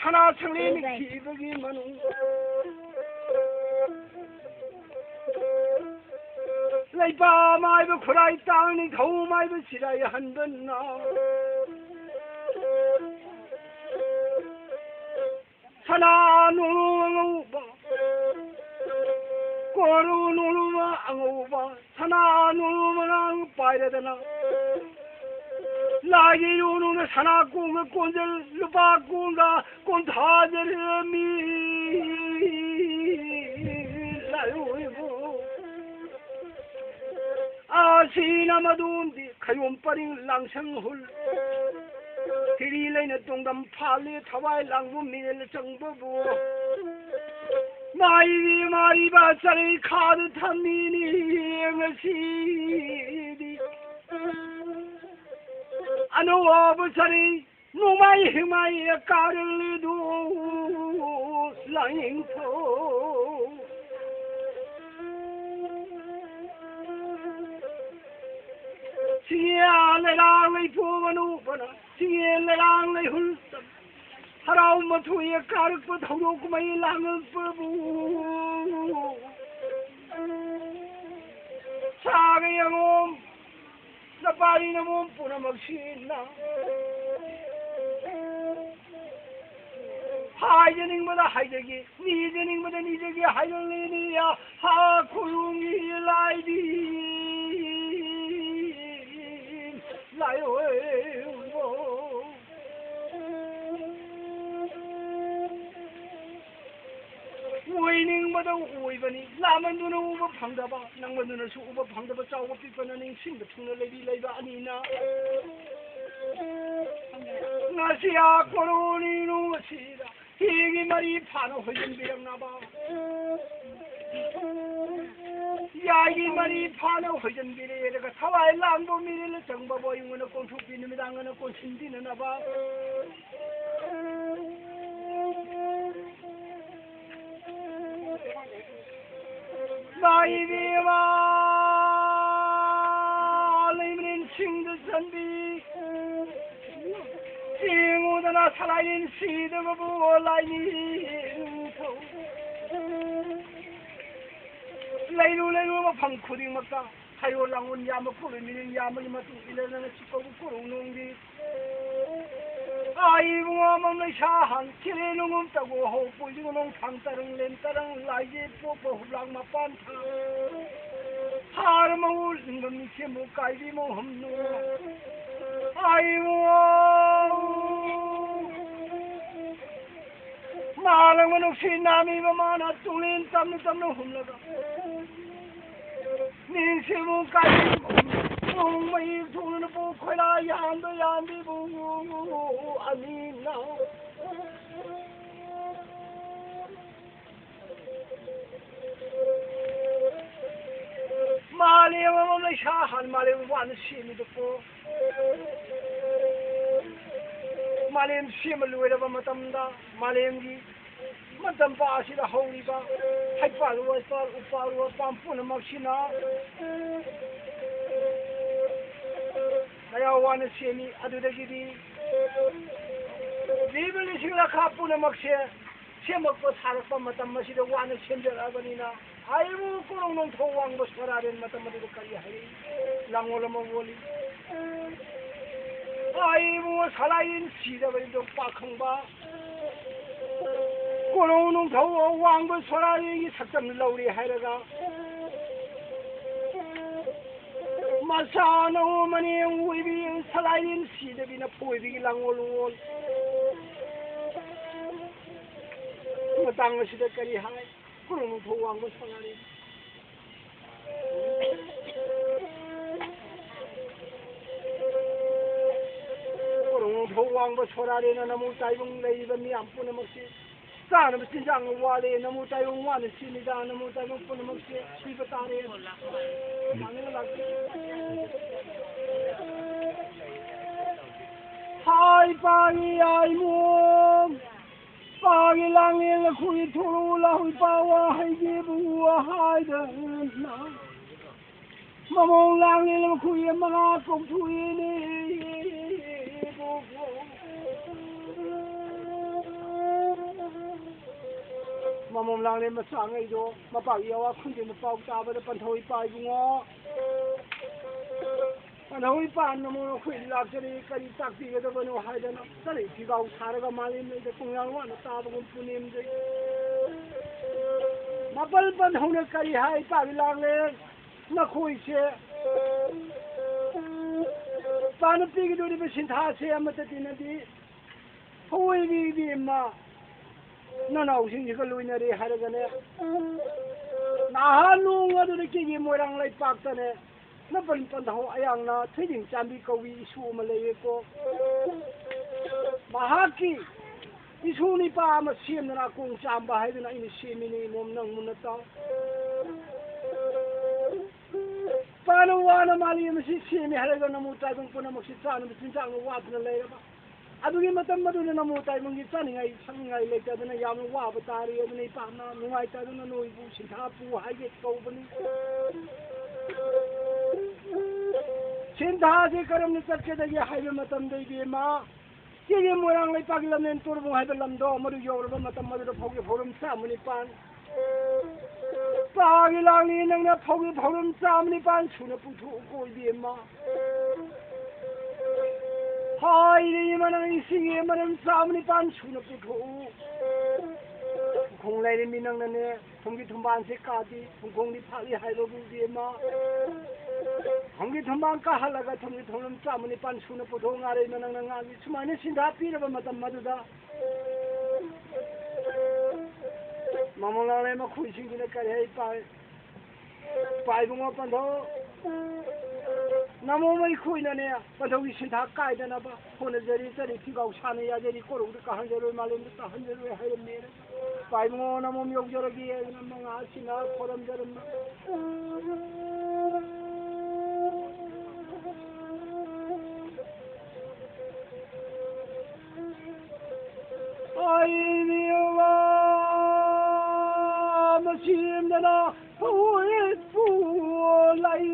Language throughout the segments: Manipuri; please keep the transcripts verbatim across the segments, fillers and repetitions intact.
ꯁꯅꯥ ꯁꯪꯂꯦꯟ ꯅꯤꯡꯊꯤꯕꯒꯤ ꯃꯅꯨꯡ, ꯂꯩꯄꯥꯛ ꯃꯥꯏꯕ ꯈꯨꯔꯥꯏ ꯇꯥꯡ ꯅꯤꯡꯊꯧ ꯃꯥꯏꯕ ꯁꯤꯔꯥꯏ ꯍꯟꯕꯅ ꯁꯅꯥ ꯅꯨꯡ ꯑꯉꯧꯕ, ꯀꯣꯔꯨ ꯅꯨꯡ ꯑꯉꯧꯕ, ꯁꯅꯥ ꯅꯨꯡ ꯃꯉꯥꯡ ꯄꯥꯏꯔꯗꯅ, ꯂꯥꯏꯒꯤ ꯌꯨꯅꯨꯡꯅ ꯁꯅꯥ ꯀꯣꯡꯒ ꯀꯣꯟꯖꯜ, ꯂꯨꯄꯥ ꯀꯣꯡꯒ ꯀꯣꯟꯊꯥꯖꯔꯃꯤ꯫ ꯂꯥꯏꯑꯣꯏꯕꯨ ꯑꯁꯤꯅ ꯃꯗꯣꯝꯗꯤ ꯈꯌꯣꯝ ꯄꯔꯤꯡ ꯂꯥꯡꯁꯪ ꯍꯨꯜ, ꯊꯤꯔꯤ ꯂꯩꯅ ꯇꯣꯡꯗꯝ ꯐꯥꯜꯂꯤ ꯊꯋꯥꯏ ꯂꯥꯡꯕ ꯃꯤꯔꯦꯜ ꯆꯪꯕꯕꯨ꯫ ꯃꯥꯏꯕꯤ ꯃꯥꯔꯤꯕ ꯆꯔꯩ ꯈꯥꯗ ꯊꯝꯃꯤꯅꯤ ꯉꯁꯤꯗꯤ꯫ ꯑꯅꯧꯕ ꯆꯔꯩ ꯅꯣꯡꯃꯥꯏ ꯍꯤꯡꯃꯥꯏ ꯀꯥꯔꯛꯂꯤꯗꯨ ꯂꯥꯏꯅꯤꯡꯊꯧ꯫ ꯆꯤꯡꯌꯥ ꯂꯩꯔꯥꯡ ꯂꯩꯄꯣꯝ ꯑꯅꯧꯕꯅ, ꯆꯤꯡꯌꯦ ꯂꯩꯔꯥꯡ ꯂꯩꯍꯨꯜ ꯍꯔꯥꯎ ꯃꯊꯣꯏ ꯀꯥꯔꯛꯄ ꯊꯧꯗꯣꯛ ꯀꯨꯝꯍꯩ ꯂꯥꯡꯉꯛꯄꯕꯨ꯫ ꯁꯥꯒ ꯌꯦꯡꯉꯣꯝ ꯅꯄꯥꯔꯤ ꯅꯃꯣꯝ ꯄꯨꯝꯅꯃꯛꯁꯤꯅ ꯍꯥꯏꯖꯅꯤꯡꯕꯗ ꯍꯥꯏꯖꯒꯦ, ꯅꯤꯖꯅꯤꯡꯕꯗ ꯅꯤꯖꯒꯦ ꯍꯥꯏꯔꯛꯂꯤꯅꯤ꯫ ꯍꯥ ꯈꯨꯔꯨꯝꯒꯤ ꯂꯥꯏꯗꯤ ꯂꯥꯏꯑꯣꯏ꯫ ꯑꯣꯏꯅꯤꯡꯕꯗ ꯑꯣꯏꯕꯅꯤ, ꯂꯥꯃꯟꯗꯨꯅ ꯎꯕ ꯐꯪꯗꯕ, ꯅꯪꯃꯟꯗꯨꯅꯁꯨ ꯎꯕ ꯐꯪꯗꯕ, ꯆꯥꯎꯕ ꯄꯤꯛꯄꯅ ꯅꯤꯡꯁꯤꯡꯕ ꯊꯨꯡꯅ ꯂꯩꯕꯤ ꯂꯩꯕ ꯑꯅꯤꯅ ꯉꯁꯤ ꯑꯥ ꯀꯣꯔꯣꯅꯤꯅꯨ ꯑꯁꯤꯗ ꯍꯤꯒꯤ ꯃꯔꯤ ꯐꯥꯅ ꯍꯣꯏꯖꯤꯟꯕꯤꯔꯝꯅꯕ, ꯌꯥꯏꯒꯤ ꯃꯔꯤ ꯐꯥꯅ ꯍꯣꯏꯖꯤꯟꯕꯤꯔꯦ꯫ ꯑꯗꯨꯒ ꯊꯋꯥꯏ ꯂꯥꯡꯕ ꯃꯤꯔꯦꯜ ꯆꯪꯕꯕꯨ ꯑꯌꯨꯛ ꯉꯟꯅ ꯀꯣꯟꯊꯣꯛꯄꯤ, ꯅꯨꯃꯤꯗꯥꯡ ꯉꯟꯅ ꯀꯣꯟꯁꯤꯟꯕꯤꯅꯅꯕ꯫ ꯃꯥꯏꯕꯤꯃ ꯂꯩꯃꯔꯦꯟꯁꯤꯡꯗ ꯆꯟꯕꯤ꯫ ꯆꯦꯡꯉꯨꯗꯅ ꯁꯂꯥꯏꯔꯦꯟ ꯁꯤꯗꯕꯕꯨ ꯂꯥꯏꯅꯤꯡꯊꯧ꯫ ꯂꯩꯔꯨ ꯂꯩꯔꯨ ꯃꯐꯝ ꯈꯨꯗꯤꯡꯃꯛꯇ ꯍꯩꯔꯣ ꯂꯥꯡꯒꯣꯜ ꯌꯥꯝꯕ ꯈꯨꯔꯣꯏ ꯃꯤꯔꯦꯟ ꯌꯥꯝꯕꯒꯤ ꯃꯇꯨꯡ ꯏꯟꯅ ꯅꯪꯅ ꯁꯤ ꯀꯧꯕ ꯀꯣꯔꯧꯅꯣꯡꯒꯤ꯫ ꯑꯥ, ꯏꯕꯨꯡꯉꯣ, ꯑꯃꯝ ꯂꯩꯁꯥ ꯍꯥꯟ ꯈꯦꯔꯦ ꯅꯨꯡꯉꯨꯝ ꯇꯧꯕ ꯍꯧ ꯄꯨꯏꯗꯨ ꯅꯣꯡ ꯊꯥꯡ ꯇꯔꯪ ꯂꯦꯟ ꯇꯔꯪ ꯂꯥꯏꯖꯦ ꯄꯣꯛꯄ ꯍꯨꯞꯂꯥꯡ ꯃꯄꯥꯟ ꯊꯥ꯫ ꯍꯥꯔ ꯃꯎ ꯂꯤꯡꯕꯝ ꯅꯤꯡꯊꯦꯝꯕꯨ ꯀꯥꯏꯕꯤ ꯃꯧꯍꯝꯅꯨ꯫ ꯑꯥ, ꯏꯕꯨꯡꯉꯣ꯫ ꯃꯥꯂꯪ ꯃꯅꯨꯡꯁꯤ ꯅꯥꯃꯤ ꯃꯃꯥꯅ ꯇꯨꯡꯂꯦꯟ ꯇꯝꯅ ꯇꯝꯅ ꯍꯨꯝꯂꯒ꯫ ꯅꯤꯡꯁꯤꯡꯕꯨ ꯀꯥꯏꯕꯤ ꯅꯣꯡꯃꯩ ꯊꯣꯡꯅ ꯄꯨ ꯈꯣꯏꯔꯥ ꯌꯥꯟꯕ ꯌꯥꯟꯕꯤꯕꯨ ꯑꯅꯤꯅ꯫ ꯃꯥꯂꯦꯝ ꯑꯃ ꯂꯩꯁꯥ ꯍꯥꯟ ꯃꯥꯂꯦꯝ ꯋꯥꯅ ꯁꯦꯝꯃꯤꯗꯀꯣ꯫ ꯃꯥꯂꯦꯝ ꯁꯦꯝꯕ ꯂꯣꯏꯔꯕ ꯃꯇꯝꯗ ꯃꯥꯂꯦꯝꯒꯤ ꯃꯇꯝ ꯑꯁꯤꯗ ꯍꯧꯔꯤꯕ ꯍꯩꯄꯥꯜ ꯋꯥꯏꯄꯥꯜ ꯎꯄꯥꯜ ꯋꯥꯄꯥꯜ ꯄꯨꯝꯅꯃꯛꯁꯤꯅ ꯀꯌꯥ ꯋꯥꯅ ꯁꯦꯝꯃꯤ꯫ ꯑꯗꯨꯗꯒꯤꯗꯤ ꯖꯤꯕ ꯂꯤꯁꯤꯡ ꯂꯥꯈꯥ ꯄꯨꯝꯅꯃꯛꯁꯦ ꯁꯦꯝꯃꯛꯄ ꯁꯥꯔꯛꯄ ꯃꯇꯝ ꯑꯁꯤꯗ ꯋꯥꯅ ꯁꯦꯝꯖꯔꯛꯑꯕꯅꯤꯅ, ꯍꯥꯏꯔꯤꯕ ꯀꯣꯔꯧ ꯅꯣꯡꯊꯧ ꯋꯥꯡꯕ ꯁꯣꯔꯥꯔꯦꯟ ꯃꯇꯝ ꯑꯗꯨꯗ ꯀꯔꯤ ꯍꯥꯏꯔꯤ? ꯂꯥꯡꯒꯣꯜ ꯑꯃ ꯑꯣꯜꯂꯤ꯫ ꯍꯥꯏꯔꯤꯕ ꯁꯂꯥꯏꯔꯦꯟ ꯁꯤꯗꯕ ꯏꯕꯨꯙꯧ ꯄꯥꯈꯪꯕ ꯀꯣꯔꯧ ꯅꯣꯡꯊꯧ ꯋꯥꯡꯕ ꯁꯣꯔꯥꯔꯦꯟꯒꯤ ꯁꯛꯇꯝ ꯂꯧꯔꯤ ꯍꯥꯏꯔꯒ, ꯃꯆꯥꯅ ꯃꯅꯦꯝ ꯑꯣꯏꯕꯤ ꯁꯂꯥꯏꯔꯦꯟ ꯁꯤꯗꯕꯤꯅ ꯐꯣꯏꯕꯤꯒꯤ ꯂꯥꯡꯒꯣꯜ ꯑꯣꯜ꯫ ꯃꯇꯥꯡ ꯑꯁꯤꯗ ꯀꯔꯤ ꯍꯥꯏ? ꯀꯣꯔꯧ ꯅꯣꯡꯊꯧ ꯋꯥꯡꯕ ꯁꯣꯔꯥꯔꯦꯟ꯫ ꯀꯣꯔꯧ ꯅꯣꯡꯊꯧ ꯋꯥꯡꯕ ꯁꯣꯔꯥꯔꯦꯟꯅ ꯅꯃꯨ ꯇꯥꯏꯕꯪ ꯂꯩꯔꯤꯕ ꯃꯤꯌꯥꯝ ꯄꯨꯝꯅꯃꯛꯁꯤ ꯆꯥꯅꯕ ꯆꯤꯟꯖꯥꯛꯅ ꯋꯥꯠꯂꯦ꯫ ꯅꯃꯨ ꯇꯥꯏꯕꯪ ꯋꯥꯅ ꯁꯤꯅꯤꯗ, ꯅꯃꯨ ꯇꯥꯏꯕꯪ ꯄꯨꯝꯅꯃꯛꯁꯦ ꯁꯤꯕ ꯇꯥꯔꯦ꯫ ꯂꯥꯛꯅꯤꯡꯉ ꯂꯥꯛꯄꯤꯌꯨ꯫ ꯍꯥꯏ ꯄꯥꯡꯉꯤ ꯌꯥꯏꯃꯣꯝ꯫ ꯄꯥꯒꯤ ꯂꯥꯡꯂꯦꯟ ꯂꯈꯨꯒꯤ ꯊꯣꯔꯨ ꯂꯥꯍꯨꯏ ꯄꯥ ꯋꯥꯍꯩꯒꯤꯕꯨ ꯍꯥꯏꯗꯅ꯫ ꯃꯃꯣꯡ ꯂꯥꯡꯂꯦꯟ ꯂꯈꯨꯒꯤ ꯃꯉꯥ ꯀꯧꯊꯣꯛꯏꯅꯦ꯫ ꯃꯃꯣꯝ ꯂꯥꯡꯂꯦꯟ ꯃꯆꯥꯉꯩꯗꯣ ꯃꯄꯥꯒꯤ ꯑꯋꯥ ꯈꯨꯟꯗꯦꯟꯗꯨ ꯄꯥꯎ ꯇꯥꯕꯗ ꯄꯟꯊꯧ ꯏꯄꯥ ꯏꯕꯨꯡꯉꯣ꯫ ꯄꯟꯊꯧ ꯏꯄꯥ ꯅꯃꯣ ꯅꯈꯣꯏ ꯂꯥꯛꯆꯔꯤ, ꯀꯔꯤ ꯇꯥꯛꯄꯤꯒꯗꯕꯅꯣ ꯍꯥꯏꯗꯅ ꯆꯔꯩ ꯐꯤꯒꯥꯎ ꯁꯥꯔꯒ ꯃꯥꯂꯦꯝ ꯂꯩꯗ ꯈꯣꯡꯌꯥꯜ ꯋꯥꯅ ꯇꯥꯕꯒꯨꯝ ꯄꯨꯅꯦꯝꯖꯩ꯫ ꯃꯥꯄꯜ ꯄꯟꯊꯧꯅ ꯀꯔꯤ ꯍꯥꯏ ꯏꯄꯥꯒꯤ ꯂꯥꯡꯂꯦꯟ? ꯅꯈꯣꯏꯁꯦ ꯏꯄꯥꯅ ꯄꯤꯒꯗꯧꯔꯤꯕ ꯁꯤꯟꯊꯥꯁꯦ ꯑꯃꯠꯇ ꯇꯤꯟꯅꯗꯤ ꯍꯧꯑꯣꯏꯕꯤ ꯏꯕꯦꯝꯃ ꯅꯅꯥꯎꯁꯤꯡꯁꯤꯒ ꯂꯣꯏꯅꯔꯦ ꯍꯥꯏꯔꯒꯅꯦ, ꯅꯍꯥꯟ ꯅꯣꯡ ꯑꯗꯨꯗ ꯀꯦꯒꯤ ꯃꯣꯏꯔꯥꯡ ꯂꯩꯄꯥꯛꯇꯅꯦ ꯅꯄꯟ ꯄꯟꯊꯧ ꯑꯌꯥꯡꯅ ꯊꯣꯏꯗꯤꯡ ꯆꯥꯝꯕꯤ ꯀꯧꯕꯤ ꯏꯁꯨ ꯑꯃ ꯂꯩꯌꯦꯀꯣ꯫ ꯃꯍꯥꯛꯀꯤ ꯏꯁꯨ ꯅꯤꯄꯥ ꯑꯃ ꯁꯦꯝꯗꯅ ꯀꯣꯡ ꯆꯥꯝꯕ ꯍꯥꯏꯗꯅ ꯑꯩꯅ ꯁꯦꯝꯃꯤꯅꯤ ꯏꯃꯣꯝ, ꯅꯪ ꯃꯨꯟꯅ ꯇꯥꯎ꯫ ꯏꯄꯥꯅ ꯋꯥꯅ ꯃꯥꯂꯦꯝ ꯑꯁꯤ ꯁꯦꯝꯃꯤ ꯍꯥꯏꯔꯒ ꯅꯃꯨ ꯇꯥꯏꯕꯪ ꯄꯨꯝꯅꯃꯛꯁꯤ ꯆꯥꯅꯕ ꯆꯤꯟꯖꯥꯛꯅ ꯋꯥꯠꯇꯅ ꯂꯩꯔꯕ꯫ ꯑꯗꯨꯒꯤ ꯃꯇꯝ ꯑꯗꯨꯗ ꯅꯃꯨ ꯇꯥꯏꯕꯪꯒꯤ ꯆꯥꯅꯤꯡꯉꯥꯏ ꯊꯛꯅꯤꯡꯉꯥꯏ ꯂꯩꯇꯗꯅ ꯌꯥꯝꯅ ꯋꯥꯕ ꯇꯥꯔꯤ꯫ ꯑꯗꯨꯅ ꯏꯄꯥꯅ ꯅꯨꯡꯉꯥꯏꯇꯗꯅ ꯅꯣꯏꯕꯨ ꯁꯤꯟꯊꯥ ꯄꯨ ꯍꯥꯏꯒꯦ ꯀꯧꯕꯅꯤ꯫ ꯁꯤꯟꯊꯥꯁꯤ ꯀꯔꯝꯅ ꯆꯠꯀꯗꯒꯦ ꯍꯥꯏꯕ ꯃꯇꯝꯗ ꯏꯕꯦꯝꯃ, ꯆꯦꯒꯤ ꯃꯣꯏꯔꯥꯡ ꯂꯩꯄꯥꯛꯀꯤ ꯂꯝꯂꯦꯟ ꯇꯣꯔꯕꯨꯡ ꯍꯥꯏꯕ ꯂꯝꯗꯣ ꯃꯗꯨ ꯌꯧꯔꯕ ꯃꯇꯝ ꯑꯗꯨꯗ ꯐꯧꯒꯤ ꯐꯧꯔꯝ ꯆꯥꯝꯃ ꯅꯤꯄꯥꯟ ꯄꯥꯒꯤ ꯂꯥꯡꯂꯤ ꯅꯪꯅ ꯐꯧꯒꯤ ꯐꯧꯔꯝ ꯆꯥꯝꯃ ꯅꯤꯄꯥꯟ ꯁꯨꯅ ꯄꯨꯊꯣꯛꯎꯀꯣ ꯏꯕꯦꯝꯃ꯫ ꯍꯥꯏꯔꯤ ꯏꯃꯥ ꯅꯪ ꯏꯁꯤꯡꯒꯤ ꯃꯔꯝ ꯆꯥꯝꯃ ꯅꯤꯄꯥꯟ ꯁꯨꯅ ꯄꯨꯊꯣꯛꯎ꯫ ꯈꯣꯡ ꯂꯩꯔꯝꯃꯤ ꯅꯪꯅꯅꯦ꯫ ꯊꯨꯝꯒꯤ ꯊꯨꯝꯕꯥꯜꯁꯦ ꯀꯥꯗꯤ ꯊꯨꯝꯈꯣꯡꯗꯤ ꯐꯥꯠꯂꯤ ꯍꯥꯏꯕꯕꯨꯗꯤ ꯑꯃ꯫ ꯊꯨꯝꯒꯤ ꯊꯨꯝꯕꯥꯜ ꯀꯥꯍꯜꯂꯒ ꯊꯨꯝꯒꯤ ꯊꯨꯝꯂꯝ ꯆꯥꯝꯃ ꯅꯤꯄꯥꯟ ꯁꯨꯅ ꯄꯨꯊꯣꯛ ꯉꯥꯔꯩ ꯃꯅꯪꯅ ꯉꯥꯡꯉꯤ꯫ ꯁꯨꯃꯥꯏꯅ ꯁꯤꯟꯊꯥ ꯄꯤꯔꯕ ꯃꯇꯝ ꯑꯗꯨꯗ ꯃꯃꯣꯟ ꯂꯥꯡꯂꯦꯟ ꯃꯈꯣꯏꯁꯤꯡꯁꯤꯅ ꯀꯔꯤ ꯍꯥꯏ ꯄꯥꯏ? ꯄꯥꯏꯕꯨꯡꯉꯣ ꯄꯟꯊꯧ꯫ ꯅꯃꯣ ꯃꯩꯈꯣꯏꯅꯅꯦ ꯄꯟꯊꯧꯒꯤ ꯁꯤꯟꯊꯥ ꯀꯥꯏꯗꯅꯕ ꯍꯣꯠꯅꯖꯔꯤ, ꯆꯔꯤ ꯐꯤꯒꯥꯎ ꯁꯥꯟꯅ ꯌꯥꯖꯔꯤ, ꯀꯣꯔꯧꯗ ꯀꯥꯍꯟꯖꯔꯣꯏ, ꯃꯥꯂꯦꯝꯗ ꯇꯥꯍꯟꯖꯔꯣꯏ ꯍꯥꯏꯔꯝꯃꯦꯅ꯫ ꯄꯥꯏꯕꯨꯡꯉꯣ ꯅꯃꯣꯝ ꯌꯧꯖꯔꯒꯦ ꯍꯥꯏꯗꯅ ꯃꯉꯥ ꯁꯤꯟꯅ ꯈꯣꯏꯔꯝꯖꯔꯝꯃꯤ꯫ ꯑꯩꯗꯤ ꯋꯥ ꯃꯁꯦꯝꯗꯅ ꯍꯧꯏꯄꯨ ꯂꯩ꯫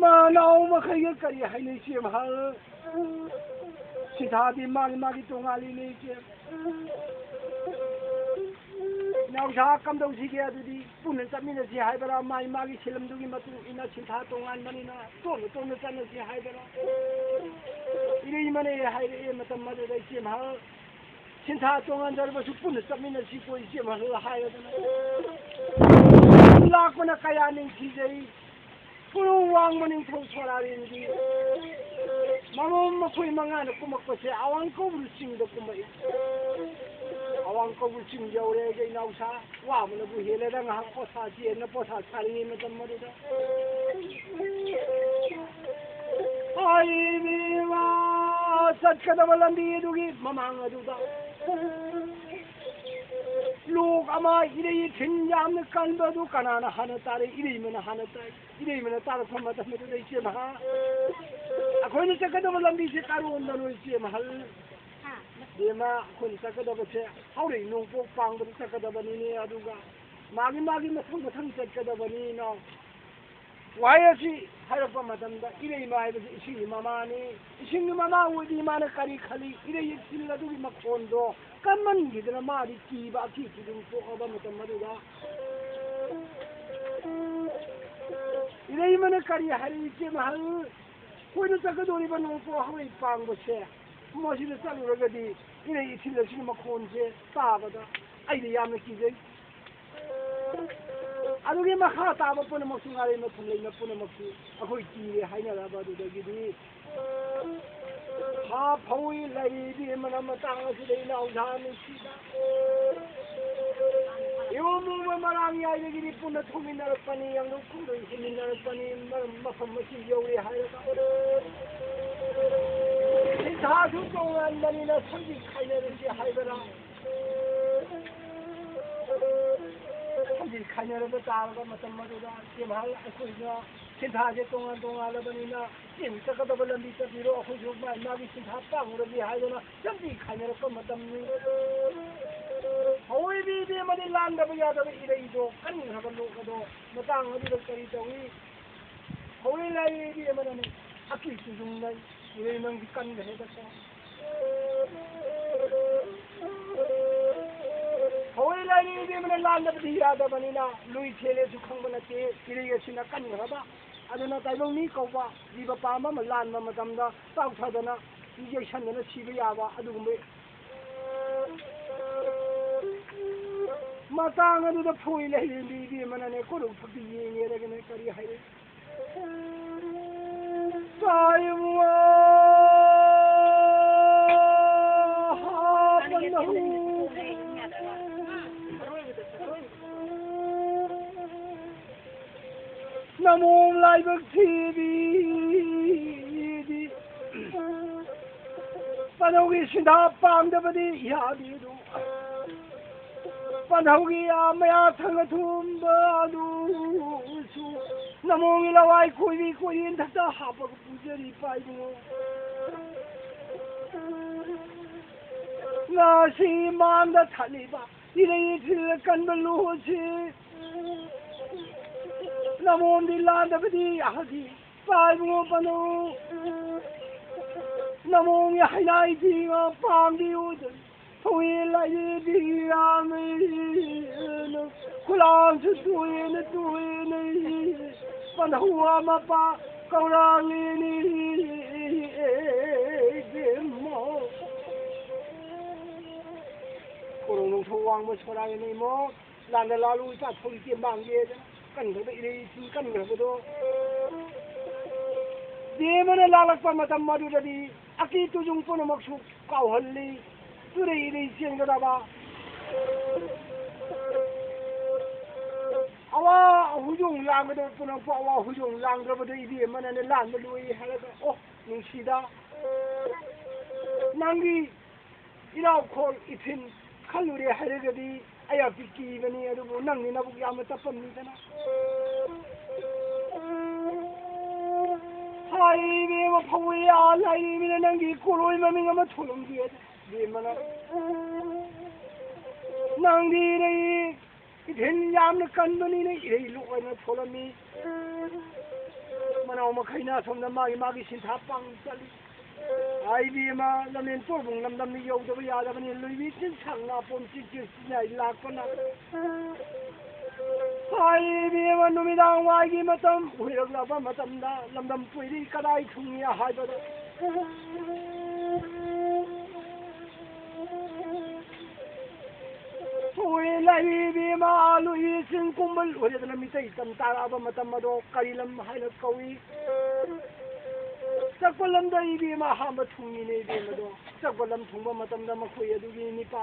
ꯃꯅꯥꯎ ꯃꯈꯩꯒ ꯀꯔꯤ ꯍꯥꯏꯅꯩ ꯆꯦꯝꯍꯜ? ꯁꯤꯟꯊꯥꯗꯤ ꯃꯥꯒꯤ ꯃꯥꯒꯤ ꯇꯣꯉꯥꯜꯂꯤꯅꯦ ꯏꯆꯦ꯫ ꯏꯅꯥꯎꯁꯥ, ꯀꯝꯗꯧꯁꯤꯒꯦ? ꯑꯗꯨꯗꯤ ꯄꯨꯟꯅ ꯆꯠꯃꯤꯟꯅꯁꯤ ꯍꯥꯏꯕꯔꯥ? ꯃꯥꯒꯤ ꯃꯥꯒꯤ ꯁꯤꯂꯝꯗꯨꯒꯤ ꯃꯇꯨꯡ ꯏꯟꯅ ꯁꯤꯟꯊꯥ ꯇꯣꯉꯥꯟꯕꯅꯤꯅ ꯇꯣꯡꯅ ꯇꯣꯡꯅ ꯆꯠꯅꯁꯤ ꯍꯥꯏꯕꯔꯥ? ꯏꯔꯩꯃꯅ ꯍꯥꯏꯔꯛꯑꯦ ꯃꯇꯝ ꯑꯗꯨꯗ ꯏꯆꯦ ꯃꯍꯜ, ꯁꯤꯟꯊꯥ ꯇꯣꯉꯥꯟꯖꯔꯕꯁꯨ ꯄꯨꯟꯅ ꯆꯠꯃꯤꯟꯅꯁꯤꯀꯣ ꯏꯆꯦ ꯃꯍꯜ ꯍꯥꯏꯔꯗꯅ꯫ ꯂꯥꯛꯄꯅ ꯀꯌꯥ ꯅꯤꯡꯊꯤꯖꯩ꯫ ꯀꯣꯅꯨꯡ ꯋꯥꯡꯃ ꯅꯤꯡꯊꯧ ꯁꯣꯔꯥꯔꯦꯟꯒꯤ ꯃꯃꯝ ꯃꯈꯣꯏ ꯃꯉꯥꯅ ꯀꯨꯝꯃꯛꯄꯁꯦ ꯑꯋꯥꯡ ꯀꯧꯕ꯭ꯔꯨ ꯆꯤꯡꯗ ꯀꯨꯝꯃꯛꯏ꯫ ꯑꯋꯥꯡ ꯀꯧꯕ꯭ꯔꯨ ꯆꯤꯡ ꯌꯧꯔꯦ ꯑꯩꯒꯤ ꯏꯅꯥꯎꯁꯥ꯫ ꯋꯥꯕꯅꯕꯨ ꯍꯦꯜꯂꯦꯗ ꯉꯥꯏꯍꯥꯛ ꯄꯣꯊꯥꯁꯤꯅ ꯄꯣꯊꯥ ꯁꯥꯔꯤꯉꯩ ꯃꯇꯝ ꯑꯗꯨꯗ꯫ ꯍꯥꯏꯔꯤꯕ ꯆꯠꯀꯗꯕ ꯂꯝꯕꯤ ꯑꯗꯨꯒꯤ ꯃꯃꯥꯡ ꯑꯗꯨꯗ ꯂꯣꯛ ꯑꯃ ꯏꯔꯩ ꯏꯊꯤꯟ ꯌꯥꯝꯅ ꯀꯟꯕ ꯑꯗꯨ ꯀꯅꯥꯅ ꯍꯥꯟꯅ ꯇꯥꯔꯦ? ꯏꯔꯩꯃꯅ ꯍꯥꯟꯅ ꯇꯥꯏ꯫ ꯏꯔꯩꯃꯅ ꯇꯥꯔꯛꯄ ꯃꯇꯝ ꯑꯗꯨꯗ ꯏꯆꯦ ꯃꯍꯜ, ꯑꯩꯈꯣꯏꯅ ꯆꯠꯀꯗꯕ ꯂꯝꯕꯤꯁꯦ ꯀꯔꯣꯝꯗꯅꯣ ꯏꯆꯦ ꯃꯍꯜ? ꯏꯕꯦꯝꯃ, ꯑꯩꯈꯣꯏꯅ ꯆꯠꯀꯗꯕꯁꯦ ꯍꯧꯔꯛꯏ ꯅꯣꯡꯄꯣꯛ ꯄꯥꯡꯕꯗ ꯆꯠꯀꯗꯕꯅꯤꯅꯦ, ꯑꯗꯨꯒ ꯃꯥꯒꯤ ꯃꯥꯒꯤ ꯃꯊꯪ ꯃꯊꯪ ꯆꯠꯀꯗꯕꯅꯤꯅꯣ꯫ ꯋꯥꯍꯩ ꯑꯁꯤ ꯍꯥꯏꯔꯛꯄ ꯃꯇꯝꯗ ꯏꯔꯩꯃ ꯍꯥꯏꯕꯁꯤ ꯏꯁꯤꯡꯒꯤ ꯃꯃꯥꯅꯤ꯫ ꯏꯁꯤꯡꯒꯤ ꯃꯃꯥ ꯑꯣꯏꯕꯤ ꯃꯥꯅ ꯀꯔꯤ ꯈꯜꯂꯤ? ꯏꯔꯩ ꯏꯊꯤꯜ ꯑꯗꯨꯒꯤ ꯃꯈꯣꯟꯗꯣ ꯀꯟꯃꯟꯈꯤꯗꯅ ꯃꯥꯗꯤ ꯀꯤꯕ ꯑꯀꯤ ꯈꯨꯗꯨꯝ ꯄꯣꯛꯑꯕ ꯃꯇꯝ ꯑꯗꯨꯗ ꯏꯔꯩꯃꯅ ꯀꯔꯤ ꯍꯥꯏꯔꯛꯏ? ꯏꯆꯦ ꯃꯍꯜ, ꯑꯩꯈꯣꯏꯅ ꯆꯠꯀꯗꯧꯔꯤꯕ ꯅꯣꯡꯄꯣꯛ ꯍꯧꯔꯛꯏ ꯄꯥꯡꯕꯁꯦ, ꯃꯁꯤꯗ ꯆꯠꯂꯨꯔꯒꯗꯤ ꯏꯔꯩ ꯏꯊꯤꯜ ꯑꯁꯤꯒꯤ ꯃꯈꯣꯟꯁꯦ ꯇꯥꯕꯗ ꯑꯩꯗꯤ ꯌꯥꯝꯅ ꯀꯤꯖꯩ꯫ ꯑꯗꯨꯒꯤ ꯃꯈꯥ ꯇꯥꯕ ꯄꯨꯝꯅꯃꯛꯁꯨ ꯉꯥꯔꯦꯟ ꯃꯐꯝ ꯂꯩꯅ ꯄꯨꯝꯅꯃꯛꯁꯨ ꯑꯩꯈꯣꯏ ꯀꯤꯔꯦ ꯍꯥꯏꯅꯔꯕ ꯑꯗꯨꯗꯒꯤꯗꯤ ꯍꯥ ꯐꯧꯏ ꯂꯩꯔꯤꯕꯤ ꯃꯅꯝ ꯃꯇꯥꯡ ꯑꯁꯤꯗ ꯏꯅꯥꯎ ꯅꯨꯡꯁꯤꯗ ꯏꯍꯣꯡ ꯃꯣꯡꯕ ꯃꯔꯥꯡ ꯌꯥꯏꯗꯒꯤꯗꯤ ꯄꯨꯟꯅ ꯊꯣꯡꯃꯤꯟꯅꯔꯛꯄꯅꯤ, ꯌꯥꯡꯂꯨꯞ ꯈꯨꯝꯗꯣꯏ ꯍꯤꯡꯃꯤꯟꯅꯔꯛꯄꯅꯤ, ꯃꯔꯝ ꯃꯐꯝ ꯑꯁꯤ ꯌꯧꯔꯦ ꯍꯥꯏꯔꯒ ꯁꯤꯟꯊꯥꯁꯨ ꯇꯣꯉꯥꯟꯕꯅꯤꯅ ꯁꯝꯖꯤ ꯈꯥꯏꯅꯔꯁꯤ ꯍꯥꯏꯕꯔꯥ? ꯁꯝꯖꯤ ꯈꯥꯏꯅꯔꯕ ꯇꯥꯔꯕ ꯃꯇꯝ ꯑꯗꯨꯗ ꯏꯆꯦ ꯃꯍꯜ ꯑꯩꯈꯣꯏꯅ ꯁꯤꯟꯊꯥꯁꯦ ꯇꯣꯉꯥꯟ ꯇꯣꯉꯥꯜꯂꯕꯅꯤꯅ ꯆꯤꯡ ꯆꯠꯀꯗꯕ ꯂꯝꯕꯤ ꯆꯠꯄꯤꯔꯣ, ꯑꯩꯈꯣꯏꯁꯨ ꯃꯥꯏ ꯃꯥꯒꯤ ꯁꯤꯟꯊꯥ ꯄꯥꯡꯉꯨꯔꯒꯦ ꯍꯥꯏꯗꯅ ꯂꯝꯕꯤ ꯈꯥꯏꯅꯔꯛꯄ ꯃꯇꯝꯅꯤ꯫ ꯍꯧꯔꯤꯕꯤ ꯏꯕꯦꯝꯃꯗꯤ ꯂꯥꯟꯗꯕ ꯌꯥꯗꯕ ꯏꯔꯩꯗꯣ ꯀꯟꯈ꯭ꯔꯕ ꯂꯣꯛ ꯑꯗꯣ ꯃꯇꯥꯡ ꯑꯗꯨꯗ ꯀꯔꯤ ꯇꯧꯏ? ꯍꯧꯔꯤ ꯂꯥꯏꯔꯤ ꯏꯕꯦꯝꯃꯅꯅꯦ ꯑꯀꯤ ꯇꯨꯖꯨꯡꯅꯩ꯫ ꯏꯔꯩ ꯅꯪꯗꯤ ꯀꯟꯈ꯭ꯔꯦꯗꯀꯣ꯫ ꯍꯧꯖꯤꯛ ꯂꯥꯏꯅꯤꯡꯗꯤ ꯑꯃꯅ ꯂꯥꯟꯗꯕꯗꯤ ꯌꯥꯗꯕꯅꯤꯅ, ꯂꯨꯏ ꯊꯦꯜꯂꯦꯁꯨ ꯈꯪꯕ ꯅꯠꯇꯦ, ꯏꯔꯩ ꯑꯁꯤꯅ ꯀꯟꯈ꯭ꯔꯕ꯫ ꯑꯗꯨꯅ ꯇꯥꯏꯕꯪ ꯃꯤ ꯀꯧꯕ ꯖꯤꯕ ꯄꯥꯟꯕ ꯑꯃ ꯂꯥꯟꯕ ꯃꯇꯝꯗ ꯆꯥꯎꯊꯗꯅ, ꯌꯩꯁꯟꯗꯅ ꯁꯤꯕ ꯌꯥꯕ ꯑꯗꯨꯒꯨꯝꯕ ꯃꯇꯥꯡ ꯑꯗꯨꯗ ꯐꯣꯏ ꯂꯩꯔꯦ꯫ ꯏꯕꯦꯝꯃꯅꯅꯦ ꯀꯣꯔꯧ ꯐꯛꯇ ꯌꯦꯡꯉꯦꯔꯒꯅꯦ ꯀꯔꯤ ꯍꯥꯏꯔꯦ? ꯇꯥꯏꯕꯨꯡꯉꯣ! ꯍꯥꯞꯄꯅꯍꯨ! ꯅꯃꯣꯝ ꯂꯥꯏꯕꯛ ꯊꯤꯕꯤꯗꯤ ꯄꯥꯟꯊꯧꯒꯤ ꯁꯤꯟꯊꯥ ꯄꯥꯡꯗꯕꯗꯤ ꯌꯥꯗꯦꯗꯣ꯫ ꯄꯥꯟꯊꯧꯒꯤ ꯑꯥ ꯃꯌꯥ ꯊꯪꯅ ꯊꯨꯝꯕ ꯑꯗꯨꯁꯨ ꯅꯃꯣꯝꯒꯤ ꯂꯋꯥꯏ ꯀꯣꯏꯔꯤ ꯀꯣꯏꯔꯤ ꯏꯟꯊꯛꯇ ꯍꯥꯞꯄꯒ ꯄꯨꯖꯔꯤ ꯄꯥꯏꯕꯨꯡꯉꯣ꯫ ꯉꯁꯤ ꯃꯥꯡꯗ ꯊꯠꯂꯤꯕ ꯏꯔꯩ ꯏꯊꯤꯜ ꯀꯟꯕ ꯂꯨꯁꯤ ꯅꯃꯣꯝꯗꯤ ꯂꯥꯟꯗꯕꯗꯤ ꯌꯥꯗꯤ ꯄꯥꯏꯕꯨꯡꯉꯣ ꯄꯥꯟꯊꯧ꯫ ꯅꯃꯣꯝꯒꯤ ꯍꯩꯅꯥꯏ ꯊꯤꯡꯉ ꯄꯥꯝꯗꯤ ꯑꯣꯏꯗꯣꯏ ꯊꯧꯋꯤ ꯂꯥꯏꯔꯦꯗꯤ ꯌꯥꯝꯃꯤ꯫ ꯈꯨꯂꯥꯡꯁꯨ ꯇꯣꯏꯅ ꯇꯣꯏꯅ ꯄꯥꯟꯊꯧ ꯃꯄꯥ ꯀꯧꯔꯥꯡꯂꯤꯅꯤ ꯏꯕꯦꯝꯃ꯫ ꯀꯣꯔꯧ ꯅꯣꯡꯊꯣꯛ ꯋꯥꯡꯃ ꯁꯣꯔꯥꯏꯅ ꯏꯃꯣ꯫ ꯂꯥꯟꯗ ꯂꯥꯜꯂꯨ ꯏꯄꯥ ꯊꯧꯔꯤ ꯇꯦꯝꯕꯥꯡꯒꯦꯗꯅ ꯀꯟꯈ꯭ꯔꯕ ꯏꯔꯩ ꯏꯊꯤꯜ ꯀꯟꯈ꯭ꯔꯕꯗꯣ꯫ ꯕꯦꯝꯃꯅ ꯂꯥꯜꯂꯛꯄ ꯃꯇꯝ ꯑꯗꯨꯗꯗꯤ ꯑꯀꯤ ꯇꯨꯖꯨꯡ ꯄꯨꯝꯅꯃꯛꯁꯨ ꯀꯥꯎꯍꯜꯂꯤ꯫ ꯇꯨꯔꯩ ꯏꯔꯩ ꯆꯦꯟꯒꯗꯕ꯫ ꯑꯋꯥ ꯍꯨꯏꯗꯣꯡ ꯂꯥꯡꯒꯗꯕ ꯄꯨꯝꯅꯃꯛꯄꯨ ꯑꯋꯥ ꯍꯨꯏꯗꯣꯡ ꯂꯥꯡꯗ꯭ꯔꯕꯗ ꯏꯕꯦꯝꯃꯅꯅꯦ ꯂꯥꯟꯕ ꯂꯣꯏ ꯍꯥꯏꯔꯒ, ꯑꯣ, ꯅꯨꯡꯁꯤꯗ꯫ ꯅꯪꯒꯤ ꯏꯅꯥꯎꯈꯣꯜ ꯏꯐꯤꯟ ꯈꯜꯂꯨꯔꯦ ꯍꯥꯏꯔꯒꯗꯤ ꯑꯩ ꯌꯥꯝ ꯀꯤꯕꯅꯤ, ꯑꯗꯨꯕꯨ ꯅꯪꯗꯤ ꯅꯕꯨꯛ ꯌꯥꯝꯅ ꯇꯞꯄꯝꯅꯤꯗꯅ꯫ ꯍꯥꯏ ꯏꯕꯦꯝꯃ ꯐꯧꯏ, ꯑꯥ ꯂꯥꯏꯔꯦꯝꯕꯤꯅ ꯅꯪꯒꯤ ꯀꯣꯂꯣꯏ ꯃꯃꯤꯡ ꯑꯃ ꯊꯣꯜꯂꯝꯗꯦ꯫ ꯏꯕꯦꯝꯃꯅ ꯅꯪꯗꯤ ꯏꯔꯩ ꯏꯊꯤꯟ ꯌꯥꯝꯅ ꯀꯟꯕꯅꯤꯅ ꯏꯔꯩ ꯂꯣꯛ ꯑꯣꯏꯅ ꯊꯣꯜꯂꯝꯃꯤ꯫ ꯃꯅꯥꯎ ꯃꯈꯩꯅ ꯑꯁꯣꯝꯗ ꯃꯥꯒꯤ ꯃꯥꯒꯤ ꯁꯤꯟꯊꯥ ꯄꯥꯡ ꯆꯠꯂꯤ꯫ ꯍꯥꯏ ꯏꯕꯦꯝꯃ, ꯂꯝꯂꯦꯟ ꯄꯣꯔꯕꯨꯡ ꯂꯝꯗꯝꯗ ꯌꯧꯗꯕ ꯌꯥꯗꯕꯅꯤ꯫ ꯂꯣꯏꯕꯤ ꯆꯤꯟꯁꯥꯡ ꯉꯥꯄꯣꯝ ꯆꯤꯛ ꯆꯤꯛ ꯆꯤꯛꯅꯥꯏ ꯂꯥꯛꯄꯅ꯫ ꯍꯥꯏ ꯏꯕꯦꯝꯃ, ꯅꯨꯃꯤꯗꯥꯡ ꯋꯥꯏꯒꯤ ꯃꯇꯝ ꯑꯣꯏꯔꯛꯂꯕ ꯃꯇꯝꯗ ꯂꯝꯗꯝ ꯀꯣꯏꯔꯤ ꯀꯗꯥꯏ ꯊꯨꯡꯏ ꯍꯥꯏꯕꯗ꯫ ꯍꯣꯏ, ꯂꯥꯏ ꯏꯕꯦꯝꯃ, ꯂꯣꯏꯕꯤ ꯆꯤꯡ ꯀꯨꯝꯕ ꯂꯣꯏꯔꯗꯅ ꯃꯤꯇꯩ ꯇꯝ ꯇꯥꯔꯛꯑꯕ ꯃꯇꯝ ꯑꯗꯣ ꯀꯔꯤ ꯂꯝ ꯍꯥꯏꯅ ꯀꯧꯏ? ꯆꯛꯄ ꯂꯝꯗ ꯏꯕꯦꯝꯃ ꯑꯍꯥꯟꯕ ꯊꯨꯡꯉꯤꯅꯦ ꯏꯕꯦꯝꯃꯗꯣ꯫ ꯆꯛꯄ ꯂꯝ ꯊꯨꯡꯕ ꯃꯇꯝꯗ ꯃꯈꯣꯏ ꯑꯗꯨꯒꯤ ꯅꯤꯄꯥ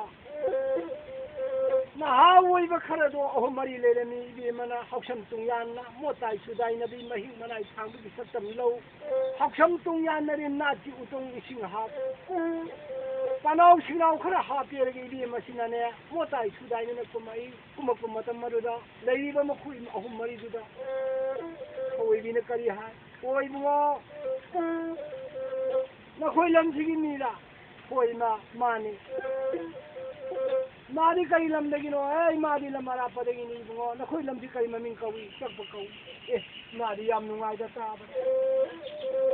ꯅꯍꯥ ꯑꯣꯏꯕ ꯈꯔꯗꯣ ꯑꯍꯨꯝ ꯃꯔꯤ ꯂꯩꯔꯝꯃꯤ꯫ ꯏꯕꯦꯝꯃꯅ ꯍꯥꯎꯁꯝ ꯇꯨꯡꯌꯥꯟꯅ ꯃꯣꯇꯥꯏ ꯁꯨꯗꯥꯏꯅꯕꯤ ꯃꯍꯤꯛ ꯃꯅꯥꯏ ꯊꯥꯡꯕꯒꯤ ꯁꯛꯇꯝ ꯂꯧ꯫ ꯍꯥꯎꯁꯝ ꯇꯨꯡꯌꯥꯟꯅꯔꯦ ꯅꯥꯠꯀꯤ ꯎꯇꯣꯡ ꯏꯁꯤꯡ ꯍꯥꯞ꯫ ꯄꯅꯥꯎ ꯁꯤꯡꯅꯥꯎ ꯈꯔ ꯍꯥꯞꯄꯦꯔꯒ ꯏꯕꯦꯝꯃꯁꯤꯅꯅꯦ ꯃꯣꯇꯥꯏ ꯁꯨꯗꯥꯏꯅꯅ ꯀꯨꯝꯃꯛꯏ꯫ ꯀꯨꯝꯃꯛꯄ ꯃꯇꯝ ꯑꯗꯨꯗ ꯂꯩꯔꯤꯕ ꯃꯈꯣꯏ ꯑꯍꯨꯝ ꯃꯔꯤꯗꯨꯗ ꯊꯧꯑꯣꯏꯕꯤꯅ ꯀꯔꯤ ꯍꯥꯏ? "ꯑꯣ ꯏꯕꯨꯡꯉꯣ, ꯅꯈꯣꯏ ꯂꯝꯁꯤꯒꯤ ꯃꯤꯔꯥ?" "ꯍꯣꯏ ꯏꯃꯥ, ꯃꯥꯅꯤ꯫" "ꯃꯥꯗꯤ ꯀꯔꯤ ꯂꯝꯗꯒꯤꯅꯣ?" "ꯑꯦ, ꯏꯃꯥꯗꯤ ꯂꯝ ꯑꯔꯥꯞꯄꯗꯒꯤꯅꯤ ꯏꯕꯨꯡꯉꯣ꯫" "ꯅꯈꯣꯏ ꯂꯝꯁꯤ ꯀꯔꯤ ꯃꯃꯤꯡ ꯀꯧꯏ?" "ꯆꯛꯄ ꯀꯧꯏ꯫" "ꯑꯦ, ꯏꯃꯥꯗꯤ ꯌꯥꯝ ꯅꯨꯡꯉꯥꯏꯗ ꯇꯥꯕꯗ꯫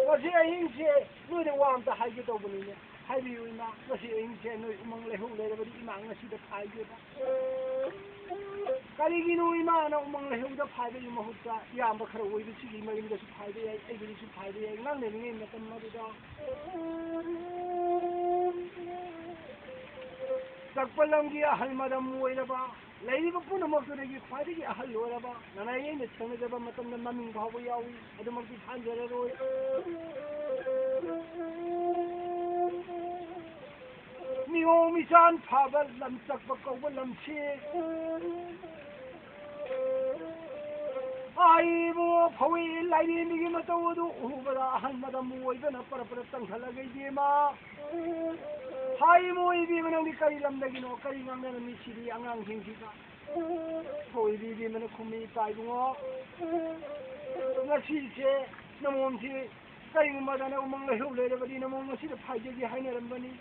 ꯉꯁꯤ ꯑꯍꯤꯡꯁꯦ ꯅꯣꯏꯗ ꯋꯥ ꯑꯝꯇ ꯍꯥꯏꯒꯦ ꯇꯧꯕꯅꯤꯅꯦ꯫ ꯍꯥꯏꯕꯤꯌꯨ ꯏꯃꯥ, ꯉꯁꯤ ꯑꯍꯤꯡꯁꯦ ꯅꯣꯏ ꯎꯃꯪ ꯂꯩꯍꯧ ꯂꯩꯔꯕꯗꯤ ꯏꯃꯥ ꯉꯁꯤꯗ ꯐꯥꯏꯒꯦꯕ꯫" "ꯀꯔꯤꯒꯤꯅꯣ ꯏꯃꯥꯅ ꯎꯃꯪ ꯂꯩꯍꯧꯗ ꯐꯥꯏꯕꯒꯤ ꯃꯍꯨꯠꯇ ꯏꯌꯥꯝꯕ ꯈꯔ ꯑꯣꯏꯕꯁꯤꯒꯤ ꯃꯌꯨꯝꯗꯁꯨ ꯐꯥꯏꯕ ꯌꯥꯏ, ꯑꯩꯒꯤꯗꯁꯨ ꯐꯥꯏꯕ ꯌꯥꯏ?" ꯉꯥꯡꯅꯔꯤꯉꯩ ꯃꯇꯝ ꯑꯗꯨꯗ ꯆꯛꯄ ꯂꯝꯒꯤ ꯑꯍꯜ ꯃꯔꯝ ꯑꯣꯏꯔꯕ, ꯂꯩꯔꯤꯕ ꯄꯨꯝꯅꯃꯛꯇꯨꯗꯒꯤ ꯈ꯭ꯋꯥꯏꯗꯒꯤ ꯑꯍꯜ ꯑꯣꯏꯔꯕ, ꯅꯅꯥꯏ ꯑꯩꯅ ꯊꯦꯡꯅꯖꯕ ꯃꯇꯝꯗ ꯃꯃꯤꯡ ꯐꯥꯎꯕ ꯌꯥꯎꯏ, ꯑꯗꯨꯃꯛꯇꯤ ꯊꯥꯟꯖꯔꯔꯣꯏ꯫ ꯃꯤꯑꯣꯡ ꯃꯤꯆꯥꯟ ꯐꯕ ꯂꯝꯆꯠꯄ ꯀꯧꯕ ꯂꯝꯁꯤ꯫ ꯍꯥꯏꯕꯨ ꯐꯧꯏ ꯂꯥꯏꯔꯦꯝꯕꯤꯒꯤ ꯃꯇꯧ ꯑꯗꯨ ꯎꯕꯗ ꯑꯍꯟ ꯃꯗꯝ ꯑꯣꯏꯕꯅ ꯄꯔ ꯄꯔ ꯆꯪꯈꯠꯂꯒ, "ꯏꯕꯦꯝꯃ, ꯍꯥꯏꯕꯨ ꯏꯕꯦꯝꯃ, ꯅꯪꯗꯤ ꯀꯔꯤ ꯂꯝꯗꯒꯤꯅꯣ? ꯀꯔꯤ ꯉꯥꯡꯅꯔꯝꯃꯤ ꯁꯤꯗꯤ ꯑꯉꯥꯡꯁꯤꯡꯁꯤꯒ?" ꯐꯧꯏ ꯏꯕꯦꯝꯃꯅ ꯈꯨꯝꯃꯤ, "ꯏꯄꯥ ꯏꯕꯨꯡꯉꯣ, ꯉꯁꯤꯁꯦ ꯅꯃꯣꯝꯁꯤ ꯀꯔꯤꯒꯨꯝꯕꯗꯅ ꯎꯃꯪ ꯂꯩꯍꯧ ꯂꯩꯔꯕꯗꯤ ꯅꯃꯣꯝ ꯉꯁꯤꯗ ꯐꯥꯏꯖꯒꯦ ꯍꯥꯏꯅꯔꯝꯕꯅꯤ꯫"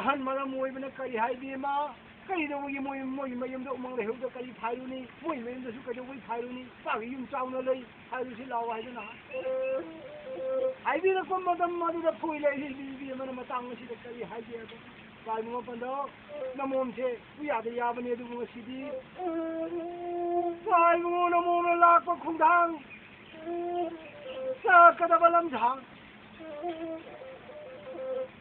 ꯑꯍꯟ ꯃꯔꯝ ꯑꯣꯏꯕꯅ ꯀꯔꯤ ꯍꯥꯏꯕꯤ, "ꯏꯃꯥ, ꯀꯩꯗꯧꯕꯒꯤ ꯃꯣꯏ, ꯃꯣꯏꯒꯤ ꯃꯌꯨꯝꯗ ꯎꯃꯪ ꯂꯩꯍꯧꯗ ꯀꯔꯤ ꯐꯥꯏꯔꯨꯅꯤ? ꯃꯣꯏ ꯃꯌꯨꯝꯗꯁꯨ ꯀꯩꯗꯧꯕꯩ ꯐꯥꯏꯔꯨꯅꯤ? ꯄꯥꯒꯤ ꯌꯨꯝ ꯆꯥꯎꯅ ꯂꯩ, ꯐꯥꯏꯔꯨꯁꯤ ꯂꯥꯛꯑꯣ ꯍꯥꯏꯗꯅ ꯍꯥꯏꯕꯤꯔꯛꯄ ꯃꯇꯝ ꯑꯗꯨꯗ ꯊꯣꯏ ꯂꯩꯔꯤ ꯏꯕꯤ ꯑꯃꯅ ꯃꯇꯥꯡ ꯑꯁꯤꯗ ꯀꯔꯤ ꯍꯥꯏꯒꯦ ꯍꯥꯏꯕ? ꯄꯥꯏꯕꯨꯡꯉꯣ ꯄꯟꯗꯧ, ꯅꯃꯣꯝꯁꯦ ꯎꯌꯥꯗ ꯌꯥꯕꯅꯤ, ꯑꯗꯨꯕꯨ ꯉꯁꯤꯗꯤ ꯄꯥꯏꯕꯨꯡꯉꯣ ꯅꯃꯣꯝꯅ ꯂꯥꯛꯄ ꯈꯣꯡꯊꯥꯡ, ꯆꯠꯀꯗꯕ ꯂꯝꯁꯥꯡ,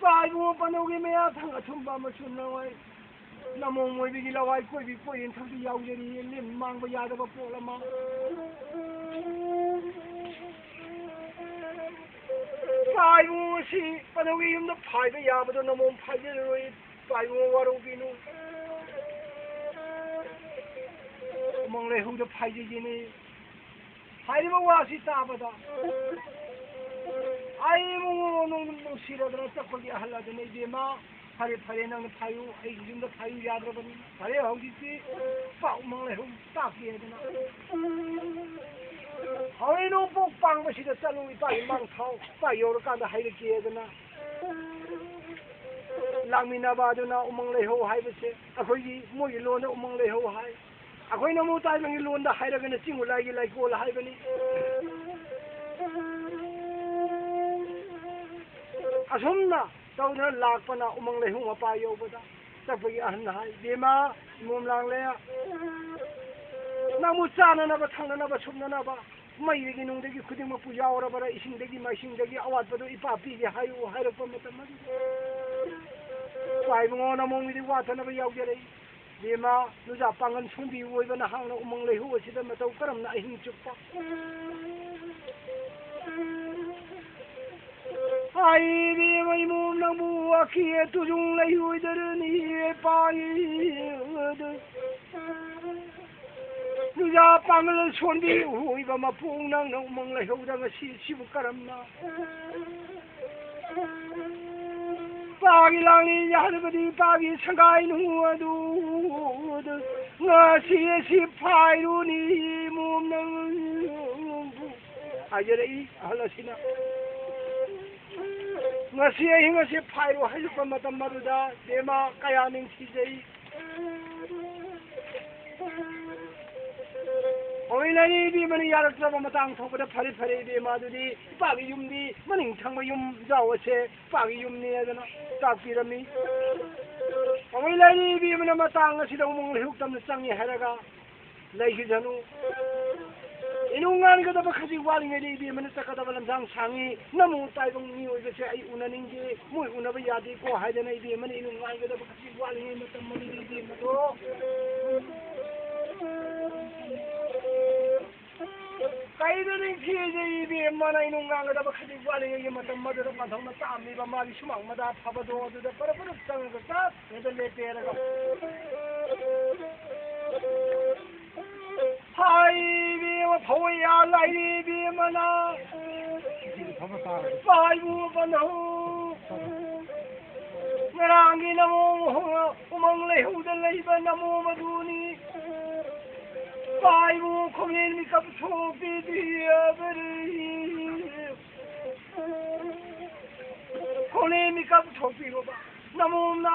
ꯄꯥꯏꯕꯨꯡꯉꯣ ꯄꯟꯗꯧꯒꯤ ꯃꯌꯥ ꯊꯪ ꯑꯊꯨꯝꯕ ꯑꯃꯁꯨ ꯅꯋꯥꯏ ꯅꯃꯣꯝ ꯑꯣꯏꯕꯒꯤ ꯂꯋꯥꯏ ꯀꯣꯏꯕꯤ ꯀꯣꯏꯔꯦꯟ ꯊꯧꯗꯤ ꯌꯥꯎꯖꯔꯤ, ꯂꯦꯝ ꯃꯥꯡꯕ ꯌꯥꯗꯕ ꯄꯣꯠ ꯑꯃ꯫ ꯄꯥꯏꯕꯨꯡꯉꯣ ꯑꯁꯤ ꯄꯟꯗꯧꯒꯤ ꯌꯨꯝꯗ ꯐꯥꯏꯕ ꯌꯥꯕꯗꯣ ꯅꯃꯣꯝ ꯐꯥꯏꯖꯔꯔꯣꯏ, ꯄꯥꯏꯕꯨꯡꯉꯣ ꯋꯥꯔꯧꯕꯤꯅꯨ꯫ ꯎꯃꯪ ꯂꯩꯍꯧꯗ ꯐꯥꯏꯖꯒꯦꯅꯦ꯫ ꯍꯥꯏꯔꯤꯕ ꯋꯥꯁꯤ ꯇꯥꯕꯗ ꯑꯩ ꯏꯕꯨꯡꯉꯣ ꯅꯨꯡ-, ꯅꯨꯡꯁꯤꯔꯗꯅ ꯆꯠꯄꯒꯤ ꯑꯍꯜ ꯑꯗꯨꯅ, "ꯏꯕꯦꯝꯃ, ꯐꯔꯦ, ꯐꯔꯦ, ꯅꯪꯅ ꯐꯥꯏꯌꯨ, ꯑꯩꯒꯤ ꯌꯨꯝꯗ ꯐꯥꯏꯌꯨ ꯌꯥꯗ꯭ꯔꯕꯅꯤ꯫ ꯐꯔꯦ, ꯍꯧꯖꯤꯛꯇꯤ ꯄꯥꯛ ꯎꯃꯪ ꯂꯩꯍꯧ ꯇꯥꯛꯀꯦ" ꯍꯥꯏꯗꯅ, ꯍꯣꯔꯦꯟ ꯅꯣꯡꯄꯣꯛ ꯄꯥꯡꯕꯁꯤꯗ ꯆꯠꯂꯨ, ꯏꯄꯥꯒꯤ ꯃꯥꯡ ꯊꯥꯎ, ꯏꯄꯥ ꯌꯧꯔꯀꯥꯟꯗ ꯍꯥꯏꯔꯛꯀꯦ ꯍꯥꯏꯗꯅ ꯂꯥꯛꯃꯤꯟꯅꯕ ꯑꯗꯨꯅ ꯎꯃꯪ ꯂꯩꯍꯧ ꯍꯥꯏꯕꯁꯦ ꯑꯩꯈꯣꯏꯒꯤ, ꯃꯣꯏꯒꯤ ꯂꯣꯟꯗ ꯎꯃꯪ ꯂꯩꯍꯧ ꯍꯥꯏ꯫ ꯑꯩꯈꯣꯏꯅ ꯑꯃꯨꯛ ꯇꯥꯏꯕꯪꯒꯤ ꯂꯣꯟꯗ ꯍꯥꯏꯔꯒꯅ ꯆꯤꯡ ꯎꯂꯥꯏꯒꯤ ꯂꯩꯀꯣꯜ ꯍꯥꯏꯕꯅꯤ꯫ ꯑꯁꯨꯝꯅ ꯇꯧꯗꯨꯅ ꯂꯥꯛꯄꯅ ꯎꯃꯪ ꯂꯩꯍꯧ ꯃꯄꯥ ꯌꯧꯕꯗ ꯆꯠꯄꯒꯤ ꯑꯍꯟꯅ ꯍꯥꯏ, "ꯏꯕꯦꯝꯃ, ꯏꯃꯣꯝ ꯂꯥꯡꯂꯦ, ꯅꯪꯕꯨ ꯆꯥꯅꯅꯕ, ꯊꯛꯅꯅꯕ, ꯁꯨꯞꯅꯅꯕ ꯃꯩꯗꯒꯤ ꯅꯨꯡꯗꯒꯤ ꯈꯨꯗꯤꯡꯃꯛꯄꯨ ꯌꯥꯎꯔꯕ꯭ꯔꯥ? ꯏꯁꯤꯡꯗꯒꯤ ꯃꯥꯏꯁꯤꯡꯗꯒꯤ ꯑꯋꯥꯠꯄꯗꯨ ꯏꯄꯥ ꯄꯤꯒꯦ ꯍꯥꯏꯌꯨ" ꯍꯥꯏꯔꯛꯄ ꯃꯇꯝ ꯑꯗꯨꯗ ꯄꯥꯏꯕꯨꯡꯉꯣ ꯅꯃꯣꯝꯒꯤꯗꯤ ꯋꯥꯠꯇꯅꯕ ꯌꯥꯎꯖꯔꯛꯏ꯫ ꯏꯕꯦꯝꯃ, ꯅꯨꯖꯥ ꯄꯥꯡꯒꯜ ꯁꯣꯟꯕꯤ ꯑꯣꯏꯕ ꯅꯍꯥꯛꯅ ꯎꯃꯪ ꯂꯩꯍꯧ ꯑꯁꯤꯗ ꯃꯇꯧ ꯀꯔꯝꯅ ꯑꯍꯤꯡ ꯆꯨꯞꯄ? ꯍꯥꯏ ꯏꯕꯦꯝꯃ, ꯏꯃꯣꯝ ꯅꯪꯕꯨ ꯋꯥꯈꯤ ꯇꯨꯖꯨꯡ ꯂꯩꯍꯧꯗꯔꯅꯤ ꯄꯥꯏ꯫ ꯅꯨꯖꯥ ꯄꯥꯡꯒꯜ ꯁꯣꯟꯕꯤ ꯑꯣꯏꯕ ꯃꯄꯣꯛ ꯅꯪꯅ ꯎꯃꯪ ꯂꯩꯍꯧꯗ ꯉꯁꯤ ꯁꯤꯕꯨ ꯀꯔꯝꯅ? ꯄꯥꯒꯤ ꯂꯥꯡꯂꯤ ꯌꯥꯗꯕꯗꯤ ꯄꯥꯒꯤ ꯁꯪꯒꯥꯏ ꯅꯨꯡ ꯑꯗꯨ ꯉꯁꯤ ꯑꯁꯤ ꯐꯥꯏꯔꯨꯅꯤ ꯃꯣꯝ ꯅꯪ꯫ ꯍꯥꯏꯖꯔꯛꯏ ꯑꯍꯜ ꯑꯁꯤꯅ꯫ ꯉꯁꯤ ꯑꯍꯤꯡ ꯑꯁꯤ ꯐꯥꯏꯔꯨ ꯍꯥꯏꯔꯛꯄ ꯃꯇꯝ ꯑꯗꯨꯗ ꯕꯦꯝꯃ ꯀꯌꯥ ꯅꯤꯡꯊꯤꯖꯩ꯫ ꯍꯣꯏ, ꯂꯩꯔꯦ ꯏꯕꯦꯝꯃꯅ ꯌꯥꯔꯛꯇ꯭ꯔꯕ ꯃꯇꯥꯡ ꯊꯣꯛꯄꯗ꯫ ꯐꯔꯦ, ꯐꯔꯦ ꯏꯕꯦꯝꯃ, ꯑꯗꯨꯗꯤ ꯏꯄꯥꯒꯤ ꯌꯨꯝꯗꯤ ꯃꯅꯤꯡ ꯊꯪꯕ ꯌꯨꯝ ꯖꯥꯎ ꯑꯁꯦ ꯏꯄꯥꯒꯤ ꯌꯨꯝꯅꯤ ꯍꯥꯏꯗꯅ ꯇꯥꯛꯄꯤꯔꯝꯃꯤ꯫ ꯍꯣꯏ, ꯂꯩꯔꯦ ꯏꯕꯦꯝꯃꯅ ꯃꯇꯥꯡ ꯑꯁꯤꯗ ꯎꯃꯪ ꯂꯩꯍꯧ ꯇꯝꯅ ꯆꯪꯉꯤ ꯍꯥꯏꯔꯒ ꯂꯩꯈꯤꯁꯅꯨ꯫ ꯏꯅꯨꯡ ꯉꯥꯟꯒꯗꯕ ꯈꯖꯤꯛ ꯋꯥꯠꯂꯤꯉꯩꯗ ꯏꯕꯦꯝꯃꯅ ꯆꯠꯀꯗꯕ ꯂꯝꯁꯥꯡ ꯁꯥꯡꯉꯤ꯫ ꯅꯃꯨ ꯇꯥꯏꯕꯪ ꯃꯤꯑꯣꯏꯕꯁꯦ ꯑꯩ ꯎꯅꯅꯤꯡꯗꯦ, ꯃꯣꯏ ꯎꯅꯕ ꯌꯥꯗꯦꯀꯣ ꯍꯥꯏꯗꯅ ꯏꯕꯦꯝꯃꯅ ꯏꯅꯨꯡ ꯉꯥꯟꯒꯗꯕ ꯈꯖꯤꯛ ꯋꯥꯠꯂꯤꯉꯩ ꯃꯇꯝ ꯑꯗꯨꯗ ꯏꯕꯦꯝꯃꯗꯣ ꯀꯩꯗ ꯅꯤꯡꯊꯤꯖꯩ ꯏꯕꯦꯝꯃꯅ ꯏꯅꯨꯡ ꯉꯥꯟꯒꯗꯕ ꯈꯖꯤꯛ ꯋꯥꯠꯂꯤꯉꯩꯒꯤ ꯃꯇꯝ ꯑꯗꯨꯗ ꯄꯥꯟꯊꯧꯅ ꯇꯥꯝꯂꯤꯕ ꯃꯥꯒꯤ ꯁꯨꯃꯥꯡ ꯃꯗꯥ ꯐꯕꯗꯣ ꯑꯗꯨꯗ ꯄꯔꯞ ꯄꯔꯞ ꯆꯪꯉꯒ ꯆꯠ ꯍꯦꯛꯇ ꯂꯦꯞꯄꯦꯔꯒ꯫ ꯍꯥꯏ ꯏꯕꯦꯝꯃ ꯐꯧ ꯌꯥ ꯂꯥꯏꯔꯤ ꯏꯕꯦꯝꯃꯅ꯫ ꯄꯥꯏꯕꯨ ꯄꯟꯊꯧ꯫ ꯉꯔꯥꯡꯒꯤ ꯅꯃꯣꯝ ꯎꯃꯪ ꯂꯩꯍꯧꯗ ꯂꯩꯕ ꯅꯃꯣꯝ ꯑꯗꯨꯅꯤ꯫ ꯄꯥꯏꯕꯨ ꯈꯣꯡꯖꯦꯜ ꯃꯤꯀꯞ ꯊꯣꯛꯄꯤꯗ꯭ꯔꯤꯕꯔꯤ꯫ ꯈꯣꯡꯖꯦꯜ ꯃꯤꯀꯞ ꯊꯣꯛꯄꯤꯔꯣꯕ꯫ ꯅꯃꯣꯝꯅ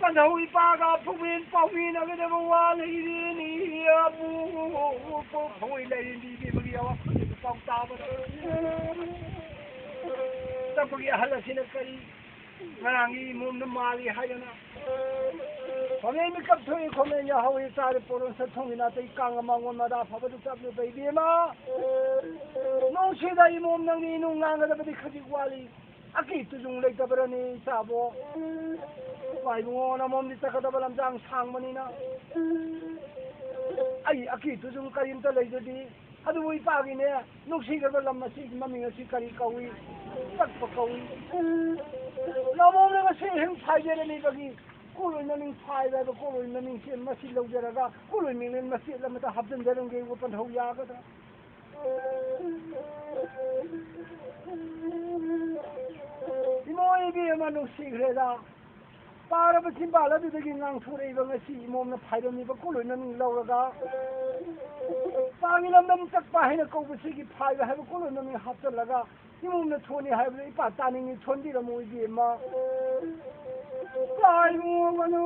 ꯄꯟꯊꯧ ꯏꯄꯥꯒ ꯐꯧꯃꯤꯟ ꯄꯥꯎꯃꯤꯟꯅꯒꯗꯕ ꯋꯥ ꯂꯩꯔꯦꯅꯦ꯫ ꯑꯕꯨ ꯐꯧꯃꯤꯟ ꯂꯥꯏꯔꯦꯝꯕꯤ ꯏꯕꯦꯝꯃꯒꯤ ꯑꯋꯥꯐꯝꯁꯤꯕꯨ ꯄꯥꯎ ꯇꯥꯕꯗ ꯆꯠꯄꯒꯤ ꯑꯍꯜ ꯑꯁꯤꯅ ꯀꯔꯤ ꯉꯔꯥꯡꯒꯤ ꯏꯃꯣꯝꯅ ꯃꯥꯜꯂꯤ ꯍꯥꯏꯗꯅ ꯈꯣꯃꯦꯟ ꯃꯤꯀꯞ ꯊꯣꯛꯏ, ꯈꯣꯃꯦꯟ ꯌꯥꯍꯧꯏ, ꯆꯥꯔꯦ ꯄꯣꯔꯣꯟ ꯁꯠ ꯊꯣꯡꯒꯤ ꯅꯥꯇꯩ ꯀꯥꯡ ꯑꯃꯥꯡ ꯑꯣꯟ ꯃꯗꯥ ꯐꯕꯗꯨ ꯆꯠꯂꯨꯕ ꯏꯕꯦꯝꯃ꯫ ꯅꯨꯡꯁꯤꯗ ꯏꯃꯣꯝ ꯅꯪꯗꯤ ꯏꯅꯨꯡ ꯉꯥꯡꯒꯗꯕꯗꯤ ꯈꯖꯤꯛ ꯋꯥꯠꯂꯤ꯫ ꯑꯀꯤ ꯇꯨꯖꯨꯡ ꯂꯩꯇꯕ꯭ꯔꯅꯤ ꯏꯆꯥꯕꯣ? ꯏꯄꯥ ꯏꯕꯨꯡꯉꯣ ꯅꯃꯣꯝꯗꯤ ꯆꯠꯀꯗꯕ ꯂꯝꯖꯥꯡ ꯁꯥꯡꯕꯅꯤꯅ꯫ ꯑꯩ ꯑꯀꯤ ꯇꯨꯖꯨꯡ ꯀꯔꯤꯝꯇ ꯂꯩꯖꯗꯦ꯫ ꯑꯗꯨꯕꯨ ꯏꯄꯥꯒꯤꯅꯦ ꯅꯨꯡꯁꯤꯈ꯭ꯔꯕ ꯂꯝ ꯑꯁꯤꯒꯤ ꯃꯃꯤꯡ ꯑꯁꯤ ꯀꯔꯤ ꯀꯧꯏ? ꯆꯠꯄ ꯀꯧꯏ꯫ ꯅꯃꯣꯝꯅ ꯉꯁꯤ ꯑꯍꯤꯡ ꯐꯥꯏꯖꯔꯅꯤꯕꯒꯤ ꯀꯣꯂꯣꯏ ꯃꯃꯤꯡ ꯐꯥꯏꯕ ꯍꯥꯏꯕ ꯀꯣꯂꯣꯏ ꯃꯃꯤꯡꯁꯦ ꯃꯁꯤ ꯂꯧꯖꯔꯒ ꯀꯣꯂꯣꯏ ꯃꯤꯡꯂꯦꯟ ꯃꯆꯦꯠ ꯑꯃꯇ ꯍꯥꯞꯆꯤꯟꯖꯔꯝꯒꯦ ꯏꯕꯨ ꯄꯟꯊꯧ ꯌꯥꯒꯗ꯭ꯔꯥ? ꯏꯃꯣ ꯏꯕꯦꯝꯃ ꯅꯨꯡꯁꯤꯈ꯭ꯔꯦꯗ꯫ ꯄꯥꯔꯕ ꯆꯤꯝꯕꯥꯜ ꯑꯗꯨꯗꯒꯤ ꯉꯥꯡꯊꯣꯔꯛꯏꯕ ꯉꯁꯤ ꯏꯃꯣꯝꯅ ꯐꯥꯏꯔꯝꯃꯤꯕ ꯀꯣꯂꯣꯏ ꯃꯃꯤꯡ ꯂꯧꯔꯒ ꯄꯥꯒꯤ ꯂꯝꯗꯝ ꯆꯠꯄ ꯍꯥꯏꯅ ꯀꯧꯕꯁꯤꯒꯤ ꯐꯥꯏꯕ ꯍꯥꯏꯕ ꯀꯣꯂꯣꯏ ꯃꯃꯤꯡ ꯍꯥꯞꯆꯤꯜꯂꯒ ꯏꯃꯣꯝꯅ ꯊꯣꯟꯅꯤ ꯍꯥꯏꯕꯗꯨ ꯏꯄꯥ ꯇꯥꯅꯤꯡꯉꯤ, ꯊꯣꯟꯕꯤꯔꯝꯃꯨ ꯏꯕꯦꯝꯃ꯫ ꯇꯥꯏꯕꯨꯡꯉꯣ ꯃꯅꯨ,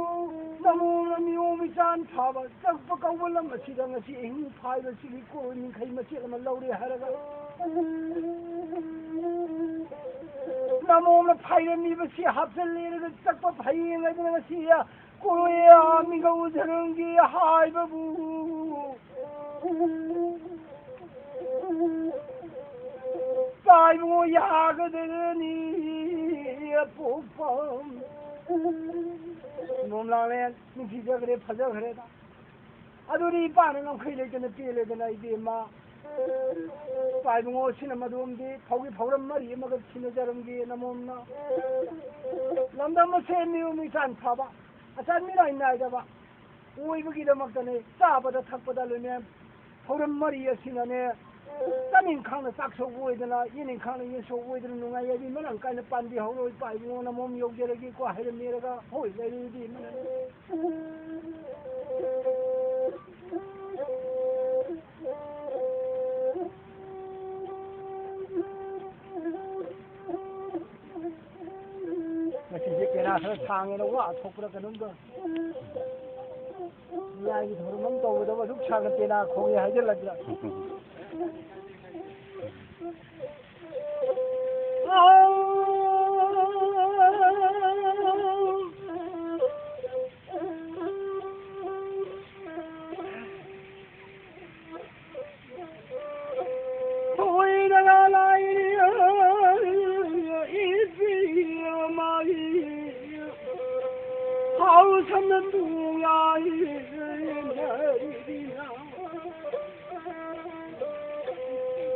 ꯅꯃꯣꯝꯅ ꯃꯤꯑꯣꯡ ꯃꯤꯆꯥꯟ ꯐꯥꯕ ꯆꯠꯄ ꯀꯧꯕ ꯂꯝ ꯑꯁꯤꯗ ꯉꯁꯤ ꯑꯍꯤꯡ ꯐꯥꯏꯕꯁꯤꯒꯤ ꯀꯣꯔꯣꯏ ꯅꯤꯡꯈꯩ ꯃꯆꯦꯠ ꯑꯃ ꯂꯧꯔꯦ ꯍꯥꯏꯔꯒ, ꯅꯃꯣꯝꯅ ꯐꯥꯏꯔꯝꯃꯤꯕꯁꯤ ꯍꯥꯞꯆꯜꯂꯦꯔꯒ ꯆꯠꯄ ꯐꯩꯌꯦꯡ ꯍꯥꯏꯗꯅ ꯉꯁꯤ ꯀꯣꯔꯣꯏ ꯃꯤꯒꯧ ꯙꯔꯝꯒꯤ ꯍꯥꯏꯕꯕꯨ ꯄꯥꯏꯕꯣ ꯌꯥꯒꯗꯅꯤ ꯑꯄꯣꯛꯄꯝ꯫ ꯅꯣꯝ ꯂꯥꯡꯂꯦꯟ ꯅꯤꯡꯊꯤꯖꯈ꯭ꯔꯦ, ꯐꯖꯈ꯭ꯔꯦꯗ꯫ ꯑꯗꯨꯗꯤ ꯏꯄꯥꯅ ꯉꯝꯈꯩ ꯂꯩꯇꯅ ꯄꯦꯜꯂꯦꯗꯅ ꯏꯕꯦꯝꯃ꯫ ꯄꯥꯏꯕꯨꯡꯉꯣ ꯁꯤꯅ ꯃꯗꯣꯝꯗꯤ ꯐꯧꯒꯤ ꯐꯧꯔꯝ ꯃꯔꯤ ꯑꯃꯒ ꯁꯤꯟꯅꯖꯔꯝꯒꯦ ꯅꯃꯣꯝꯅ꯫ ꯂꯝꯗꯝ ꯑꯁꯦ ꯃꯤꯑꯣꯏ ꯃꯤꯆꯥꯟ ꯐꯕ, ꯑꯆꯥꯟ ꯃꯤꯔꯥꯏ ꯅꯥꯏꯗꯕ ꯑꯣꯏꯕꯒꯤꯗꯃꯛꯇꯅꯦ ꯆꯥꯕꯗ ꯊꯛꯄꯗ ꯂꯣꯏꯅ ꯐꯧꯔꯝ ꯃꯔꯤ ꯑꯁꯤꯅꯅꯦ ꯆꯥꯅꯤꯡ ꯈꯥꯡꯅ ꯆꯥꯛ ꯁꯧꯕ ꯑꯣꯏꯗꯅ, ꯌꯦꯅꯤꯡ ꯈꯥꯡꯅ ꯌꯦꯟ ꯁꯧꯕ ꯑꯣꯏꯗꯅ ꯅꯨꯡꯉꯥꯏ ꯍꯥꯏꯕꯤ ꯃꯔꯥꯡ ꯀꯥꯏꯅ ꯄꯥꯟꯕꯤ ꯍꯧꯔꯣꯏ ꯄꯥꯏꯕꯨꯡꯉꯣ ꯅꯃꯣꯝ ꯌꯧꯖꯔꯒꯦꯀꯣ ꯍꯥꯏꯔꯝꯃꯦꯔꯒ ꯍꯣꯏ ꯂꯩꯔꯨꯗꯤ ꯃꯅꯅꯦ꯫ ꯉꯁꯤꯁꯦ ꯄꯦꯅꯥ ꯈꯔ ꯁꯥꯡꯉꯦꯅ ꯋꯥ ꯊꯣꯛꯄ꯭ꯔꯥ ꯀꯩꯅꯣꯝ ꯇꯧꯔꯦ꯫ ꯃꯤꯌꯥꯏꯒꯤ ꯊꯧꯔꯝ ꯑꯃ ꯇꯧꯕꯗꯕꯨ ꯑꯁꯨꯛ ꯁꯥꯡꯅ ꯄꯦꯅꯥ ꯈꯣꯡꯉꯦ ꯍꯥꯏꯖꯤꯜꯂꯛꯇ꯭ꯔꯥ?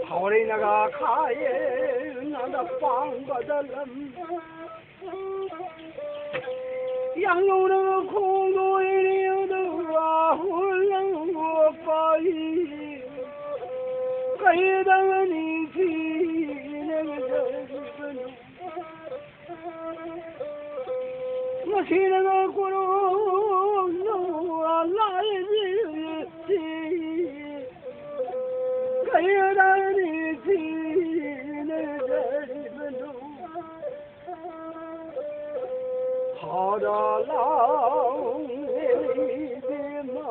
ꯐꯥꯎꯔꯩꯅꯒ ꯈꯥꯏꯌꯦ ꯅꯥꯗ ꯄꯥꯡꯕꯗ ꯂꯝ꯫ ꯌꯥꯡꯂꯧꯅ ꯈꯣꯡꯗꯣꯏꯅꯦ ꯑꯗꯨ ꯋꯥꯍꯨꯜ ꯂꯧꯕ ꯄꯥꯏ꯫ ꯀꯩꯗ ꯅꯤꯡꯊꯤꯅ ꯆꯠꯄꯅꯣ? ꯃꯁꯤꯅ ꯀꯣꯔꯣꯝꯅ ꯂꯥꯏꯕꯤꯁꯤ ꯀꯩꯗ ꯅꯤꯡꯊꯤꯅ ꯆꯠꯄꯅꯣ? ꯂꯥꯎꯔꯦ ꯏꯕꯦꯝꯃ꯫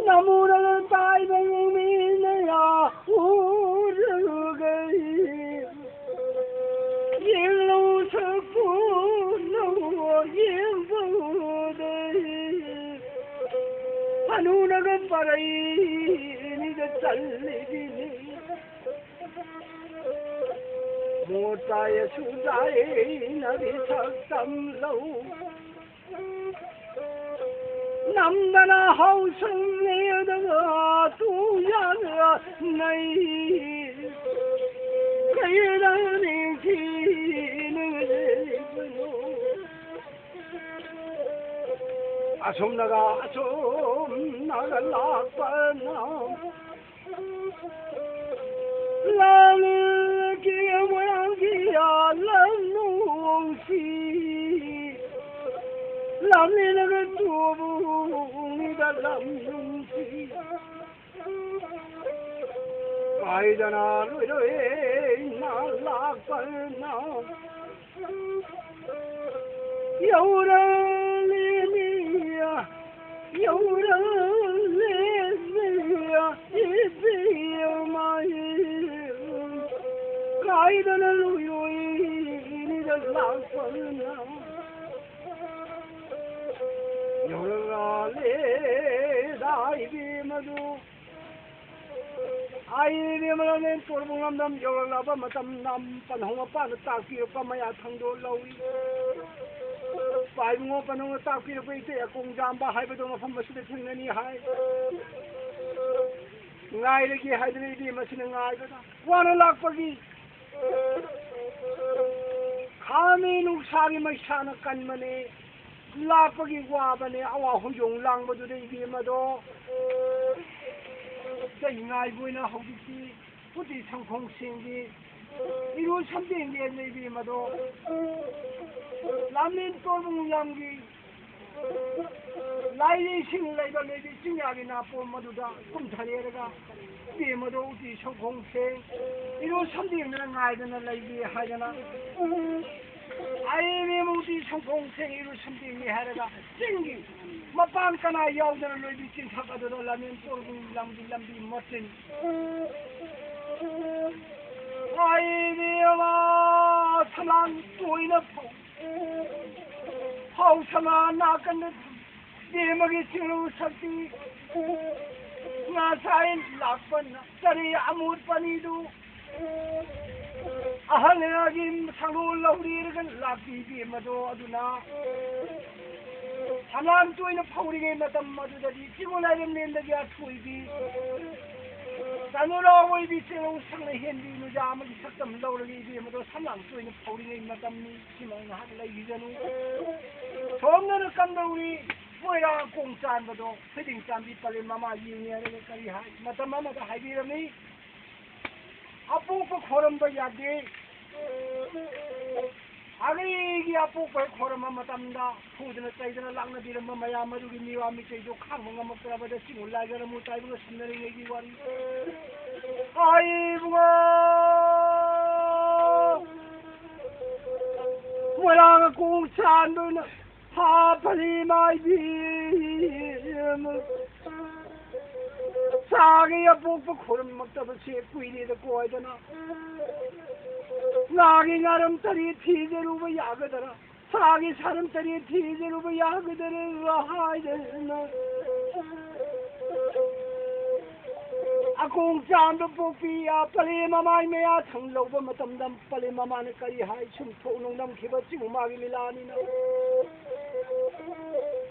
ꯅꯃꯨꯔꯒ ꯇꯥꯏꯕ ꯃꯤꯅ ꯌꯥꯎꯔꯒ ꯌꯦꯡꯂꯧ ꯁꯛꯄꯨ ꯂꯧ ꯌꯦꯡꯕꯗꯩ ꯍꯅꯨꯅꯒ ꯄꯔꯩꯅꯤꯗ ꯆꯜꯂꯤꯕꯤꯅꯤ꯫ ꯃꯣꯇꯥꯏ ꯑꯁꯨ ꯇꯥꯏꯅꯕꯤ ꯁꯛꯇꯝ ꯂꯧ ꯅꯝꯗꯅ ꯍꯧꯁꯪ ꯂꯦꯗꯒ ꯇꯨ ꯌꯥꯗ ꯅꯩ ꯀꯩꯗ ꯅꯤꯡꯊꯤꯅ ꯑꯁꯨꯝꯅꯒ ꯑꯁꯨꯝꯅꯒ ꯂꯥꯛꯄꯅ ꯂꯥꯂꯤꯒꯤ ꯃꯣꯏꯔꯥꯡꯒꯤ ꯂꯝꯅꯨꯡꯁꯤ ꯂꯝꯂꯦꯟꯒ ꯇꯨꯕꯨꯡꯗ ꯂꯝꯅꯨꯡꯁꯤ ꯄꯥꯏꯗꯅ ꯂꯣꯏ ꯂꯣꯏꯅ ꯂꯥꯛꯄꯅ ꯌꯧꯔꯛꯂꯤꯃꯤ ꯌꯧꯔꯛꯂꯤꯃꯤ ꯏꯕꯦꯝꯃ ꯀꯥꯏꯗꯅ ꯂꯣꯏ ꯂꯣꯏꯅ ꯂꯥꯛꯄꯅ ꯌꯧꯔꯛꯂꯦꯗ ꯏꯕꯦꯝꯃꯗꯨ ꯍꯥꯏꯔꯤꯕ ꯃꯔꯝꯗꯤ ꯇꯣꯔꯕꯨꯡ ꯂꯝꯗꯝ ꯌꯧꯔꯛꯂꯕ ꯃꯇꯝꯗ ꯄꯟꯍꯧ ꯃꯄꯥꯅ ꯇꯥꯛꯄꯤꯔꯛꯄ ꯃꯌꯥ ꯊꯪꯗꯣ ꯂꯧꯏ꯫ ꯄꯥꯏꯕꯨꯡꯉꯣ ꯄꯟꯍꯧꯅ ꯇꯥꯛꯄꯤꯔꯛꯄ ꯏꯇꯩ ꯑꯀꯣꯡꯖꯥꯝꯕ ꯍꯥꯏꯕꯗꯣ ꯃꯐꯝ ꯑꯁꯤꯗ ꯊꯦꯡꯅꯅꯤ ꯍꯥꯏ꯫ ꯉꯥꯏꯔꯒꯦ ꯍꯥꯏꯗꯨꯅ ꯏꯕꯦꯝ ꯑꯁꯤꯅ ꯉꯥꯏꯕꯗ ꯋꯥꯅ ꯂꯥꯛꯄꯒꯤ ꯈꯥꯃꯤ ꯅꯨꯡꯁꯥꯒꯤ ꯃꯩꯁꯥꯅ ꯀꯟꯕꯅꯦ꯫ ꯂꯥꯛꯄꯒꯤ ꯋꯥꯕꯅꯦ꯫ ꯑꯋꯥ ꯍꯣꯌꯣꯡ ꯂꯥꯡꯕꯗꯨꯗ ꯏꯕꯦꯝꯃꯗꯣ ꯆꯩ ꯉꯥꯏꯕ ꯑꯣꯏꯅ ꯍꯧꯖꯤꯛꯇꯤ ꯎꯇꯤ ꯁꯪꯈꯣꯡ ꯁꯦꯡꯒꯤ ꯏꯔꯨ ꯁꯝꯗꯦꯡꯒꯤ ꯏꯕꯦꯝꯃꯗꯣ ꯂꯥꯃꯦꯟ ꯇꯣꯔꯕꯨꯡ ꯂꯝꯒꯤ ꯂꯥꯏꯔꯩꯁꯤꯡ ꯂꯩꯕ ꯂꯩꯕꯤ ꯆꯤꯡꯌꯥꯒꯤ ꯅꯥꯄꯣꯝ ꯑꯗꯨꯗ ꯀꯨꯝꯊꯔꯦꯔꯒ ꯏꯕꯦꯝꯃꯗꯣ ꯎꯇꯤ ꯁꯪꯈꯣꯡ ꯁꯦꯡ ꯏꯔꯨ ꯁꯝꯗꯦꯡꯗꯅ ꯉꯥꯏꯗꯅ ꯂꯩꯒꯦ ꯍꯥꯏꯗꯅ ꯑꯩ ꯃꯤꯃꯨꯡꯗꯤ ꯁꯪꯈꯣꯡ ꯊꯦꯡ ꯏꯔꯨ ꯁꯝꯊꯦꯡꯅꯤ ꯍꯥꯏꯔꯒ ꯆꯤꯡꯒꯤ ꯃꯄꯥꯟ ꯀꯅꯥ ꯌꯥꯎꯗꯅ ꯂꯣꯏꯕꯤ ꯆꯤꯡꯊꯛ ꯑꯗꯨꯗ ꯂꯝꯖꯦꯟ ꯆꯣꯡꯕꯒꯤ ꯂꯝꯒꯤ ꯂꯝꯕꯤ ꯃꯆꯤꯟ꯫ ꯑꯩ ꯃꯤꯃ ꯁꯂꯥꯡ ꯇꯣꯏꯅ ꯐꯧ꯫ ꯐꯧ ꯁꯂꯥ ꯅꯥꯀꯟꯗ ꯏꯕꯦꯝꯃꯒꯤ ꯆꯤꯡꯂꯨ ꯁꯛꯇꯤ ꯉꯁꯥꯏ ꯂꯥꯛꯄ ꯆꯔꯤ ꯑꯃꯣꯠꯄꯅꯤꯗꯨ ꯑꯍꯜꯒꯤ ꯁꯪꯂꯣꯟ ꯂꯧꯔꯤꯔꯒ ꯂꯥꯛꯄꯤ ꯏꯕꯦꯝꯃꯗꯣ ꯑꯗꯨꯅ ꯁꯂꯥꯝ ꯇꯣꯏꯅ ꯐꯧꯔꯤꯉꯩ ꯃꯇꯝ ꯑꯗꯨꯗꯗꯤ ꯆꯤꯡꯉꯨ ꯂꯥꯏꯔꯦꯝꯂꯦꯟꯗꯒꯤ ꯑꯊꯣꯏꯕꯤ ꯆꯅꯨꯔꯥ ꯑꯣꯏꯕꯤ ꯆꯦꯔꯧ ꯁꯛꯅ ꯍꯦꯟꯕꯤ ꯅꯨꯖꯥ ꯑꯃꯒꯤ ꯁꯛꯇꯝ ꯂꯧꯔꯒ ꯏꯕꯦꯝꯃꯗꯣ ꯁꯂꯥꯝ ꯇꯣꯏꯅ ꯐꯧꯔꯤꯉꯩ ꯃꯇꯝꯅꯤ꯫ ꯁꯤꯃ ꯉꯥꯏꯍꯥꯛ ꯂꯩꯈꯤꯁꯅꯨ꯫ ꯁꯣꯝꯗꯅ ꯀꯝꯗꯧꯔꯤ? ꯃꯣꯏꯔꯥꯡ ꯀꯣꯡ ꯆꯥꯟꯕꯗꯣ ꯐꯤꯗꯤꯡ ꯆꯥꯟꯕꯤ ꯄꯂꯦꯝ ꯃꯃꯥ ꯌꯦꯡꯉꯦ ꯍꯥꯏꯔꯒ ꯀꯔꯤ ꯍꯥꯏ? ꯃꯇꯝ ꯑꯃꯗ ꯍꯥꯏꯕꯤꯔꯝꯃꯤ, "ꯑꯄꯣꯛꯄ ꯈꯣꯔꯝꯕ ꯌꯥꯗꯦ꯫ ꯑꯒꯤꯒꯤ ꯑꯄꯣꯛꯄ ꯍꯦꯛ ꯈꯣꯔꯝꯕ ꯃꯇꯝꯗ ꯐꯨꯗꯅ ꯆꯩꯗꯅ ꯂꯥꯛꯅꯕꯤꯔꯝꯕ ꯃꯌꯥꯝ ꯑꯗꯨꯒꯤ ꯃꯤꯋꯥ ꯃꯤꯆꯩꯗꯣ ꯈꯥꯡꯕ ꯉꯝꯃꯛꯇ꯭ꯔꯕꯗ ꯆꯤꯡꯉꯨ ꯂꯥꯏꯒꯔꯃꯨ ꯇꯥꯏꯕꯒ ꯁꯝꯅꯔꯤꯉꯩꯒꯤ ꯋꯥꯔꯤ꯫ ꯑꯥ ꯏꯕꯨꯡꯉꯣ, ꯃꯣꯏꯔꯥꯡ ꯀꯣꯡ ꯆꯥꯟꯕꯅ ꯍꯥ ꯐꯔꯤ ꯃꯥꯏꯕꯤ ꯆꯥꯒꯤ ꯑꯄꯣꯛꯄ ꯈꯨꯔꯨꯝꯃꯛꯇꯕꯁꯦ ꯀꯨꯏꯔꯦꯗ ꯀꯣꯏꯗꯅ ꯉꯥꯒꯤ ꯉꯥꯔꯝ ꯇꯔꯦꯠ ꯊꯤꯖꯔꯨꯕ ꯌꯥꯒꯗ꯭ꯔꯥ? ꯁꯥꯒꯤ ꯁꯥꯔꯝ ꯇꯔꯦꯠ ꯊꯤꯖꯔꯨꯕ ꯌꯥꯒꯗ꯭ꯔꯥ ꯍꯥꯏꯗꯅ ꯑꯀꯣꯡ ꯆꯥꯝꯕ ꯄꯣꯛꯄꯤ ꯄꯂꯦꯝ ꯃꯃꯥꯏ ꯃꯌꯥ ꯊꯪ ꯂꯧꯕ ꯃꯇꯝꯗ ꯄꯂꯦꯝ ꯃꯃꯥꯅ ꯀꯔꯤ ꯍꯥꯏ? ꯁꯨꯝ ꯊꯣꯛꯅꯨꯡ ꯅꯝꯈꯤꯕ ꯆꯤꯡ ꯃꯥꯒꯤ ꯂꯤꯂꯥꯅꯤꯅ꯫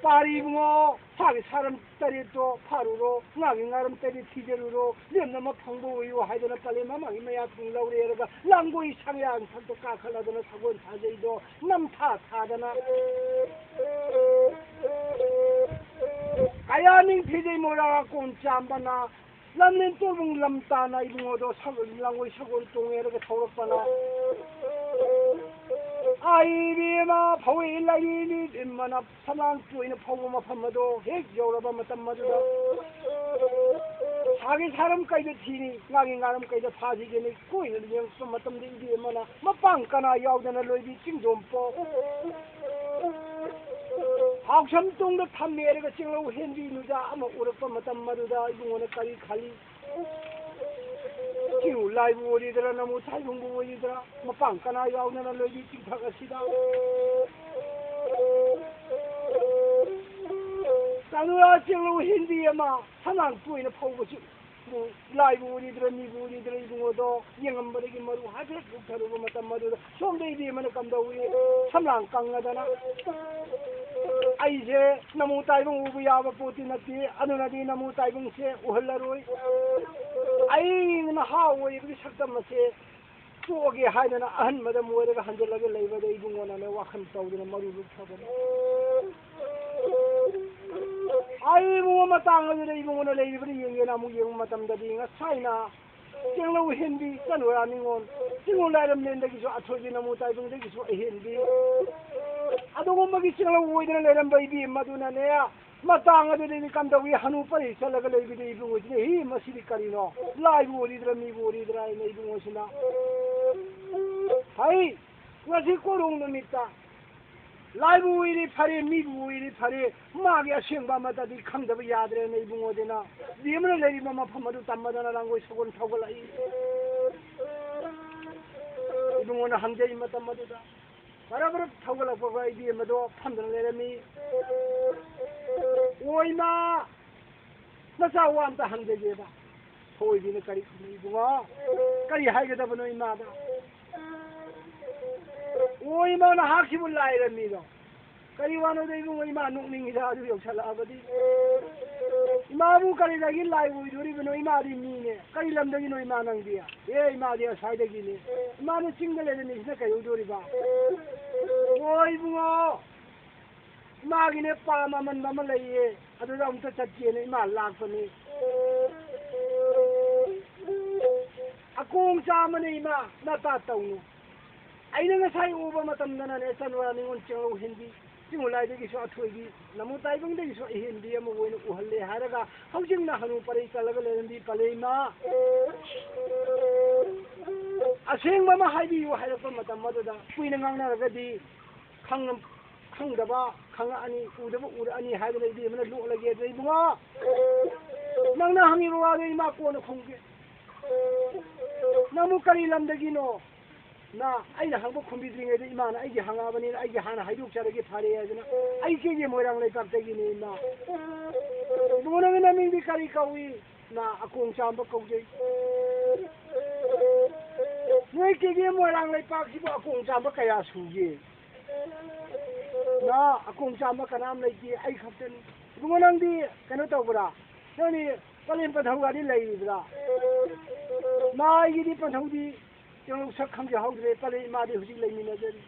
ꯄꯥꯔꯤ ꯏꯕꯨꯡꯉꯣ, ꯁꯥꯒꯤ ꯁꯥꯔꯝ ꯇꯔꯦꯠꯇꯣ ꯐꯥꯔꯨꯔꯣ, ꯉꯥꯒꯤ ꯉꯥꯔꯝ ꯇꯔꯦꯠ ꯊꯤꯖꯔꯨꯔꯣ, ꯂꯦꯝꯅ ꯑꯃ ꯐꯪꯕ ꯑꯣꯏꯌꯨ ꯍꯥꯏꯗꯅ ꯄꯂꯦꯝ ꯃꯃꯥꯒꯤ ꯃꯌꯥ ꯊꯪ ꯂꯧꯔꯦꯔꯒ ꯂꯥꯡꯒꯣꯏ ꯁꯪꯌꯥ ꯃꯊꯛꯇ ꯀꯥꯈꯠꯂꯗꯅ ꯁꯒꯣꯜ ꯁꯥꯖꯩꯗꯣ ꯅꯝꯊꯥ ꯊꯥꯗꯅ ꯀꯌꯥ ꯅꯤꯡꯊꯤꯖꯩ ꯃꯣꯏꯔꯥꯡ ꯑꯀꯣꯟ ꯆꯥꯝꯕꯅ ꯂꯝꯂꯦꯟ ꯇꯣꯔꯕꯨꯡ ꯂꯝ ꯇꯥꯅ ꯏꯕꯨꯡꯉꯣꯗꯣ ꯁꯒꯣꯜ, ꯂꯥꯡꯒꯣꯏ ꯁꯒꯣꯜ ꯇꯣꯡꯉꯦꯔꯒ ꯊꯧꯔꯛꯄꯅ ꯑꯥꯏ ꯏꯕꯦꯝꯃ ꯐꯧꯏ ꯂꯥꯏꯅꯤꯅꯤ ꯏꯕꯦꯝꯃꯅ ꯁꯂꯥꯡ ꯇꯣꯏꯅ ꯐꯧꯕ ꯃꯐꯝ ꯑꯗꯣ ꯍꯦꯛ ꯌꯧꯔꯕ ꯃꯇꯝ ꯑꯗꯨꯗ ꯁꯥꯒꯤ ꯁꯥꯔꯝ ꯀꯩꯗ ꯊꯤꯅꯤ, ꯉꯥꯒꯤ ꯉꯥꯔꯝ ꯀꯩꯗ ꯐꯥꯁꯤꯒꯦꯅ ꯀꯣꯏꯅ ꯌꯦꯡꯉꯛꯄ ꯃꯇꯝꯗ ꯏꯕꯦꯝꯃꯅ ꯃꯄꯥꯡ ꯀꯅꯥ ꯌꯥꯎꯗꯅ ꯂꯣꯏꯕꯤ ꯆꯤꯡꯖꯣꯝ ꯄꯣꯛ ꯍꯥꯎꯁꯝ ꯇꯨꯡꯗ ꯊꯝꯃꯦꯔꯒ ꯆꯤꯡꯂꯧ ꯍꯦꯟꯕꯤ ꯅꯨꯖꯥ ꯑꯃ ꯎꯔꯛꯄ ꯃꯇꯝ ꯑꯗꯨꯗ ꯏꯕꯨꯡꯉꯣꯅ ꯀꯔꯤ ꯈꯜꯂꯤ? ꯆꯤꯡ ꯂꯥꯏꯕꯨ ꯑꯣꯏꯔꯤꯗ꯭ꯔꯥ, ꯅꯃꯨ ꯊꯥꯏꯕꯨꯡꯕꯨ ꯑꯣꯏꯔꯤꯗ꯭ꯔꯥ, ꯃꯄꯥꯡ ꯀꯅꯥ ꯌꯥꯎꯗꯅ ꯂꯣꯏꯕꯤ ꯆꯤꯡꯊꯛ ꯑꯁꯤꯗ? ꯇꯅꯨꯔꯥ ꯆꯤꯡꯂꯧ ꯍꯦꯟꯕꯤ ꯑꯃ ꯁꯅꯥꯡ ꯇꯣꯏꯅ ꯐꯧꯕꯁꯤ ꯂꯥꯏꯕꯨ ꯎꯔꯤꯗ꯭ꯔꯥ, ꯃꯤꯕꯨ ꯎꯔꯤꯗ꯭ꯔꯥ, ꯏꯕꯨꯡꯉꯣꯗꯣ ꯌꯦꯡꯉꯝꯕꯗꯒꯤ ꯃꯔꯨ ꯍꯥꯏꯐꯦꯠ ꯂꯨꯞꯊꯔꯨꯕ ꯃꯇꯝ ꯑꯗꯨꯗ ꯁꯣꯝꯗ ꯏꯕꯦꯝꯃꯅ ꯀꯝꯗꯧꯏ? ꯁꯝꯂꯥꯡ ꯀꯪꯉꯗꯅ, "ꯑꯩꯁꯦ ꯅꯃꯨ ꯇꯥꯏꯕꯪ ꯎꯕ ꯌꯥꯕ ꯄꯣꯠꯇꯤ ꯅꯠꯇꯦ, ꯑꯗꯨꯅꯗꯤ ꯅꯃꯨ ꯇꯥꯏꯕꯪꯁꯦ ꯎꯍꯜꯂꯔꯣꯏ꯫ ꯑꯩ ꯅꯍꯥ ꯑꯣꯏꯔꯤꯕꯒꯤ ꯁꯛꯇꯝ ꯑꯁꯦ ꯇꯣꯛꯑꯒꯦ" ꯍꯥꯏꯗꯅ ꯑꯍꯟꯕꯗ ꯃꯣꯏꯔꯒ ꯍꯟꯖꯤꯜꯂꯒ ꯂꯩꯕꯗ ꯏꯕꯨꯡꯉꯣꯅꯅꯦ ꯋꯥꯈꯜ ꯇꯧꯗꯅ ꯃꯔꯨ ꯂꯨꯞꯊꯕꯅꯤ꯫ ꯑꯩ ꯏꯕꯨꯡꯉꯣ ꯃꯇꯥꯡ ꯑꯗꯨꯗ ꯏꯕꯨꯡꯉꯣꯅ ꯂꯩꯔꯤꯕ꯭ꯔꯥ ꯌꯦꯡꯒꯦꯅ ꯑꯃꯨꯛ ꯌꯦꯡꯕ ꯃꯇꯝꯗꯗꯤ ꯉꯁꯥꯏꯅ ꯆꯦꯡꯂꯧ ꯍꯦꯟꯕꯤ ꯆꯅꯨꯔꯥ ꯅꯤꯉꯣꯜ, ꯆꯤꯡꯉꯨ ꯂꯥꯏꯔꯝꯂꯦꯟꯗꯒꯤꯁꯨ ꯑꯊꯣꯏꯕꯤ ꯅꯃꯨ ꯇꯥꯏꯕꯪꯗꯒꯤꯁꯨ ꯑꯍꯦꯟꯕꯤ, ꯑꯗꯨꯒꯨꯝꯕꯒꯤ ꯆꯦꯡꯂꯧ ꯑꯣꯏꯗꯅ ꯂꯩꯔꯝꯕ ꯏꯕꯦꯝ ꯑꯗꯨꯅꯅꯦ, ꯃꯇꯥꯡ ꯑꯗꯨꯗꯗꯤ ꯀꯝꯗꯧꯏ? ꯍꯅꯨ ꯄꯔꯤ ꯆꯠꯂꯒ ꯂꯩꯕꯗ ꯏꯕꯨꯡꯉꯣꯁꯤꯅ, "ꯍꯤ, ꯃꯁꯤꯗꯤ ꯀꯔꯤꯅꯣ? ꯂꯥꯏꯕꯨ ꯑꯣꯏꯔꯤꯗ꯭ꯔꯥ, ꯃꯤꯕꯨ ꯑꯣꯏꯔꯤꯗ꯭ꯔꯥ?" ꯍꯥꯏꯅ ꯏꯕꯨꯡꯉꯣꯁꯤꯅ, ꯍꯩ, ꯉꯁꯤ ꯀꯣꯔꯣꯡ ꯅꯨꯃꯤꯠꯇ ꯂꯥꯏꯕꯨ ꯑꯣꯏꯔꯤ ꯐꯔꯦ, ꯃꯤꯕꯨ ꯑꯣꯏꯔꯤ ꯐꯔꯦ, ꯃꯥꯒꯤ ꯑꯁꯦꯡꯕ ꯑꯃꯠꯇꯗꯤ ꯈꯪꯗꯕ ꯌꯥꯗ꯭ꯔꯦꯅ ꯏꯕꯨꯡꯉꯣꯗꯨꯅ ꯕꯦꯝꯃꯅ ꯂꯩꯔꯤꯕ ꯃꯐꯝ ꯑꯗꯨ ꯇꯝꯃꯗꯅ ꯂꯥꯡꯒꯣꯏ ꯁꯒꯣꯜ ꯊꯧꯒꯠꯂꯛꯏ꯫ ꯏꯕꯨꯡꯉꯣꯅ ꯍꯪꯖꯩ ꯃꯇꯝ ꯑꯗꯨꯗ, ꯕꯔꯞ ꯕꯔꯞ ꯊꯧꯒꯠꯂꯛꯄꯒ ꯏꯕꯦꯝꯃꯗꯣ ꯐꯝꯗꯨꯅ ꯂꯩꯔꯝꯃꯤ꯫ "ꯑꯣ ꯏꯃꯥ, ꯅꯆꯥ ꯋꯥ ꯑꯝꯇ ꯍꯪꯖꯒꯦꯕ"꯫ ꯊꯣꯏꯕꯤꯅ ꯀꯔꯤ ꯈꯨꯝꯃꯤ, "ꯏꯕꯨꯡꯉꯣ, ꯀꯔꯤ ꯍꯥꯏꯒꯗꯕꯅꯣ ꯏꯃꯥꯗ?" "ꯑꯣ ꯏꯃꯥ, ꯅꯍꯥꯛꯁꯤꯕꯨ ꯂꯥꯏꯔꯝꯃꯤꯔꯣ?" "ꯀꯔꯤ ꯋꯥꯅꯣꯗ ꯏꯕꯨꯡꯉꯣ, ꯏꯃꯥ ꯅꯣꯛꯅꯤꯡꯉꯤꯗ ꯑꯗꯨ ꯌꯧꯁꯜꯂꯛꯑꯕꯗꯤ꯫ ꯏꯃꯥꯕꯨ ꯀꯔꯤꯗꯒꯤ ꯂꯥꯏ ꯑꯣꯏꯗꯣꯔꯤꯕꯅꯣ? ꯏꯃꯥꯗꯤ ꯃꯤꯅꯦ꯫ ꯀꯔꯤ ꯂꯝꯗꯒꯤꯅꯣ ꯏꯃꯥ ꯅꯪꯗꯤ?" "ꯑꯦ, ꯏꯃꯥꯗꯤ ꯑꯁ꯭ꯋꯥꯏꯗꯒꯤꯅꯦ꯫" "ꯏꯃꯥꯅ ꯆꯤꯡꯗ ꯂꯩꯔꯦ, ꯃꯤꯁꯤꯅ ꯀꯩꯗꯧꯗꯣꯔꯤꯕ?" "ꯑꯣ ꯏꯕꯨꯡꯉꯣ, ꯏꯃꯥꯒꯤꯅꯦ ꯄꯥꯝ ꯑꯃꯟꯕ ꯑꯃ ꯂꯩꯌꯦ, ꯑꯗꯨꯗ ꯑꯃꯨꯛꯇ ꯆꯠꯀꯦꯅ ꯏꯃꯥ ꯂꯥꯛꯄꯅꯤ꯫ ꯑꯀꯣꯡ ꯆꯥꯝꯃꯅꯦ ꯏꯃꯥ, ꯅꯇꯥ ꯇꯧꯅꯨ꯫ ꯑꯩꯅ ꯉꯁꯥꯏ ꯎꯕ ꯃꯇꯝꯗꯅꯅꯦ ꯆꯅꯨꯔꯥ ꯅꯤꯉꯣꯜ ꯆꯦꯡꯂꯧ ꯍꯦꯟꯕꯤ ꯆꯤꯡꯃꯨꯂꯥꯏꯗꯒꯤꯁꯨ ꯑꯊꯣꯏꯕꯤ, ꯂꯝꯃꯨ ꯇꯥꯏꯕꯪꯗꯒꯤꯁꯨ ꯑꯍꯦꯟꯕꯤ ꯑꯃ ꯑꯣꯏꯅ ꯎꯍꯜꯂꯦ ꯍꯥꯏꯔꯒ ꯍꯧꯖꯤꯛꯅ ꯍꯅꯨ ꯄꯔꯩ ꯀꯜꯂꯒ ꯂꯩꯔꯝꯕꯤ ꯄꯂꯩꯃ꯫ ꯑꯁꯦꯡꯕ ꯑꯃ ꯍꯥꯏꯕꯤꯌꯨ ꯍꯥꯏꯔꯛꯄ ꯃꯇꯝ ꯑꯗꯨꯗ ꯀꯨꯏꯅ ꯉꯥꯡꯅꯔꯒꯗꯤ ꯈꯪ-, ꯈꯪꯗꯕ ꯈꯪꯉꯛꯑꯅꯤ, ꯎꯗꯕ ꯎꯔꯛꯑꯅꯤ ꯍꯥꯏꯗꯅ ꯏꯕꯦꯝꯃꯅ ꯂꯣꯛꯂꯒꯦ ꯑꯗꯨꯅ ꯏꯕꯨꯡꯉꯣ, ꯅꯪꯅ ꯍꯪꯉꯤꯕ ꯋꯥꯗꯣ ꯏꯃꯥ ꯀꯣꯟꯅ ꯈꯨꯝꯒꯦ꯫ ꯅꯪꯕꯨ ꯀꯔꯤ ꯂꯝꯗꯒꯤꯅꯣ? ꯅ ꯑꯩꯅ ꯍꯪꯕ ꯈꯨꯝꯕꯤꯗ꯭ꯔꯤꯉꯩꯗ ꯏꯃꯥꯅ ꯑꯩꯒꯤ ꯍꯪꯉꯛꯑꯕꯅꯤꯅ ꯑꯩꯒꯤ ꯍꯥꯟꯅ ꯍꯥꯏꯗꯣꯛꯆꯔꯒꯦ ꯐꯔꯦ ꯍꯥꯏꯗꯅ, ꯑꯩ ꯀꯦꯒꯦ ꯃꯣꯏꯔꯥꯡ ꯂꯩꯄꯥꯛꯇꯒꯤꯅꯦ ꯏꯃꯥ꯫ ꯏꯕꯨꯡꯉꯣ ꯅꯪꯒꯤ ꯅꯃꯤꯡꯗꯤ ꯀꯔꯤ ꯀꯧꯏ? ꯅ ꯑꯀꯣꯡ ꯆꯥꯝꯕ ꯀꯧꯖꯩ꯫ ꯅꯣꯏ ꯀꯦꯒꯦ ꯃꯣꯏꯔꯥꯡ ꯂꯩꯄꯥꯛꯁꯤꯕꯨ ꯑꯀꯣꯡ ꯆꯥꯝꯕ ꯀꯌꯥ ꯁꯨꯒꯦ? ꯅ ꯑꯀꯣꯡ ꯆꯥꯝꯕ ꯀꯅꯥꯝ ꯂꯩꯇꯦ, ꯑꯩ ꯈꯛꯇꯅꯤ꯫ ꯏꯕꯨꯡꯉꯣ ꯅꯪꯗꯤ ꯀꯩꯅꯣ ꯇꯧꯕ꯭ꯔꯥ? ꯅꯪꯗꯤ ꯄꯂꯦꯝ ꯄꯟꯊꯧꯒꯗꯤ ꯂꯩꯔꯤꯕ꯭ꯔꯥ? ꯅ ꯑꯩꯒꯤꯗꯤ ꯄꯟꯊꯧꯗꯤ ꯀꯩꯅꯣ ꯁꯛ ꯈꯪꯖꯍꯧꯗ꯭ꯔꯦ, ꯄꯂꯦꯝ ꯏꯃꯥꯗꯤ ꯍꯧꯖꯤꯛ ꯂꯩꯃꯤꯟꯅꯖꯔꯤ꯫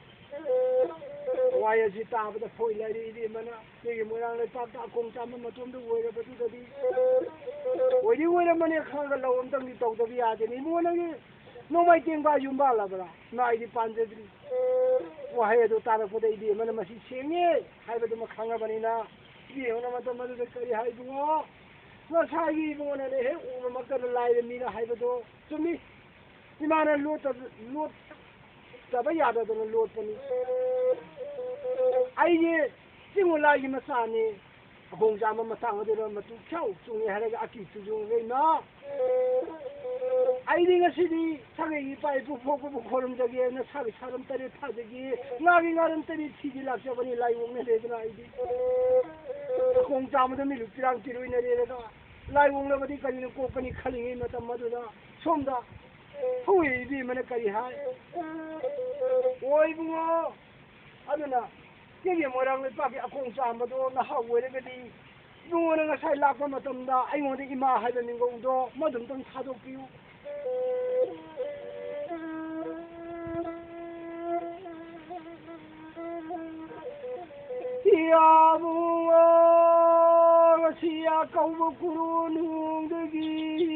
ꯋꯥꯍꯩ ꯑꯁꯤ ꯇꯥꯕꯗ ꯐꯣꯏ ꯂꯥꯏꯔꯤ ꯏꯕꯦꯝꯃꯅ꯫ ꯅꯣꯏꯒꯤ ꯃꯣꯏꯔꯥꯡ ꯂꯩꯄꯥꯛꯇ ꯑꯀꯣꯡ ꯆꯥꯝꯕ ꯃꯇꯣꯝꯗ ꯑꯣꯏꯔꯕꯗꯨꯗꯗꯤ ꯑꯣꯏꯗꯤ ꯑꯣꯏꯔꯝꯃꯅꯤ ꯈꯪꯉꯒ ꯂꯧ ꯑꯝꯇꯪꯗꯤ ꯇꯧꯗꯕ ꯌꯥꯗꯦꯅꯦ꯫ ꯏꯕꯨꯡꯉꯣ ꯅꯪꯒꯤ ꯅꯣꯡꯃꯥꯏ ꯇꯦꯡꯕꯥ ꯌꯨꯝ ꯄꯥꯜꯂꯕ꯭ꯔꯥ? ꯅꯥꯏꯗꯤ ꯄꯥꯟꯖꯗ꯭ꯔꯤ꯫ ꯋꯥꯍꯩ ꯑꯗꯨ ꯇꯥꯔꯛꯄꯗ ꯏꯕꯦꯝꯃꯅ ꯃꯁꯤ ꯁꯦꯡꯉꯦ ꯍꯥꯏꯕꯗꯨꯃ ꯈꯪꯉꯕꯅꯤꯅ ꯏꯕꯦꯝꯃꯅ ꯃꯇꯝ ꯑꯗꯨꯗ ꯀꯔꯤ ꯍꯥꯏ ꯏꯕꯨꯡꯉꯣ? ꯉꯁꯥꯏꯒꯤ ꯏꯕꯨꯡꯉꯣꯅꯅꯦ ꯍꯦꯛ ꯎꯕꯃꯛꯇꯗ ꯂꯥꯏꯔ ꯃꯤꯔ ꯍꯥꯏꯕꯗꯣ ꯆꯨꯝꯃꯤ꯫ ꯏꯃꯥꯅ ꯂꯣꯠꯇ-, ꯂꯣꯠꯇꯕ ꯌꯥꯗꯗꯅ ꯂꯣꯠꯄꯅꯤ꯫ ꯑꯩꯁꯦ ꯆꯤꯡꯃꯨꯂꯥꯏꯒꯤ ꯃꯆꯥꯅꯤ꯫ ꯑꯈꯣꯡ ꯆꯥꯝꯕ ꯃꯇꯥꯡ ꯑꯗꯨꯗ ꯃꯇꯨ ꯈ꯭ꯌꯥꯎ ꯆꯨꯡꯉꯦ ꯍꯥꯏꯔꯒ ꯑꯀꯤ ꯆꯨꯖꯨꯡꯉꯒ ꯏꯃꯥ꯫ ꯑꯩꯗꯤ ꯉꯁꯤꯗꯤ ꯁꯥꯒꯩꯒꯤ ꯏꯄꯥ ꯏꯄꯨ ꯄꯣꯛꯄꯕꯨ ꯈꯣꯏꯔꯨꯝꯖꯒꯦꯅ ꯁꯥꯒꯩ ꯁꯥꯔꯝ ꯇꯔꯦꯠ ꯊꯥꯖꯒꯦ, ꯉꯥꯒꯤ ꯉꯥꯔꯝ ꯇꯔꯦꯠ ꯊꯤꯒꯦ ꯂꯥꯛꯆꯕꯅꯤ ꯂꯥꯏ ꯑꯣꯛꯅꯔꯦꯗꯅ ꯑꯩꯗꯤ꯫ ꯑꯈꯣꯡ ꯆꯥꯝꯕꯗ ꯃꯤꯂꯨ ꯄꯤꯔꯥꯡ ꯄꯤꯔꯣꯏꯅꯔꯦꯗꯅ꯫ ꯂꯥꯏ ꯑꯣꯛꯅꯕꯗꯤ ꯀꯔꯤꯅ ꯀꯣꯛꯀꯅꯤ ꯈꯜꯂꯤꯉꯩ ꯃꯇꯝ ꯑꯗꯨꯗ ꯁꯣꯝꯗ ꯍꯧꯏ ꯏꯕꯦꯝꯃꯅ ꯀꯔꯤ ꯍꯥꯏ? ꯑꯣ ꯏꯕꯨꯡꯉꯣ, ꯑꯗꯨꯅ ꯀꯦꯒꯦ ꯃꯣꯏꯔꯥꯡ ꯂꯩꯄꯥꯛꯀꯤ ꯑꯀꯣꯡ ꯆꯥꯝꯕꯗꯣ ꯅꯍꯥ ꯑꯣꯏꯔꯒꯗꯤ ꯏꯕꯨꯡꯉꯣꯅ ꯉꯁꯥꯏ ꯂꯥꯛꯄ ꯃꯇꯝꯗ ꯑꯩꯉꯣꯟꯗ ꯏꯃꯥ ꯍꯥꯏꯕ ꯃꯤꯡꯒꯧꯗꯣ ꯃꯗꯨꯝꯇꯪ ꯊꯥꯗꯣꯛꯄꯤꯌꯨ꯫ ꯏꯌꯥꯕꯨꯡꯉꯣ, ꯉꯁꯤ ꯌꯥ ꯀꯧꯕ ꯀꯨꯔꯣꯟ ꯅꯨꯡꯗꯒꯤꯗꯤ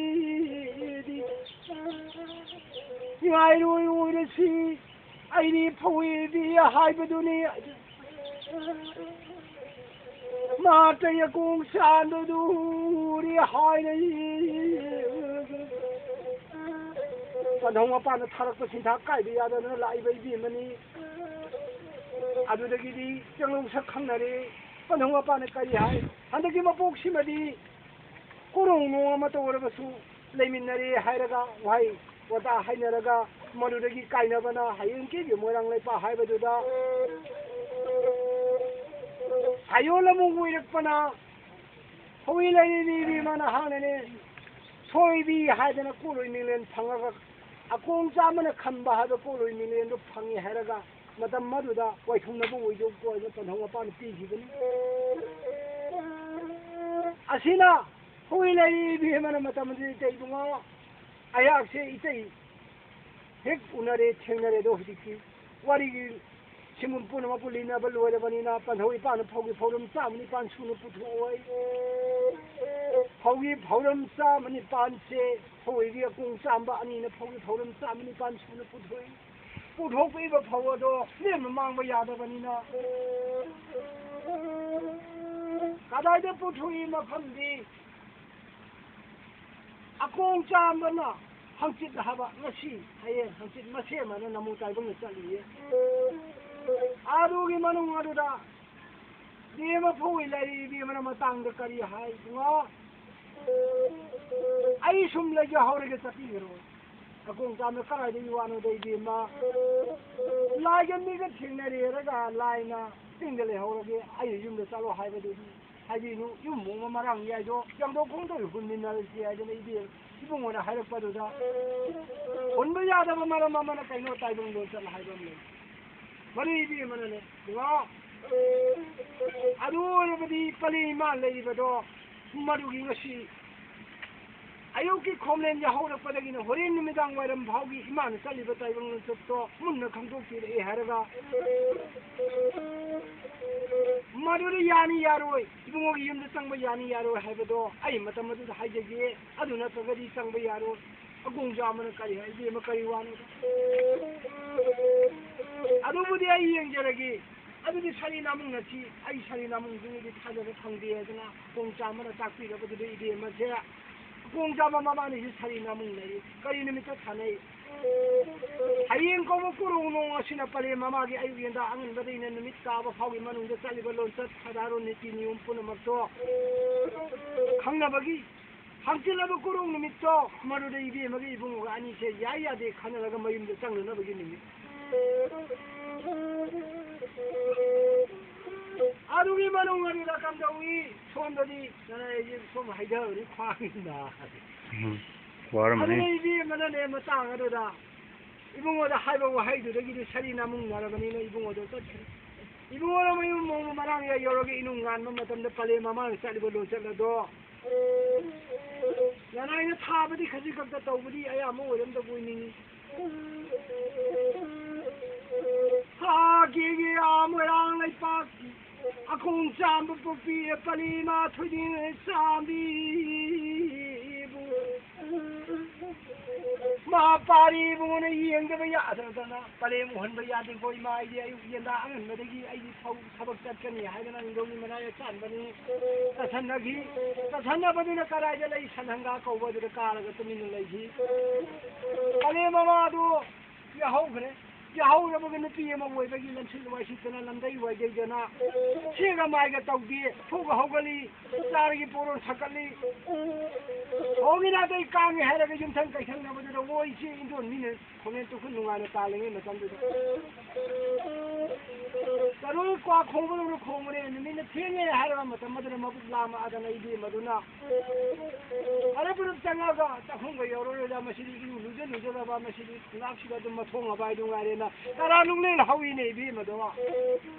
ꯉꯥꯏꯔꯣꯏ ꯑꯣꯏꯔꯁꯤ, ꯑꯩꯗꯤ ꯐꯧꯏꯕꯤ ꯍꯥꯏꯕꯗꯨꯅꯤ꯫ ꯃꯥꯇꯩ ꯑꯀꯣꯡ ꯆꯥꯟꯕꯗꯨꯔꯤ ꯍꯥꯏꯅꯩ꯫ ꯄꯟꯊꯧ ꯃꯄꯥꯅ ꯊꯥꯔꯛꯄ ꯁꯤꯟꯊꯥ ꯀꯥꯏꯕ ꯌꯥꯗꯗꯅ ꯂꯥꯛꯏꯕ ꯏꯕꯦꯝꯃꯅꯤ꯫ ꯑꯗꯨꯗꯒꯤꯗꯤ ꯆꯪꯂꯧ ꯁꯛ ꯈꯪꯅꯔꯦ꯫ ꯄꯟꯊꯧ ꯃꯄꯥꯅ ꯀꯔꯤ ꯍꯥꯏ? ꯍꯟꯗꯛꯀꯤ ꯃꯄꯣꯛꯁꯤꯃꯗꯤ ꯀꯣꯔꯣꯡ ꯅꯣꯡ ꯑꯃꯇ ꯑꯣꯏꯔꯕꯁꯨ ꯂꯩꯃꯤꯟꯅꯔꯦ ꯍꯥꯏꯔꯒ ꯋꯥꯍꯩ ꯋꯥꯇꯥ ꯍꯥꯏꯅꯔꯒ ꯃꯗꯨꯗꯒꯤ ꯀꯥꯏꯅꯕꯅ ꯍꯌꯦꯡ ꯀꯦꯒꯤ ꯃꯣꯏꯔꯥꯡ ꯂꯩꯄꯥꯛ ꯍꯥꯏꯕꯗꯨꯗ ꯁꯥꯌꯣꯜ ꯑꯃꯨꯛ ꯑꯣꯏꯔꯛꯄꯅ ꯍꯧꯏ ꯂꯩꯔꯤꯕꯤ ꯏꯃꯥꯅ ꯍꯥꯟꯅꯅꯦ ꯁꯣꯏꯕꯤ ꯍꯥꯏꯗꯅ ꯀꯣꯂꯣꯏ ꯃꯤꯡꯂꯦꯟ ꯐꯪꯉꯒ ꯑꯀꯣꯡ ꯆꯥꯝꯃꯅ ꯈꯟꯕ ꯍꯥꯏꯕ ꯀꯣꯂꯣꯏ ꯃꯤꯡꯂꯦꯟꯗꯨ ꯐꯪꯉꯤ ꯍꯥꯏꯔꯒ ꯃꯇꯝ ꯑꯗꯨꯗ ꯋꯥꯏꯊꯨꯡꯅꯕ ꯑꯣꯏꯗꯧꯀꯣ ꯍꯥꯏꯅ ꯄꯟꯊꯧ ꯃꯄꯥꯅ ꯄꯤꯈꯤꯕꯅꯤ꯫ ꯑꯁꯤꯅ ꯍꯧꯏ ꯂꯩꯔꯤ ꯏꯕꯦꯝꯃꯅ ꯃꯇꯝ ꯑꯗꯨꯗ ꯏꯇꯩ ꯏꯕꯨꯡꯉꯣ ꯑꯩꯍꯥꯛꯁꯦ ꯏꯇꯩ ꯍꯦꯛ ꯎꯅꯔꯦ ꯊꯦꯡꯅꯔꯦ ꯑꯗꯣ ꯍꯧꯖꯤꯛꯇꯤ ꯋꯥꯔꯤꯒꯤ ꯁꯤꯃꯨꯟ ꯄꯨꯝꯅꯃꯛꯄꯨ ꯂꯤꯅꯕ ꯂꯣꯏꯔꯕꯅꯤꯅ ꯄꯟꯊꯧ ꯏꯄꯥꯅ ꯐꯧꯒꯤ ꯐꯧꯔꯝ ꯆꯥꯝꯃ ꯅꯤꯄꯥꯟ ꯁꯨꯅ ꯄꯨꯊꯣꯛꯑꯣꯏ꯫ ꯐꯧꯒꯤ ꯐꯧꯔꯝ ꯆꯥꯝꯃ ꯅꯤꯄꯥꯟꯁꯦ ꯍꯧꯏꯒꯤ ꯑꯀꯣꯡ ꯆꯥꯝꯕ ꯑꯅꯤꯅ ꯐꯧꯒꯤ ꯐꯧꯔꯝ ꯆꯥꯝꯃ ꯅꯤꯄꯥꯟ ꯁꯨꯅ ꯄꯨꯊꯣꯛꯏ꯫ ꯄꯨꯊꯣꯛꯄꯤꯕ ꯐꯧ ꯑꯗꯣ ꯂꯦꯝꯅ ꯃꯥꯡꯕ ꯌꯥꯗꯕꯅꯤꯅ ꯀꯗꯥꯏꯗ ꯄꯨꯊꯣꯛꯏ? ꯃꯐꯝꯗꯤ ꯑꯀꯣꯡ ꯆꯥꯝꯕꯅ ꯍꯪꯆꯤꯠ ꯍꯥꯏꯕ ꯉꯁꯤ ꯍꯌꯦꯡ ꯍꯪꯆꯤꯠ ꯃꯁꯦꯝ ꯍꯥꯏꯅ ꯅꯃꯨ ꯇꯥꯏꯕꯪꯅ ꯆꯠꯂꯤꯌꯦ꯫ ꯑꯗꯨꯒꯤ ꯃꯅꯨꯡ ꯑꯗꯨꯗ ꯕꯦꯝꯃ ꯐꯧꯏ ꯂꯩꯔꯤ ꯏꯕꯦꯝꯃꯅ ꯃꯇꯥꯡꯗ ꯀꯔꯤ ꯍꯥꯏ ꯏꯕꯨꯡꯉꯣ? ꯑꯩ ꯁꯨꯝ ꯂꯩꯖꯍꯧꯔꯒꯦ ꯆꯠꯄꯤꯈ꯭ꯔꯣ꯫ ꯑꯀꯣꯡ ꯆꯥꯝꯅ ꯀꯗꯥꯏꯗꯒꯤ ꯋꯥꯅꯣꯗ ꯏꯕꯦꯝꯃ? ꯂꯥꯏꯒ ꯃꯤꯒ ꯊꯦꯡꯅꯔꯦꯔꯒ ꯂꯥꯏꯅ ꯆꯤꯡꯗ ꯂꯩꯍꯧꯔꯒꯦ ꯑꯩꯅ ꯌꯨꯝꯗ ꯆꯠꯂꯣ ꯍꯥꯏꯕꯗꯨꯗꯤ ꯍꯥꯏꯕꯤꯅꯨ꯫ ꯌꯨꯝ ꯃꯣꯡꯕ ꯃꯔꯥꯡ ꯌꯥꯏꯗꯣ ꯌꯥꯡꯗꯧ ꯈꯣꯡꯗꯧ ꯍꯨꯟꯃꯤꯟꯅꯔꯁꯤ ꯍꯥꯏꯗꯅ ꯏꯕꯦꯝ ꯏꯕꯨꯡꯉꯣꯅ ꯍꯥꯏꯔꯛꯄꯗꯨꯗ ꯍꯨꯟꯕ ꯌꯥꯗꯕ ꯃꯔꯝ ꯑꯃꯅ ꯀꯩꯅꯣ ꯇꯥꯏꯕꯪ ꯂꯣꯟꯆꯠ ꯍꯥꯏꯕ ꯑꯃ ꯂꯩ꯫ ꯃꯗꯨ ꯏꯕꯦꯝꯃꯅꯅꯦ ꯏꯕꯨꯡꯉꯣ ꯑꯗꯨ ꯑꯣꯏꯔꯕꯗꯤ ꯄꯂꯦ ꯏꯃꯥ ꯂꯩꯔꯤꯕꯗꯣ ꯃꯗꯨꯒꯤ ꯉꯁꯤ ꯑꯌꯨꯛꯀꯤ ꯈꯣꯝꯂꯦꯟ ꯌꯥꯍꯧꯔꯛꯄꯗꯒꯤꯅ ꯍꯣꯔꯦꯟ ꯅꯨꯃꯤꯗꯥꯡ ꯋꯥꯏꯔꯝ ꯐꯥꯎꯒꯤ ꯏꯃꯥꯅ ꯆꯠꯂꯤꯕ ꯇꯥꯏꯕꯪ ꯂꯣꯟꯆꯠꯇꯣ ꯃꯨꯟꯅ ꯈꯪꯗꯣꯛꯄꯤꯔꯛꯑꯦ ꯍꯥꯏꯔꯒ ꯃꯗꯨꯗ ꯌꯥꯅꯤ ꯌꯥꯔꯣꯏ ꯏꯕꯨꯡꯉꯣꯒꯤ ꯌꯨꯝꯗ ꯆꯪꯕ ꯌꯥꯅꯤ ꯌꯥꯔꯣꯏ ꯍꯥꯏꯕꯗꯣ ꯑꯩ ꯃꯇꯝ ꯑꯗꯨꯗ ꯍꯥꯏꯖꯒꯦ꯫ ꯑꯗꯨ ꯅꯠꯇ꯭ꯔꯒꯗꯤ ꯆꯪꯕ ꯌꯥꯔꯣꯏ꯫ ꯑꯒꯣꯡꯖꯥ ꯑꯃꯅ ꯀꯔꯤ ꯍꯥꯏ ꯏꯕꯦꯝꯃ ꯀꯔꯤ ꯋꯥꯅꯣ? ꯑꯗꯨꯕꯨꯗꯤ ꯑꯩ ꯌꯦꯡꯖꯔꯒꯦ꯫ ꯑꯗꯨꯗꯤ ꯁꯥꯔꯤ ꯅꯥꯃꯨꯡꯅꯁꯤ, ꯑꯩ ꯁꯥꯔꯤ ꯅꯥꯃꯨꯡꯗꯨꯒꯤꯗꯤ ꯊꯥꯖꯕ ꯐꯪꯗꯦ ꯍꯥꯏꯗꯅ ꯀꯣꯡꯆꯥꯝꯕꯅ ꯇꯥꯛꯄꯤꯔꯕꯗꯨꯗ ꯏꯕꯦꯝꯃꯁꯦ ꯀꯣꯡꯆꯥꯝꯕ ꯃꯕꯥꯅꯤꯁꯤ ꯁꯥꯔꯤ ꯅꯥꯃꯨꯡꯅꯔꯤ꯫ ꯀꯔꯤ ꯅꯨꯃꯤꯠꯇ ꯊꯥꯅꯩ? ꯍꯌꯦꯡ ꯀꯧꯕ ꯀꯨꯔꯣꯡ ꯅꯣꯡ ꯑꯁꯤꯅ ꯄꯂꯦꯝ ꯃꯃꯥꯒꯤ ꯑꯌꯨꯛ ꯌꯦꯟꯗꯥ ꯑꯉꯟꯕꯗꯒꯤꯅ ꯅꯨꯃꯤꯠ ꯇꯥꯕ ꯐꯥꯎꯒꯤ ꯃꯅꯨꯡꯗ ꯆꯠꯂꯤꯕ ꯂꯣꯟꯆꯠ ꯁꯥꯗꯥꯔꯣꯟ ꯅꯤꯇꯤ ꯅꯤꯌꯣꯝ ꯄꯨꯝꯅꯃꯛꯇꯣ ꯈꯪꯅꯕꯒꯤ ꯍꯪꯆꯤꯠꯂꯕ ꯀꯨꯔꯣꯡ ꯅꯨꯃꯤꯠꯇꯣ ꯃꯗꯨꯗ ꯏꯕꯦꯝꯃꯒ ꯏꯕꯨꯡꯉꯣꯒ ꯑꯅꯤꯁꯦ ꯌꯥꯏ ꯌꯥꯗꯦ ꯈꯟꯅꯔꯒ ꯃꯌꯨꯝꯗ ꯆꯪꯅꯅꯕꯒꯤ ꯅꯨꯃꯤꯠ꯫ ꯑꯗꯨꯒꯤ ꯃꯅꯨꯡ ꯑꯗꯨꯗ ꯀꯝꯗꯧꯏ? ꯁꯣꯝꯗꯗꯤ ꯅꯅꯥꯏꯁꯦ ꯁꯣꯝ ꯍꯩꯊꯕꯅꯤ, ꯈ꯭ꯋꯥꯡ ꯅꯥꯔꯦ꯫ ꯎꯝ, ꯋꯥꯔꯝꯃꯅꯤ꯫ ꯑꯗꯨꯅ ꯏꯕꯦꯝꯃꯅꯅꯦ ꯃꯇꯥꯡ ꯑꯗꯨꯗ ꯏꯕꯨꯡꯉꯣꯗ ꯍꯥꯏꯕ ꯋꯥꯍꯩꯗꯨꯗꯒꯤꯗꯤ ꯁꯥꯔꯤ ꯅꯥꯃꯨꯡꯅꯔꯕꯅꯤꯅ ꯏꯕꯨꯡꯉꯣꯗꯣ ꯆꯠꯈ꯭ꯔꯦ꯫ ꯏꯕꯨꯡꯉꯣꯗ ꯃꯌꯨꯝ ꯃꯣꯡꯕ ꯃꯔꯥꯡ ꯌꯥꯏ ꯌꯧꯔꯒ ꯏꯅꯨꯡ ꯉꯥꯟꯕ ꯃꯇꯝꯗ ꯄꯂꯦꯝ ꯃꯃꯥꯡꯗ ꯆꯠꯂꯤꯕ ꯂꯣꯟꯆꯠ ꯑꯗꯣ ꯂꯅꯥꯏꯅ ꯊꯥꯕꯗꯤ ꯈꯖꯤꯛ ꯈꯛꯇ ꯇꯧꯕꯗꯤ ꯑꯌꯥꯝꯕ ꯑꯣꯏꯔꯝꯗꯕ ꯑꯣꯏꯅꯤꯡꯏ꯫ ꯊꯥꯒꯤ ꯃꯣꯏꯔꯥꯡ ꯂꯩꯄꯥꯛꯀꯤ ꯑꯈꯣꯡ ꯆꯥꯝꯕ ꯄꯣꯛꯄꯤ ꯄꯂꯦꯝ ꯃꯥ ꯊꯣꯏꯗꯤꯡ ꯆꯥꯝꯕꯤꯕꯨ ꯃꯄꯥꯔꯤꯕꯨꯅ ꯌꯦꯡꯗꯕ ꯌꯥꯗꯗꯅ ꯄꯂꯦꯝ ꯎꯍꯟꯕ ꯌꯥꯗꯦꯀꯣ ꯏꯃꯥ, ꯑꯩꯗꯤ ꯑꯌꯨꯛ ꯌꯦꯟꯗꯥ ꯑꯉꯟꯕꯗꯒꯤ ꯑꯩꯗꯤ ꯊꯧ-, ꯊꯕꯛ ꯆꯠꯀꯅꯤ ꯍꯥꯏꯗꯅ ꯅꯤꯡꯊꯧꯒꯤ ꯃꯅꯥꯏ ꯑꯆꯥꯟꯕꯅꯤ꯫ ꯇꯠꯁꯟꯅꯈꯤ꯫ ꯇꯠꯁꯟꯅꯕꯗꯨꯅ ꯀꯗꯥꯏꯗ ꯂꯩ? ꯁꯟꯍꯪꯒꯥ ꯀꯧꯕ ꯑꯗꯨꯗ ꯀꯥꯔꯒ ꯇꯨꯃꯤꯟꯅ ꯂꯩꯈꯤ꯫ ꯄꯂꯦꯝ ꯃꯃꯥꯗꯨ ꯌꯥꯍꯧꯈ꯭ꯔꯦ꯫ ꯌꯥꯍꯧꯔꯕꯒ ꯅꯨꯄꯤ ꯑꯃ ꯑꯣꯏꯕꯒꯤ ꯂꯝꯁꯤꯠ ꯋꯥꯏꯁꯤꯠꯇꯅ ꯂꯝꯗꯩ ꯋꯥꯏꯗꯩꯗꯅ ꯁꯦꯒ ꯃꯥꯏꯒ ꯇꯧꯗꯦ꯫ ꯊꯣꯛꯑ ꯍꯧꯒꯠꯂꯤ꯫ ꯆꯥꯔꯒꯤ ꯄꯣꯔꯣꯟ ꯁꯛꯀꯠꯂꯤ꯫ ꯍꯣꯡꯉꯤ ꯅꯥꯇꯩ ꯀꯥꯡꯉꯤ ꯍꯥꯏꯔꯒ ꯌꯨꯝꯊꯪ ꯀꯩꯊꯪꯅꯕꯗꯨꯗ, "ꯑꯣ ꯏꯆꯦ ꯏꯟꯗꯣꯟ ꯃꯤꯅ ꯈꯣꯡꯉꯦꯟ ꯇꯨꯈꯨꯟ ꯅꯨꯡꯉꯥꯏꯅ ꯇꯥꯜꯂꯤꯉꯩ ꯃꯇꯝꯗꯨꯗ ꯆꯔꯨ ꯀ꯭ꯋꯥ ꯈꯣꯡꯕꯗꯧꯅ ꯈꯣꯡꯕꯅꯦ꯫ ꯅꯨꯃꯤꯠꯅ ꯊꯦꯡꯉꯦ ꯍꯥꯏꯔꯕ ꯃꯇꯝ ꯑꯗꯨꯗ ꯃꯕꯨꯛ ꯂꯥꯝꯃꯛꯑꯗꯅ ꯏꯕꯦꯝꯃꯗꯨꯅ ꯐꯔꯦ ꯄꯨꯂꯞ ꯆꯪꯉꯒ ꯆꯥꯛꯈꯨꯝꯒ ꯌꯧꯔꯔꯣꯏꯗ, ꯃꯁꯤꯗꯤ ꯏꯔꯨ ꯂꯨꯖ ꯂꯨꯖꯔꯕ, ꯃꯁꯤꯗꯤ ꯈꯣꯡꯅꯥꯛꯁꯤꯗ ꯑꯗꯨꯝ ꯃꯊꯣꯡ ꯑꯕꯥꯏꯗꯨ ꯉꯥꯏꯔꯦꯅ ꯇꯔꯥ ꯅꯨꯡꯂꯦꯟ ꯍꯧꯏꯅꯦ ꯏꯕꯦꯝꯃꯗꯣ꯫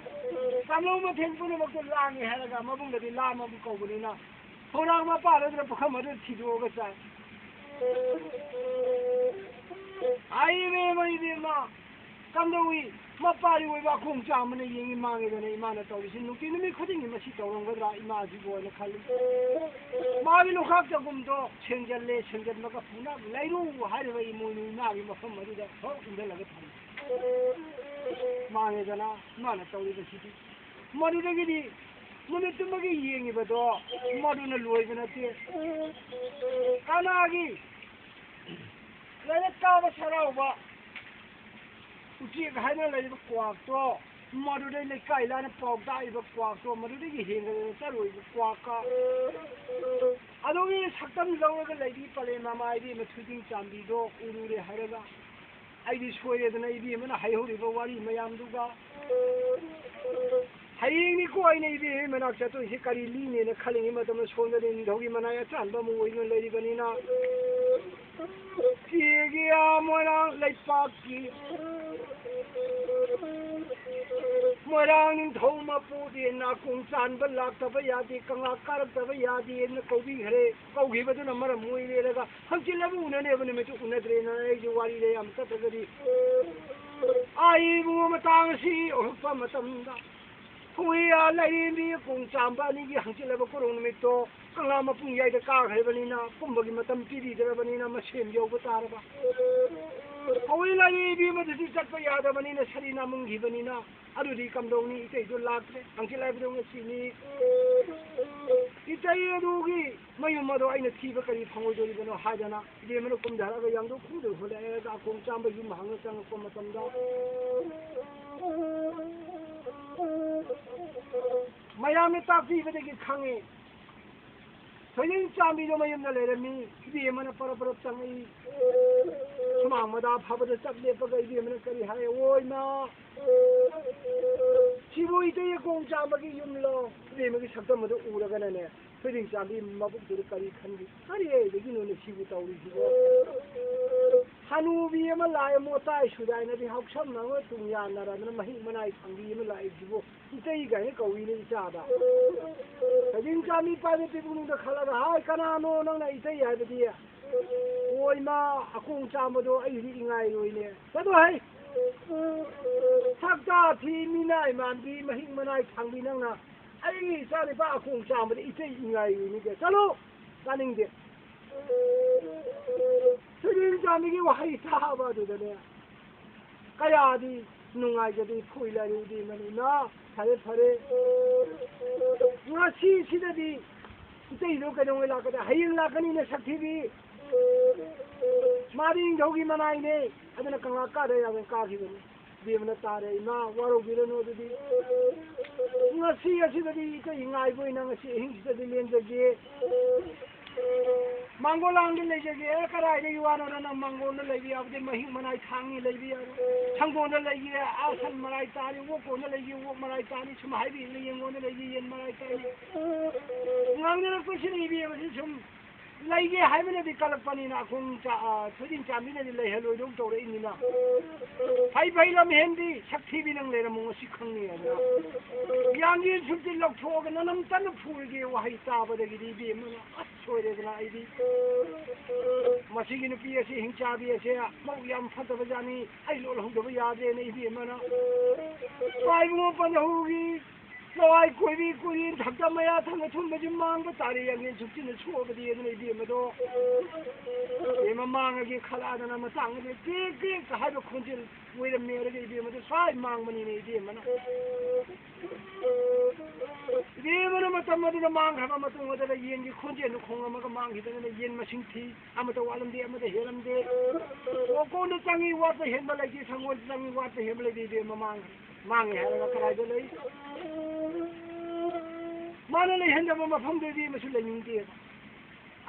ꯆꯥꯝꯂꯧ ꯃꯊꯦꯜ ꯄꯨꯝꯅꯃꯛꯇꯣ ꯂꯥꯡꯉꯦ ꯍꯥꯏꯔꯒ ꯃꯕꯨꯡꯗꯗꯤ ꯂꯥꯝꯃꯕꯨ ꯀꯧꯕꯅꯤꯅ ꯈꯣꯡꯅꯥꯡ ꯃꯄꯥꯟ ꯑꯗꯨꯗ ꯄꯨꯈꯝ ꯑꯗꯨ ꯊꯤꯗꯣꯛꯑꯒ ꯆꯥꯏ꯫ ꯑꯩ ꯏꯕꯦꯝꯃ, ꯏꯕꯦꯝꯃ, ꯀꯝꯗꯧꯏ? ꯃꯄꯥꯔꯤ ꯑꯣꯏꯕ ꯑꯈꯣꯡ ꯆꯥꯝꯕꯅ ꯌꯦꯡꯉꯤ ꯃꯥꯡꯉꯤꯗꯅ ꯏꯃꯥꯅ ꯇꯧꯔꯤꯁꯤ꯫ ꯅꯨꯡꯇꯤ ꯅꯨꯃꯤꯠ ꯈꯨꯗꯤꯡꯒꯤ ꯃꯁꯤ ꯇꯧꯔꯝꯒꯗ꯭ꯔꯥ ꯏꯃꯥꯁꯤꯕꯨ ꯍꯥꯏꯅ ꯈꯜꯂꯤ꯫ ꯃꯥꯒꯤ ꯂꯨꯈꯥꯛ ꯆꯒꯨꯝꯗꯣ ꯁꯦꯡꯖꯜꯂꯦ, ꯁꯦꯡꯖꯟꯕꯒ ꯄꯨꯅ ꯂꯩꯔꯨ ꯍꯥꯏꯔꯤꯕ ꯏꯃꯣꯏꯅꯨ ꯏꯃꯥꯒꯤ ꯃꯐꯝ ꯑꯗꯨꯗ ꯊꯣꯛ ꯏꯟꯖꯜꯂꯒ ꯊꯝꯃꯤ꯫ ꯃꯥꯡꯉꯦꯗꯅ ꯃꯥꯅ ꯇꯧꯔꯤꯕꯁꯤꯗꯤ꯫ ꯃꯗꯨꯗꯒꯤꯗꯤ ꯅꯨꯃꯤꯠꯇꯨꯃꯒꯤ ꯌꯦꯡꯉꯤꯕꯗꯣ ꯃꯗꯨꯅ ꯂꯣꯏꯕ ꯅꯠꯇꯦ꯫ ꯀꯅꯥꯒꯤ ꯂꯥꯏꯔꯤꯛ ꯀꯥꯕ ꯁꯔꯥꯎꯕ ꯎꯆꯦꯛ ꯍꯥꯏꯅ ꯂꯩꯔꯤꯕ ꯀ꯭ꯋꯥꯛꯇꯣ, ꯃꯗꯨꯗꯩ ꯂꯩꯀꯥꯏ ꯂꯥꯟꯅ ꯄꯥꯎ ꯇꯥꯛꯏꯕ ꯀ꯭ꯋꯥꯛꯇꯣ, ꯃꯗꯨꯗꯒꯤ ꯍꯦꯟꯒꯠꯂꯒ ꯆꯠꯂꯣꯏꯕ ꯀ꯭ꯋꯥꯛꯀ ꯑꯗꯨꯒꯤ ꯁꯛꯇꯝ ꯂꯧꯔꯒ ꯂꯩꯕꯤ ꯄꯂꯦꯝ ꯃꯃꯥ ꯏꯕꯦꯝꯃ ꯊꯣꯏꯗꯤꯡ ꯆꯥꯝꯕꯤꯗꯣ ꯎꯔꯨꯔꯦ ꯍꯥꯏꯔꯒ, ꯑꯩꯗꯤ ꯁꯣꯏꯔꯦꯗꯅ ꯏꯕꯦꯝꯃꯅ ꯍꯥꯏꯍꯧꯔꯤꯕ ꯋꯥꯔꯤ ꯃꯌꯥꯝꯗꯨꯒ꯫ ꯍꯌꯦꯡꯅꯤꯀꯣ ꯑꯩꯅ ꯏꯕꯦꯝꯃꯒꯤ ꯃꯅꯥꯛ ꯆꯠꯇꯣꯏꯁꯦ꯫ ꯀꯔꯤ ꯂꯤꯅꯦꯅ ꯈꯜꯂꯤꯉꯩ ꯃꯇꯝꯗ ꯁꯣꯝꯗꯗꯤ ꯅꯤꯡꯊꯧꯒꯤ ꯃꯅꯥꯏ ꯑꯇꯥꯟꯕ ꯑꯃ ꯑꯣꯏꯗꯨꯅ ꯂꯩꯔꯤꯕꯅꯤꯅ, ꯆꯦꯒꯤ ꯑꯥ ꯃꯣꯏꯔꯥꯡ ꯂꯩꯄꯥꯛꯀꯤ ꯃꯣꯏꯔꯥꯡ ꯅꯤꯡꯊꯧ ꯃꯄꯨꯗꯤ ꯅꯥꯀꯣꯡ ꯆꯥꯟꯕ ꯂꯥꯛꯇꯕ ꯌꯥꯗꯦ, ꯀꯪꯂꯥ ꯀꯥꯔꯛꯇꯕ ꯌꯥꯗꯦꯅ ꯀꯧꯕꯤꯈ꯭ꯔꯦ꯫ ꯀꯧꯈꯤꯕꯗꯨꯅ ꯃꯔꯝ ꯑꯣꯏꯔꯦꯔꯒ ꯍꯪꯆꯤꯠ ꯑꯃꯨꯛ ꯎꯅꯅꯦꯕ ꯅꯨꯃꯤꯠꯇꯨ ꯎꯅꯗ꯭ꯔꯦꯅ ꯑꯩꯁꯨ ꯋꯥꯔꯤꯗ ꯌꯥꯝ ꯆꯠꯇ꯭ꯔꯒꯗꯤ, ꯑꯩ ꯏꯕꯨꯡꯉꯣ ꯃꯇꯥꯡ ꯑꯁꯤ ꯑꯣꯏꯔꯛꯄ ꯃꯇꯝꯗ ꯍꯨꯏ ꯂꯥꯏꯔꯦꯝꯕꯤ ꯀꯣꯡ ꯆꯥꯝꯕ ꯑꯅꯤꯒꯤ ꯍꯪꯆꯤꯠ ꯍꯥꯏꯕ ꯀꯣꯔꯧ ꯅꯨꯃꯤꯠꯇꯣ ꯀꯪꯂꯥ ꯃꯄꯨꯡ ꯌꯥꯏꯗ ꯀꯥꯈ꯭ꯔꯕꯅꯤꯅ ꯀꯨꯝꯕꯒꯤ ꯃꯇꯝ ꯄꯤꯕꯤꯗ꯭ꯔꯕꯅꯤꯅ ꯃꯁꯦꯝ ꯌꯧꯕ ꯇꯥꯔꯕ꯫ ꯍꯨꯏ ꯂꯥꯏꯔꯦꯝꯕꯤ ꯑꯃꯗꯨꯗꯤ ꯆꯠꯄ ꯌꯥꯗꯕꯅꯤꯅ ꯁꯔꯤ ꯅꯥꯃꯨꯡꯈꯤꯕꯅꯤꯅ ꯑꯗꯨꯗꯤ ꯀꯝꯗꯧꯅꯤ? ꯏꯇꯩꯗꯣ ꯂꯥꯛꯇ꯭ꯔꯦ꯫ ꯍꯪꯆꯤꯠ ꯍꯥꯏꯕꯗꯣ ꯉꯁꯤꯅꯤ꯫ ꯏꯇꯩ ꯑꯗꯨꯒꯤ ꯃꯌꯨꯝ ꯑꯗꯣ ꯑꯩꯅ ꯊꯤꯕ ꯀꯔꯤ ꯐꯪꯉꯣꯏꯗꯣꯔꯤꯕꯅꯣ ꯍꯥꯏꯗꯅ ꯏꯕꯦꯝꯃꯅ ꯀꯨꯝꯊꯔꯛꯑꯒ ꯌꯥꯡꯗꯣ ꯈꯨꯝꯗ ꯍꯨꯜꯂꯛꯑꯦ꯫ ꯑꯀꯣꯡ ꯆꯥꯝꯕ ꯌꯨꯝ ꯍꯥꯡꯅ ꯆꯪꯉꯛꯄ ꯃꯇꯝꯗ ꯃꯌꯥꯝꯅ ꯇꯥꯛꯄꯤꯕꯗꯒꯤ ꯈꯪꯉꯤ꯫ ꯊꯣꯏꯗꯤꯡ ꯆꯥꯝꯕꯤꯗꯣ ꯃꯌꯨꯝꯗ ꯂꯩꯔꯝꯃꯤ꯫ ꯏꯕꯦꯝꯃꯅ ꯄꯔꯞ ꯄꯔꯞ ꯆꯪꯉꯛꯏ꯫ ꯁꯨꯃꯥꯡ ꯃꯗꯥ ꯐꯥꯕꯗ ꯆꯞ ꯂꯦꯞꯄꯒ ꯏꯕꯦꯝꯃꯅ ꯀꯔꯤ ꯍꯥꯏ? "ꯑꯣꯏ ꯃꯥ, ꯁꯤꯕꯨ ꯏꯇꯩ ꯑꯀꯣꯡ ꯆꯥꯝꯕꯒꯤ ꯌꯨꯝꯂꯣ?" ꯏꯕꯦꯝꯃꯒꯤ ꯁꯛꯇꯝ ꯑꯗꯨ ꯎꯔꯒꯅꯅꯦ, ꯊꯣꯏꯗꯤꯡ ꯆꯥꯝꯕꯤ ꯃꯕꯨꯛꯇꯨꯗ ꯀꯔꯤ ꯈꯟꯈꯤ? "ꯀꯔꯤ ꯑꯣꯏꯗꯒꯤꯅꯣꯅꯦ ꯁꯤꯕꯨ ꯇꯧꯔꯤꯁꯤꯕꯣ? ꯍꯅꯨꯕꯤ ꯑꯃ ꯂꯥꯛꯑꯦ, ꯃꯣꯇꯥꯏ ꯁꯨꯗꯥꯏꯅꯗꯤ ꯍꯥꯎꯁꯝ ꯑꯃ ꯇꯨꯡ ꯌꯥꯟꯅꯔꯗꯅ ꯃꯍꯤꯛ ꯃꯅꯥꯏ ꯊꯥꯡꯕꯤ ꯑꯃ ꯂꯥꯛꯏꯁꯤꯕꯨ ꯏꯇꯩ ꯀꯥꯏꯅ ꯀꯧꯏꯅꯦ ꯏꯆꯥꯗ?" ꯊꯣꯏꯗꯤꯡ ꯆꯥꯝꯕꯤ ꯄꯥꯏꯕ ꯄꯤꯕꯨꯡꯗ ꯈꯜꯂꯒ, "ꯍꯥꯏ, ꯀꯅꯥꯅꯣ ꯅꯪꯅ ꯏꯇꯩ ꯍꯥꯏꯕꯗꯤ?" "ꯑꯣꯏ ꯃꯥ, ꯑꯀꯣꯡ ꯆꯥꯝꯕꯗꯣ ꯑꯩꯒꯤꯗꯤ ꯏꯉꯥꯏꯔꯣꯏꯅꯦ꯫ ꯆꯠꯂꯣ ꯍꯩ! ꯁꯛꯇꯥ ꯊꯤ, ꯃꯤꯅꯥꯏ ꯃꯥꯟꯕꯤ, ꯃꯍꯤꯛ ꯃꯅꯥꯏ ꯊꯥꯡꯕꯤ ꯅꯪꯅ ꯑꯩꯒꯤ ꯏꯆꯥꯅꯤꯄꯥ ꯑꯀꯣꯡ ꯆꯥꯝꯕꯗ ꯏꯇꯩ ꯏꯉꯥꯏꯔꯣꯏꯅꯤꯗꯦ꯫ ꯆꯠꯂꯣ! ꯆꯥꯅꯤꯡꯗꯦ!" ꯊꯣꯏꯗꯤꯡ ꯆꯥꯝꯕꯤꯒꯤ ꯋꯥꯍꯩ ꯇꯥꯕ ꯑꯗꯨꯗꯅꯦ ꯀꯌꯥꯗꯤ ꯅꯨꯡꯉꯥꯏꯖꯗꯦ, ꯏꯐꯣꯏ ꯂꯥꯏꯔꯨꯗꯦ, ꯏꯃꯥ꯫ ꯐꯔꯦ, ꯐꯔꯦ꯫ ꯉꯁꯤꯁꯤꯗꯗꯤ ꯏꯇꯩꯗꯣ ꯀꯩꯗꯧꯉꯩ ꯂꯥꯛꯀꯗ? ꯍꯌꯦꯡ ꯂꯥꯛꯀꯅꯤꯅ ꯁꯛꯊꯤꯕꯤ꯫ ꯃꯥꯗꯤ ꯅꯤꯡꯊꯧꯒꯤ ꯃꯅꯥꯏꯅꯦ꯫ ꯑꯗꯨꯅ ꯀꯪꯂꯥ ꯀꯥꯗ ꯌꯥꯗꯅ ꯀꯥꯈꯤꯕꯅꯤ꯫ ꯏꯕꯦꯝꯃꯅ ꯇꯥꯔꯦ, "ꯏꯃꯥ, ꯋꯥꯔꯧꯕꯤꯔꯅꯨ ꯑꯗꯨꯗꯤ꯫ ꯉꯁꯤ ꯑꯁꯤꯗꯗꯤ ꯏꯇꯩ ꯉꯥꯏꯕ ꯑꯣꯏꯅ ꯉꯁꯤ ꯑꯍꯤꯡꯁꯤꯗꯗꯤ ꯂꯦꯟꯖꯒꯦ꯫ ꯃꯥꯡꯒꯣꯜ ꯂꯥꯡꯗ ꯂꯩꯖꯒꯦ"꯫ "ꯑꯦ, ꯀꯗꯥꯏꯗꯒꯤ ꯋꯥꯅꯣꯗ, ꯅꯪ ꯃꯥꯡꯒꯣꯜꯗ ꯂꯩꯕ ꯌꯥꯕꯗꯤ ꯃꯍꯤꯛ ꯃꯅꯥꯏ ꯊꯥꯡꯉꯤ ꯂꯩꯕ ꯌꯥꯔꯣꯏ꯫ ꯁꯪꯒꯣꯜꯗ ꯂꯩꯒꯦ, ꯑꯥ ꯁꯟ ꯃꯔꯥꯏ ꯇꯥꯔꯤ, ꯑꯣꯛꯀꯣꯟꯗ ꯂꯩꯒꯦ, ꯑꯣꯛ ꯃꯔꯥꯏ ꯇꯥꯔꯤ", ꯁꯨꯝ ꯍꯥꯏꯕꯤꯗꯅ ꯌꯦꯡꯒꯣꯟꯗ ꯂꯩꯒꯦ, ꯌꯦꯟ ꯃꯔꯥꯏ ꯇꯥꯔꯤ꯫ ꯉꯥꯡꯅꯔꯛꯄꯁꯤꯅ ꯏꯕꯦꯝꯃꯁꯤ ꯁꯨꯝ ꯂꯩꯒꯦ ꯍꯥꯏꯕꯅꯗꯤ ꯀꯜꯂꯛꯄꯅꯤꯅ ꯈꯣꯡ ꯆꯥ-, ꯑ, ꯊꯣꯏꯗꯤꯡ ꯆꯥꯝꯕꯤꯅꯗꯤ ꯂꯩꯍꯜꯂꯣꯏꯗꯧ ꯇꯧꯔꯛꯏꯅꯤꯅ꯫ "ꯐꯩ ꯐꯩ ꯂꯝꯍꯦꯟꯕꯤ, ꯁꯛ ꯊꯤꯕꯤ ꯅꯪ ꯂꯩꯔꯝꯃꯣ ꯉꯁꯤ ꯈꯪꯅꯤ" ꯍꯥꯏꯗꯅ ꯌꯥꯡꯒꯤ ꯁꯨꯝꯇꯤ ꯂꯧꯊꯣꯛꯑꯒ ꯅꯅꯝꯇꯅ ꯐꯨꯔꯒꯦ ꯋꯥꯍꯩ ꯇꯥꯕꯗꯒꯤꯗꯤ ꯏꯕꯦꯝꯃꯅ ꯑꯁ ꯁꯣꯏꯔꯦꯗꯅ ꯑꯩꯗꯤ꯫ ꯃꯁꯤꯒꯤ ꯅꯨꯄꯤ ꯑꯁꯤ ꯍꯤꯡꯆꯥꯕꯤ ꯑꯁꯦ ꯃꯕꯨꯛ ꯌꯥꯝ ꯐꯠꯇꯕ ꯖꯥꯠꯅꯤ, ꯑꯩ ꯂꯣꯜꯍꯧꯗꯕ ꯌꯥꯗ꯭ꯔꯦꯅ ꯏꯕꯦꯝꯃꯅ ꯄꯥꯏꯕꯨꯡ ꯄꯟꯍꯧꯒꯤ꯫ ꯂꯋꯥꯏ ꯀꯣꯏꯕꯤ ꯀꯣꯏꯔꯤ ꯊꯛꯇ ꯃꯌꯥ ꯊꯪꯅ ꯊꯨꯝꯕꯁꯤ ꯃꯥꯡꯕ ꯇꯥꯔꯦ, ꯌꯥꯡꯂꯦꯟ ꯁꯨꯞꯆꯤꯟꯅ ꯁꯣꯛꯑꯕꯗꯤ ꯑꯗꯨꯅ ꯏꯕꯦꯝꯃꯗꯣ꯫ ꯏꯕꯦꯝꯃ ꯃꯥꯡꯉꯒꯦ ꯈꯜꯂꯛꯑꯗꯅ ꯃꯇꯥꯡ ꯑꯗꯨ ꯀ꯭ꯔꯤꯛ ꯀ꯭ꯔꯤꯛ ꯍꯥꯏꯕ ꯈꯣꯟꯖꯦꯜ ꯑꯣꯏꯔꯝꯃꯦ꯫ ꯑꯗꯨꯒ ꯏꯕꯦꯝꯃꯗꯣ ꯁ꯭ꯋꯥꯏ ꯃꯥꯡꯕꯅꯤꯅꯦ ꯏꯕꯦꯝꯃꯅ꯫ ꯏꯕꯦꯝꯃꯅ ꯃꯇꯝ ꯑꯗꯨꯗ ꯃꯥꯡꯈ꯭ꯔꯕ ꯃꯇꯨꯡ ꯑꯗꯨꯗ ꯌꯦꯟꯒꯤ ꯈꯣꯟꯖꯦꯜꯗꯣ ꯈꯣꯡꯉꯝꯃꯒ ꯃꯥꯡꯈꯤꯗꯅ ꯌꯦꯟ ꯃꯁꯤꯡ ꯊꯤ꯫ ꯑꯃꯠꯇ ꯋꯥꯠꯂꯝꯗꯦ, ꯑꯃꯠꯇ ꯍꯦꯜꯂꯝꯗꯦ꯫ ꯑꯣꯀꯣꯟꯗ ꯆꯪꯉꯤ ꯋꯥꯠꯄ ꯍꯦꯟꯕ ꯂꯩꯇꯦ, ꯁꯪꯒꯣꯜꯗ ꯆꯪꯉꯤ ꯋꯥꯠꯄ ꯍꯦꯟꯕ ꯂꯩꯇꯦ꯫ ꯏꯕꯦꯝꯃ ꯃꯥꯡꯈ꯭ꯔꯦ꯫ ꯃꯥꯡꯉꯦ ꯍꯥꯏꯔꯒ ꯀꯗꯥꯏꯗ ꯂꯩ? ꯃꯥꯅ ꯂꯩꯍꯟꯗꯕ ꯃꯐꯝꯗ ꯏꯕꯦꯝꯃꯁꯨ ꯂꯩꯅꯤꯡꯗꯦꯕ꯫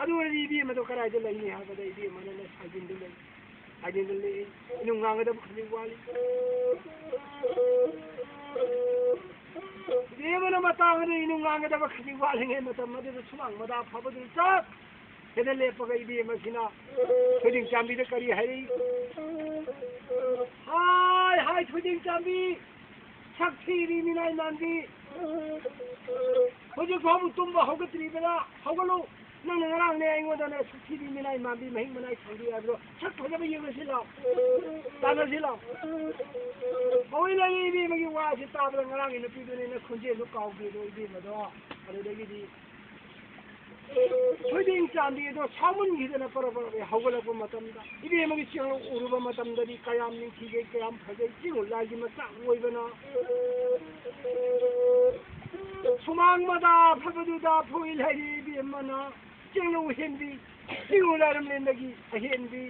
ꯑꯗꯨ ꯑꯣꯏꯔꯗꯤ ꯏꯕꯦꯝꯃꯗꯣ ꯀꯗꯥꯏꯗ ꯂꯩꯅꯤ ꯍꯥꯏꯕꯗ ꯏꯕꯦꯝꯃꯅ ꯁꯥꯏꯖꯤꯟꯗ ꯂꯩ꯫ ꯁꯥꯏꯖꯤꯟꯗ ꯂꯩ꯫ ꯏꯅꯨꯡ ꯉꯥꯡꯒꯗꯕ ꯈꯖꯤꯛ ꯋꯥꯠꯂꯤ꯫ ꯏꯕꯦꯝꯃꯅ ꯃꯇꯥꯡ ꯑꯗꯨ ꯏꯅꯨꯡ ꯉꯥꯡꯒꯗꯕ ꯈꯖꯤꯛ ꯋꯥꯠꯂꯤꯉꯩ ꯃꯇꯝ ꯑꯗꯨꯗ ꯁꯨꯃꯥꯡ ꯃꯗꯥ ꯐꯕꯗꯨ ꯆꯠ ꯍꯦꯟꯅ ꯂꯦꯞꯄꯒ ꯏꯕꯦꯝꯃꯁꯤꯅ ꯊꯣꯏꯗꯤꯡ ꯆꯥꯝꯕꯤꯗ ꯀꯔꯤ ꯍꯥꯏꯔꯤ? "ꯍꯥꯏ, ꯍꯥꯏ, ꯊꯣꯏꯗꯤꯡ ꯆꯥꯝꯕꯤ, ꯁꯛ ꯊꯤꯕꯤ ꯃꯤꯅꯥꯏ ꯃꯥꯟꯕꯤ, ꯍꯧꯖꯤꯛ ꯐꯥꯎꯕ ꯇꯨꯝꯕ ꯍꯧꯒꯠꯇ꯭ꯔꯤꯕꯔꯥ? ꯍꯧꯒꯠꯂꯨ꯫ ꯅꯪꯅ ꯉꯔꯥꯡꯅꯦ ꯑꯩꯉꯣꯟꯗꯅꯦ ꯁꯛ ꯊꯤꯕꯤ ꯃꯤꯅꯥꯏ ꯃꯥꯟꯕꯤ, ꯃꯍꯤꯛ ꯃꯅꯥꯏ ꯊꯥꯡꯕꯤ ꯍꯥꯏꯕꯗꯣ, ꯁꯛ ꯐꯖꯕ ꯌꯦꯡꯉꯁꯤ ꯂꯥꯎ꯫ ꯇꯥꯟꯅꯁꯤ ꯂꯥꯎ"꯫ ꯍꯧꯖꯤꯛ ꯂꯩ ꯏꯕꯦꯝꯃꯒꯤ ꯋꯥꯁꯤ ꯇꯥꯕꯗ ꯉꯔꯥꯡꯒꯤ ꯅꯨꯄꯤꯗꯨꯅꯤꯅ ꯈꯣꯟꯖꯦꯜꯗꯨ ꯀꯥꯎꯗꯦꯗꯣ ꯏꯕꯦꯝꯃꯗꯣ꯫ ꯑꯗꯨꯗꯒꯤꯗꯤ ꯊꯣꯏꯗꯤ ꯆꯥꯟꯕꯤ ꯑꯗꯣ ꯁꯥꯎꯃꯟꯈꯤꯗꯅ ꯄꯔꯞ ꯄꯔꯞ ꯍꯧꯒꯠꯂꯛꯄ ꯃꯇꯝꯗ, ꯏꯕꯦꯝꯃꯒꯤ ꯆꯦꯡꯂꯧ ꯎꯔꯨꯕ ꯃꯇꯝꯗꯗꯤ ꯀꯌꯥꯝ ꯅꯤꯡꯊꯤꯒꯦ, ꯀꯌꯥꯝ ꯐꯖꯩ, ꯆꯤꯡꯂꯧ ꯂꯥꯏꯒꯤ ꯃꯆꯥ ꯑꯣꯏꯕꯅ꯫ ꯁꯨꯃꯥꯡ ꯃꯗꯥ ꯐꯕꯗꯨꯗ ꯐꯣꯏ ꯂꯩꯔꯤ ꯏꯕꯦꯝꯃꯅ ꯆꯤꯡꯂꯧ ꯍꯦꯟꯕꯤ, ꯆꯤꯡꯂꯧ ꯂꯥꯏꯔꯝꯂꯦꯟꯗꯒꯤ ꯑꯍꯦꯟꯕꯤ꯫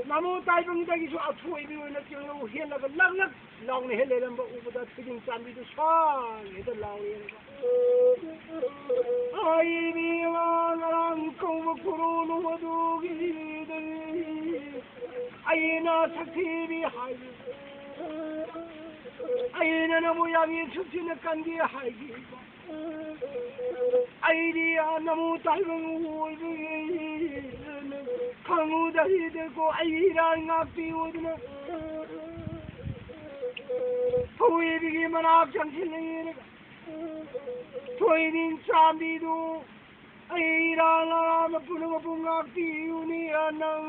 ꯅꯃꯣ ꯇꯥꯏꯕꯪꯗꯒꯤꯁꯨ ꯑꯊꯣꯏꯕꯤ ꯑꯣꯏꯅ ꯆꯤꯡꯂꯧ ꯍꯦꯜꯂꯒ ꯂꯛ ꯂꯛ ꯂꯥꯎꯅ ꯍꯦꯛ ꯂꯩꯔꯝꯕ ꯎꯕꯗ ꯊꯣꯏꯗꯤꯡ ꯆꯥꯟꯕꯤꯗꯨ ꯁ꯭ꯋꯥꯏ ꯍꯦꯛꯇ ꯂꯥꯎꯔꯦ꯫ ꯑꯩ ꯏꯕꯦꯝꯃ ꯉꯔꯥꯡ ꯀꯧꯕ ꯀꯣꯔꯣꯅꯨ ꯑꯗꯨꯒꯤꯗꯅꯤ ꯑꯩꯅ ꯁꯛꯊꯤꯕꯤ ꯍꯥꯏꯕꯤ꯫ ꯑꯩꯅ ꯅꯕꯨ ꯌꯥꯝ ꯌꯦꯡꯊꯨꯞꯁꯤꯅ ꯀꯟꯒꯦ ꯍꯥꯏꯈꯤꯕ꯫ ꯑꯩꯗꯤ ꯅꯃꯨ ꯇꯥꯏꯕꯪ ꯑꯣꯏꯕꯒꯤ ꯈꯪꯉꯨꯗ꯭ꯔꯤꯗꯀꯣ ꯑꯩ ꯏꯔꯥꯜ ꯉꯥꯛꯄꯤꯌꯨꯗꯅ ꯊꯧꯏꯕꯤꯒꯤ ꯃꯅꯥꯛ ꯆꯪꯁꯤꯜꯂꯛꯑꯦ꯫ ꯊꯣꯏꯗꯤꯡ ꯆꯥꯟꯕꯤꯗꯨ ꯑꯩ ꯏꯔꯥꯜ ꯑꯔꯥꯟꯕ ꯄꯨꯝꯅꯃꯛꯄꯨ ꯉꯥꯛꯄꯤꯌꯨꯅꯤ꯫ ꯅꯪ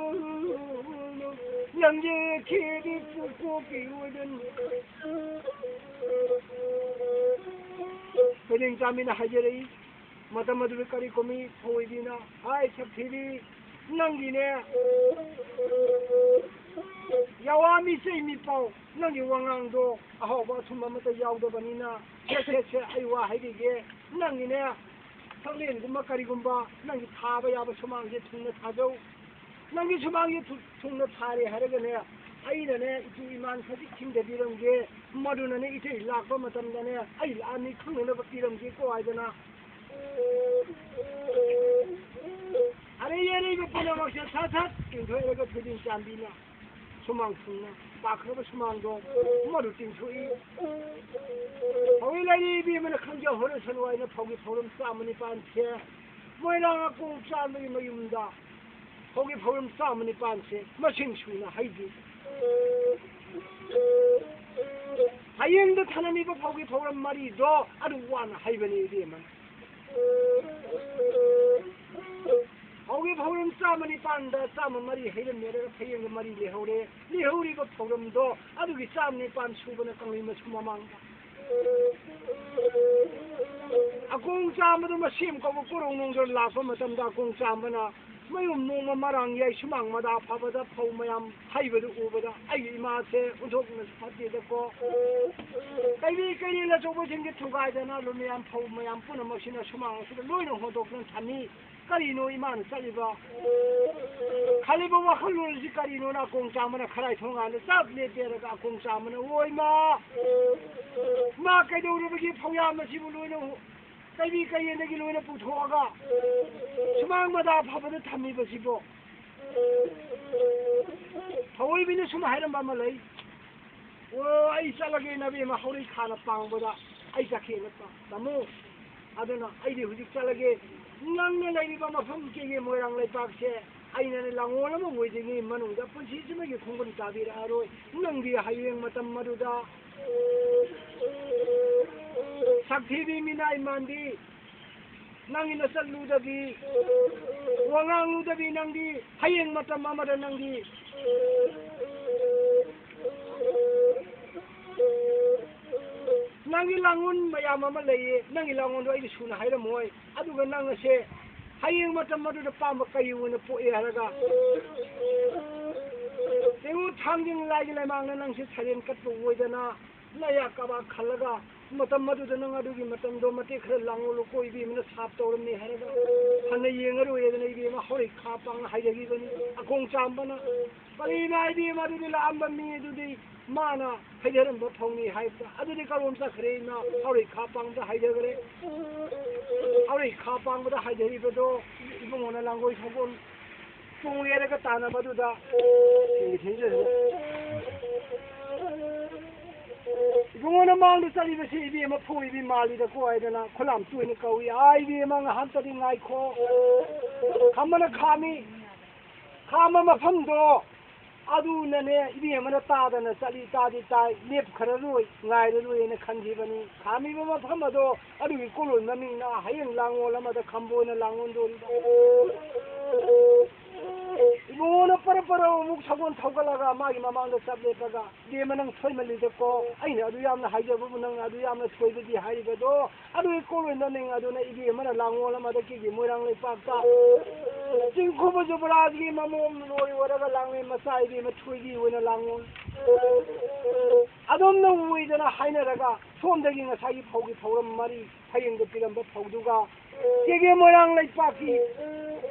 ꯂꯝꯖꯦꯜ ꯊꯤꯕꯤ ꯄꯨꯀꯣꯛꯄꯤꯌꯨꯗꯅ꯫ ꯊꯣꯏꯗꯤꯡ ꯆꯥꯟꯕꯤꯅ ꯍꯥꯏꯖꯔꯛꯏ꯫ ꯃꯇꯝ ꯑꯗꯨꯗ ꯀꯔꯤ ꯀꯨꯝꯃꯤ ꯊꯧꯑꯣꯏꯕꯤꯅ ꯍꯥꯏ, ꯁꯛꯊꯤꯕꯤ, ꯅꯪꯒꯤꯅꯦ ꯌꯥꯋꯥ ꯃꯤꯆꯩ ꯃꯤꯄꯥꯎ, ꯅꯪꯒꯤ ꯋꯥꯉꯥꯡꯗꯣ ꯑꯍꯥꯎꯕ ꯑꯊꯨꯝꯕ ꯑꯃꯠꯇ ꯌꯥꯎꯗꯕꯅꯤꯅ, ꯁꯦ, ꯁꯦ, ꯁꯦ, ꯑꯩ ꯋꯥ ꯍꯥꯏꯕꯤꯒꯦ, ꯅꯪꯒꯤꯅꯦ ꯁꯛꯂꯦꯟꯒꯨꯝꯕ ꯀꯔꯤꯒꯨꯝꯕ ꯅꯪꯒꯤ ꯊꯥꯕ ꯌꯥꯕ ꯁꯨꯃꯥꯡꯁꯦ ꯊꯨꯡꯅ ꯊꯥꯖꯧ꯫ ꯅꯪꯒꯤ ꯁꯨꯃꯥꯡꯁꯦ ꯊꯨ-, ꯊꯨꯡꯅ ꯊꯥꯔꯦ ꯍꯥꯏꯔꯒꯅꯦ, ꯑꯩꯅꯅꯦ ꯏꯇꯨ ꯏꯃꯥꯟ ꯈꯖꯤꯛ ꯊꯤꯡꯖꯕꯤꯔꯝꯒꯦ, ꯃꯗꯨꯅꯅꯦ ꯏꯊꯩ ꯂꯥꯛꯄ ꯃꯇꯝꯗꯅꯦ ꯑꯩ ꯂꯥꯛꯑꯝꯃꯤ ꯈꯪꯅꯅꯕ ꯄꯤꯔꯝꯒꯦꯀꯣ ꯍꯥꯏꯗꯅ꯫ ꯑꯔꯩ ꯑꯔꯩꯕ ꯄꯨꯝꯅꯃꯛꯁꯦ ꯁꯠ ꯁꯠ ꯇꯤꯡꯊꯣꯛꯑꯒ ꯊꯣꯏꯗꯤꯡ ꯆꯥꯟꯕꯤꯅ ꯁꯨꯃꯥꯡ ꯊꯨꯡꯅ ꯄꯥꯛꯈ꯭ꯔꯕ ꯁꯨꯃꯥꯡꯗꯣ ꯃꯗꯨ ꯇꯤꯡꯊꯣꯛꯏ꯫ ꯍꯧꯖꯤꯛ ꯂꯩꯔꯤ ꯏꯕꯦꯝꯃꯅ ꯈꯪꯖꯍꯧꯔꯁꯅꯨ ꯍꯥꯏꯅ ꯐꯧꯒꯤ ꯐꯧꯔꯝ ꯆꯥꯝꯃ ꯅꯤꯄꯥꯟꯁꯦ ꯃꯣꯏꯔꯥꯡ ꯑꯀꯣꯡ ꯆꯥꯟꯕꯒꯤ ꯃꯌꯨꯝꯗ ꯐꯧꯒꯤ ꯐꯧꯔꯝ ꯆꯥꯝꯃ ꯅꯤꯄꯥꯟꯁꯦ ꯃꯁꯤꯡ ꯁꯨꯅ ꯍꯩꯕꯤ꯫ ꯍꯌꯦꯡꯗ ꯊꯥꯅꯝꯃꯤꯕ ꯐꯧꯒꯤ ꯐꯧꯔꯝ ꯃꯔꯤꯗꯣ ꯑꯗꯨ ꯋꯥꯅ ꯍꯩꯕꯅꯤ ꯏꯕꯦꯝꯃ꯫ ꯐꯧꯒꯤ ꯐꯧꯔꯝ ꯆꯥꯝꯃ ꯅꯤꯄꯥꯟꯗ ꯆꯥꯝꯃ ꯃꯔꯤ ꯍꯩꯔꯝꯃꯦꯔꯒ ꯐꯌꯦꯡꯒ ꯃꯔꯤ ꯂꯩꯍꯧꯔꯦ꯫ ꯂꯩꯍꯧꯔꯤꯕ ꯐꯧꯔꯝꯗꯣ ꯑꯗꯨꯒꯤ ꯆꯥꯝꯃ ꯅꯤꯄꯥꯟ ꯁꯨꯕꯅ ꯀꯪꯂꯩ ꯃꯁꯨ ꯃꯃꯥꯡꯗ꯫ ꯑꯀꯣꯡ ꯆꯥꯝꯕꯗꯨ ꯃꯁꯦꯝ ꯀꯧꯕ ꯀꯣꯔꯣꯡ ꯅꯣꯡꯖꯣꯏ ꯂꯥꯛꯄ ꯃꯇꯝꯗ ꯑꯀꯣꯡ ꯆꯥꯝꯕꯅ ꯃꯌꯨꯝ ꯅꯣꯡꯃ ꯃꯔꯥꯡ ꯌꯥꯏ ꯁꯨꯃꯥꯡ ꯃꯗꯥ ꯐꯕꯗ ꯐꯧ ꯃꯌꯥꯝ ꯍꯩꯕꯗꯨ ꯎꯕꯗ ꯑꯩꯒꯤ ꯏꯃꯥꯁꯦ ꯑꯣꯟꯊꯣꯛꯅꯁꯨ ꯐꯠꯇꯦꯗꯀꯣ꯫ ꯀꯩꯕꯤ ꯀꯩꯔꯦꯜ ꯑꯆꯧꯕꯁꯤꯡꯁꯦ ꯊꯨꯒꯥꯏꯗꯅ ꯑꯂꯨ ꯃꯌꯥꯝ ꯐꯧ ꯃꯌꯥꯝ ꯄꯨꯝꯅꯃꯛꯁꯤꯅ ꯁꯨꯃꯥꯡ ꯑꯁꯤꯗ ꯂꯣꯏꯅ ꯍꯣꯟꯗꯣꯛꯇꯨꯅ ꯊꯝꯃꯤ꯫ ꯀꯔꯤꯅꯣ ꯏꯃꯥꯅ ꯆꯠꯂꯤꯕ? ꯈꯜꯂꯤꯕ ꯋꯥꯈꯜꯂꯣꯟ ꯑꯁꯤ ꯀꯔꯤꯅꯣꯅ ꯑꯀꯣꯡ ꯆꯥꯝꯕꯅ ꯈꯔꯥꯏ ꯊꯣꯡꯒꯥꯟꯗ ꯆꯞ ꯂꯦꯞꯄꯦꯔꯒ ꯑꯀꯣꯡ ꯆꯥꯝꯕꯅ, "ꯑꯣ ꯏꯃꯥ, ꯏꯃꯥ ꯀꯩꯗꯧꯔꯕꯒꯤ ꯐꯧꯌꯥꯝ ꯑꯁꯤꯕꯨ ꯂꯣꯏꯅ ꯀꯩꯕꯤ ꯀꯩꯌꯦꯟꯗꯒꯤ ꯂꯣꯏꯅ ꯄꯨꯊꯣꯛꯑꯒ ꯁꯨꯃꯥꯡ ꯃꯗꯥ ꯐꯕꯗ ꯊꯝꯃꯤꯕꯁꯤꯕꯣ?" ꯊꯧꯑꯣꯏꯕꯤꯅ ꯁꯨꯝ ꯍꯥꯏꯔꯝꯕ ꯑꯃ ꯂꯩ, "ꯑꯣ, ꯑꯩ ꯆꯠꯂꯒꯦ ꯅꯕꯦꯝꯃ ꯍꯧꯔꯩ ꯈꯥꯅ ꯄꯥꯡꯕꯗ ꯑꯩ ꯆꯠꯈꯤꯅ ꯄꯥ-, ꯇꯥꯃꯣ꯫ ꯑꯗꯨꯅ ꯑꯩꯗꯤ ꯍꯧꯖꯤꯛ ꯆꯠꯂꯒꯦ꯫ ꯅꯪꯅ ꯂꯩꯔꯤꯕ ꯃꯐꯝ ꯀꯦꯒꯦ ꯃꯣꯏꯔꯥꯡ ꯂꯩꯄꯥꯛꯁꯦ ꯑꯩꯅꯅꯦ ꯂꯥꯡꯒꯣꯜ ꯑꯃ ꯑꯣꯏꯗ꯭ꯔꯤꯉꯩ ꯃꯅꯨꯡꯗ ꯄꯨꯟꯁꯤꯁꯤꯃꯒꯤ ꯈꯣꯡꯒꯨꯟ ꯆꯥꯕꯤꯔꯛꯑꯔꯣꯏ꯫ ꯅꯪꯗꯤ ꯍꯌꯦꯡ ꯃꯇꯝ ꯑꯗꯨꯗ ꯁꯛꯊꯤꯕꯤ ꯃꯤꯅꯥꯏ ꯃꯥꯟꯕꯤ, ꯅꯪꯒꯤ ꯅꯆꯠꯂꯨꯗꯕꯤ, ꯋꯥꯉꯥꯡꯂꯨꯗꯕꯤ ꯅꯪꯗꯤ ꯍꯌꯦꯡ ꯃꯇꯝ ꯑꯃꯗ ꯅꯪꯗꯤ ꯅꯪꯒꯤ ꯂꯥꯡꯒꯣꯜ ꯃꯌꯥꯝ ꯑꯃ ꯂꯩꯌꯦ, ꯅꯪꯒꯤ ꯂꯥꯡꯒꯣꯜꯗꯣ ꯑꯩꯗꯤ ꯁꯨꯅ ꯍꯥꯏꯔꯝꯃꯣꯏ꯫ ꯑꯗꯨꯒ ꯅꯪ ꯑꯁꯦ ꯍꯌꯦꯡ ꯃꯇꯝ ꯑꯗꯨꯗ ꯄꯥꯝꯕ ꯀꯩ ꯑꯣꯏꯅ ꯄꯣꯛꯑꯦ ꯍꯥꯏꯔꯒ ꯌꯦꯡꯉꯨ, ꯊꯥꯡꯖꯤꯡ ꯂꯥꯏꯒꯤ ꯂꯩꯃꯥꯡꯗ ꯅꯪꯁꯦ ꯁꯔꯦꯟ ꯀꯠꯄ ꯑꯣꯏꯗꯅ ꯅꯌꯥ ꯀꯕꯥꯛ ꯈꯜꯂꯒ ꯃꯇꯝ ꯑꯗꯨꯗ ꯅꯪ ꯑꯗꯨꯒꯤ ꯃꯇꯝꯗꯣ ꯃꯇꯦꯛ ꯈꯔ ꯂꯥꯡꯒꯣꯜ ꯂꯨꯀꯣꯏ ꯏꯕꯦꯝꯃꯅ ꯁꯥꯞ ꯇꯧꯔꯝꯃꯤ ꯍꯥꯏꯔꯒ ꯍꯟꯅ ꯌꯦꯡꯉꯔꯣꯏꯗꯅ ꯏꯕꯦꯝꯃ ꯍꯧꯔꯩ ꯈꯥ ꯄꯥꯡꯅ ꯍꯥꯏꯖꯈꯤꯕꯅꯤ꯫ ꯑꯀꯣꯡ ꯆꯥꯝꯕꯅ ꯀꯔꯤꯅꯣ ꯍꯥꯏꯗꯤ ꯃꯗꯨꯗꯤ ꯂꯥꯛꯑꯝꯕ ꯃꯤ ꯑꯗꯨꯗꯤ ꯃꯥꯅ ꯍꯩꯊꯔꯝꯕ ꯐꯧꯅꯤ ꯍꯥꯏꯕꯗ ꯑꯗꯨꯗꯤ ꯀꯔꯣꯝ ꯆꯠꯈ꯭ꯔꯦꯅ ꯍꯧꯔꯩ ꯈꯥ ꯄꯥꯡꯕꯗ ꯍꯩꯊꯈ꯭ꯔꯦ꯫ ꯍꯧꯔꯩ ꯈꯥ ꯄꯥꯡꯕꯗ ꯍꯩꯊꯔꯤꯕꯗꯣ ꯏꯕꯨꯡꯉꯣꯅ ꯂꯥꯡꯒꯣꯏ ꯁꯒꯣꯜ ꯇꯣꯡꯂꯦꯔꯒ ꯇꯥꯟꯅꯕꯗꯨꯗ ꯏꯕꯨꯡꯉꯣꯅ ꯃꯥꯡꯗ ꯆꯠꯂꯤꯕꯁꯤ ꯏꯕꯦꯝꯃ ꯐꯨ ꯏꯕꯤ ꯃꯥꯜꯂꯤꯗꯀꯣ ꯍꯥꯏꯗꯅ ꯈꯨꯂꯥꯝ ꯇꯣꯏꯅ ꯀꯧꯏ꯫ "ꯑꯥ, ꯏꯕꯦꯝꯃ ꯉꯥꯏꯍꯥꯛꯇꯗꯤ ꯉꯥꯏꯈꯣ"꯫ ꯈꯝꯕꯅ ꯈꯥꯝꯃꯤ꯫ ꯈꯥꯝꯕ ꯃꯐꯝꯗꯣ ꯑꯗꯨꯅꯅꯦ ꯏꯕꯦꯝꯃꯅ ꯇꯥꯗꯅ ꯆꯠꯂꯤ, ꯇꯥꯗꯤ ꯇꯥꯏ, ꯂꯦꯞꯈ꯭ꯔꯔꯣꯏ, ꯉꯥꯏꯔꯔꯣꯏꯅ ꯈꯟꯈꯤꯕꯅꯤ꯫ ꯈꯥꯝꯃꯤꯕ ꯃꯐꯝ ꯑꯗꯣ ꯑꯗꯨꯒꯤ ꯀꯣꯂꯣꯟ ꯃꯃꯤꯡꯅ ꯍꯌꯦꯡ ꯂꯥꯡꯒꯣꯜ ꯑꯃꯗ ꯈꯝꯕꯣꯅ ꯂꯥꯡꯒꯣꯜꯗꯣꯔꯤꯕ꯫ ꯏꯕꯨꯡꯉꯣꯅ ꯄꯔꯞ ꯄꯔꯞ ꯑꯃꯨꯛ ꯁꯒꯣꯜ ꯊꯧꯒꯠꯂꯒ ꯃꯥꯒꯤ ꯃꯃꯥꯡꯗ ꯆꯞ ꯂꯦꯞꯄꯒ, "ꯏꯕꯦꯝꯃ, ꯅꯪ ꯁꯣꯏꯃꯜꯂꯤꯗꯀꯣ, ꯑꯩꯅ ꯑꯗꯨ ꯌꯥꯝꯅ ꯍꯥꯏꯖꯕꯕꯨ ꯅꯪꯅ ꯑꯗꯨ ꯌꯥꯝꯅ ꯁꯣꯏꯕꯗꯤ ꯍꯥꯏꯔꯤꯕꯗꯣ, ꯑꯗꯨꯒꯤ ꯀꯣꯛꯂꯣꯏꯅ ꯅꯤꯡ ꯑꯗꯨꯅ ꯏꯕꯦꯝꯃꯅ ꯂꯥꯡꯉꯣꯜ ꯑꯃꯗꯒꯤ ꯃꯣꯏꯔꯥꯡ ꯂꯩꯄꯥꯛꯇ ꯆꯤꯡꯈꯨꯕ ꯖꯨꯕꯔꯥꯖꯒꯤ ꯃꯃꯣꯝ ꯂꯣꯏ ꯑꯣꯏꯔꯒ ꯂꯥꯡꯂꯦꯟ ꯃꯆꯥ ꯏꯕꯦꯝꯃ ꯊꯣꯏꯒꯤ ꯑꯣꯏꯅ ꯂꯥꯡꯉꯣꯜ ꯑꯗꯨꯝꯅ ꯎꯏꯗꯅ ꯍꯥꯏꯅꯔꯒ ꯁꯣꯝꯗꯒꯤ ꯉꯁꯥꯏꯒꯤ ꯐꯧꯒꯤ ꯐꯧꯔꯝ ꯃꯔꯤ ꯐꯌꯦꯡꯗ ꯄꯤꯔꯝꯕ ꯐꯧꯗꯨꯒ ꯆꯦꯒꯦ ꯃꯣꯏꯔꯥꯡ ꯂꯩꯄꯥꯛꯀꯤ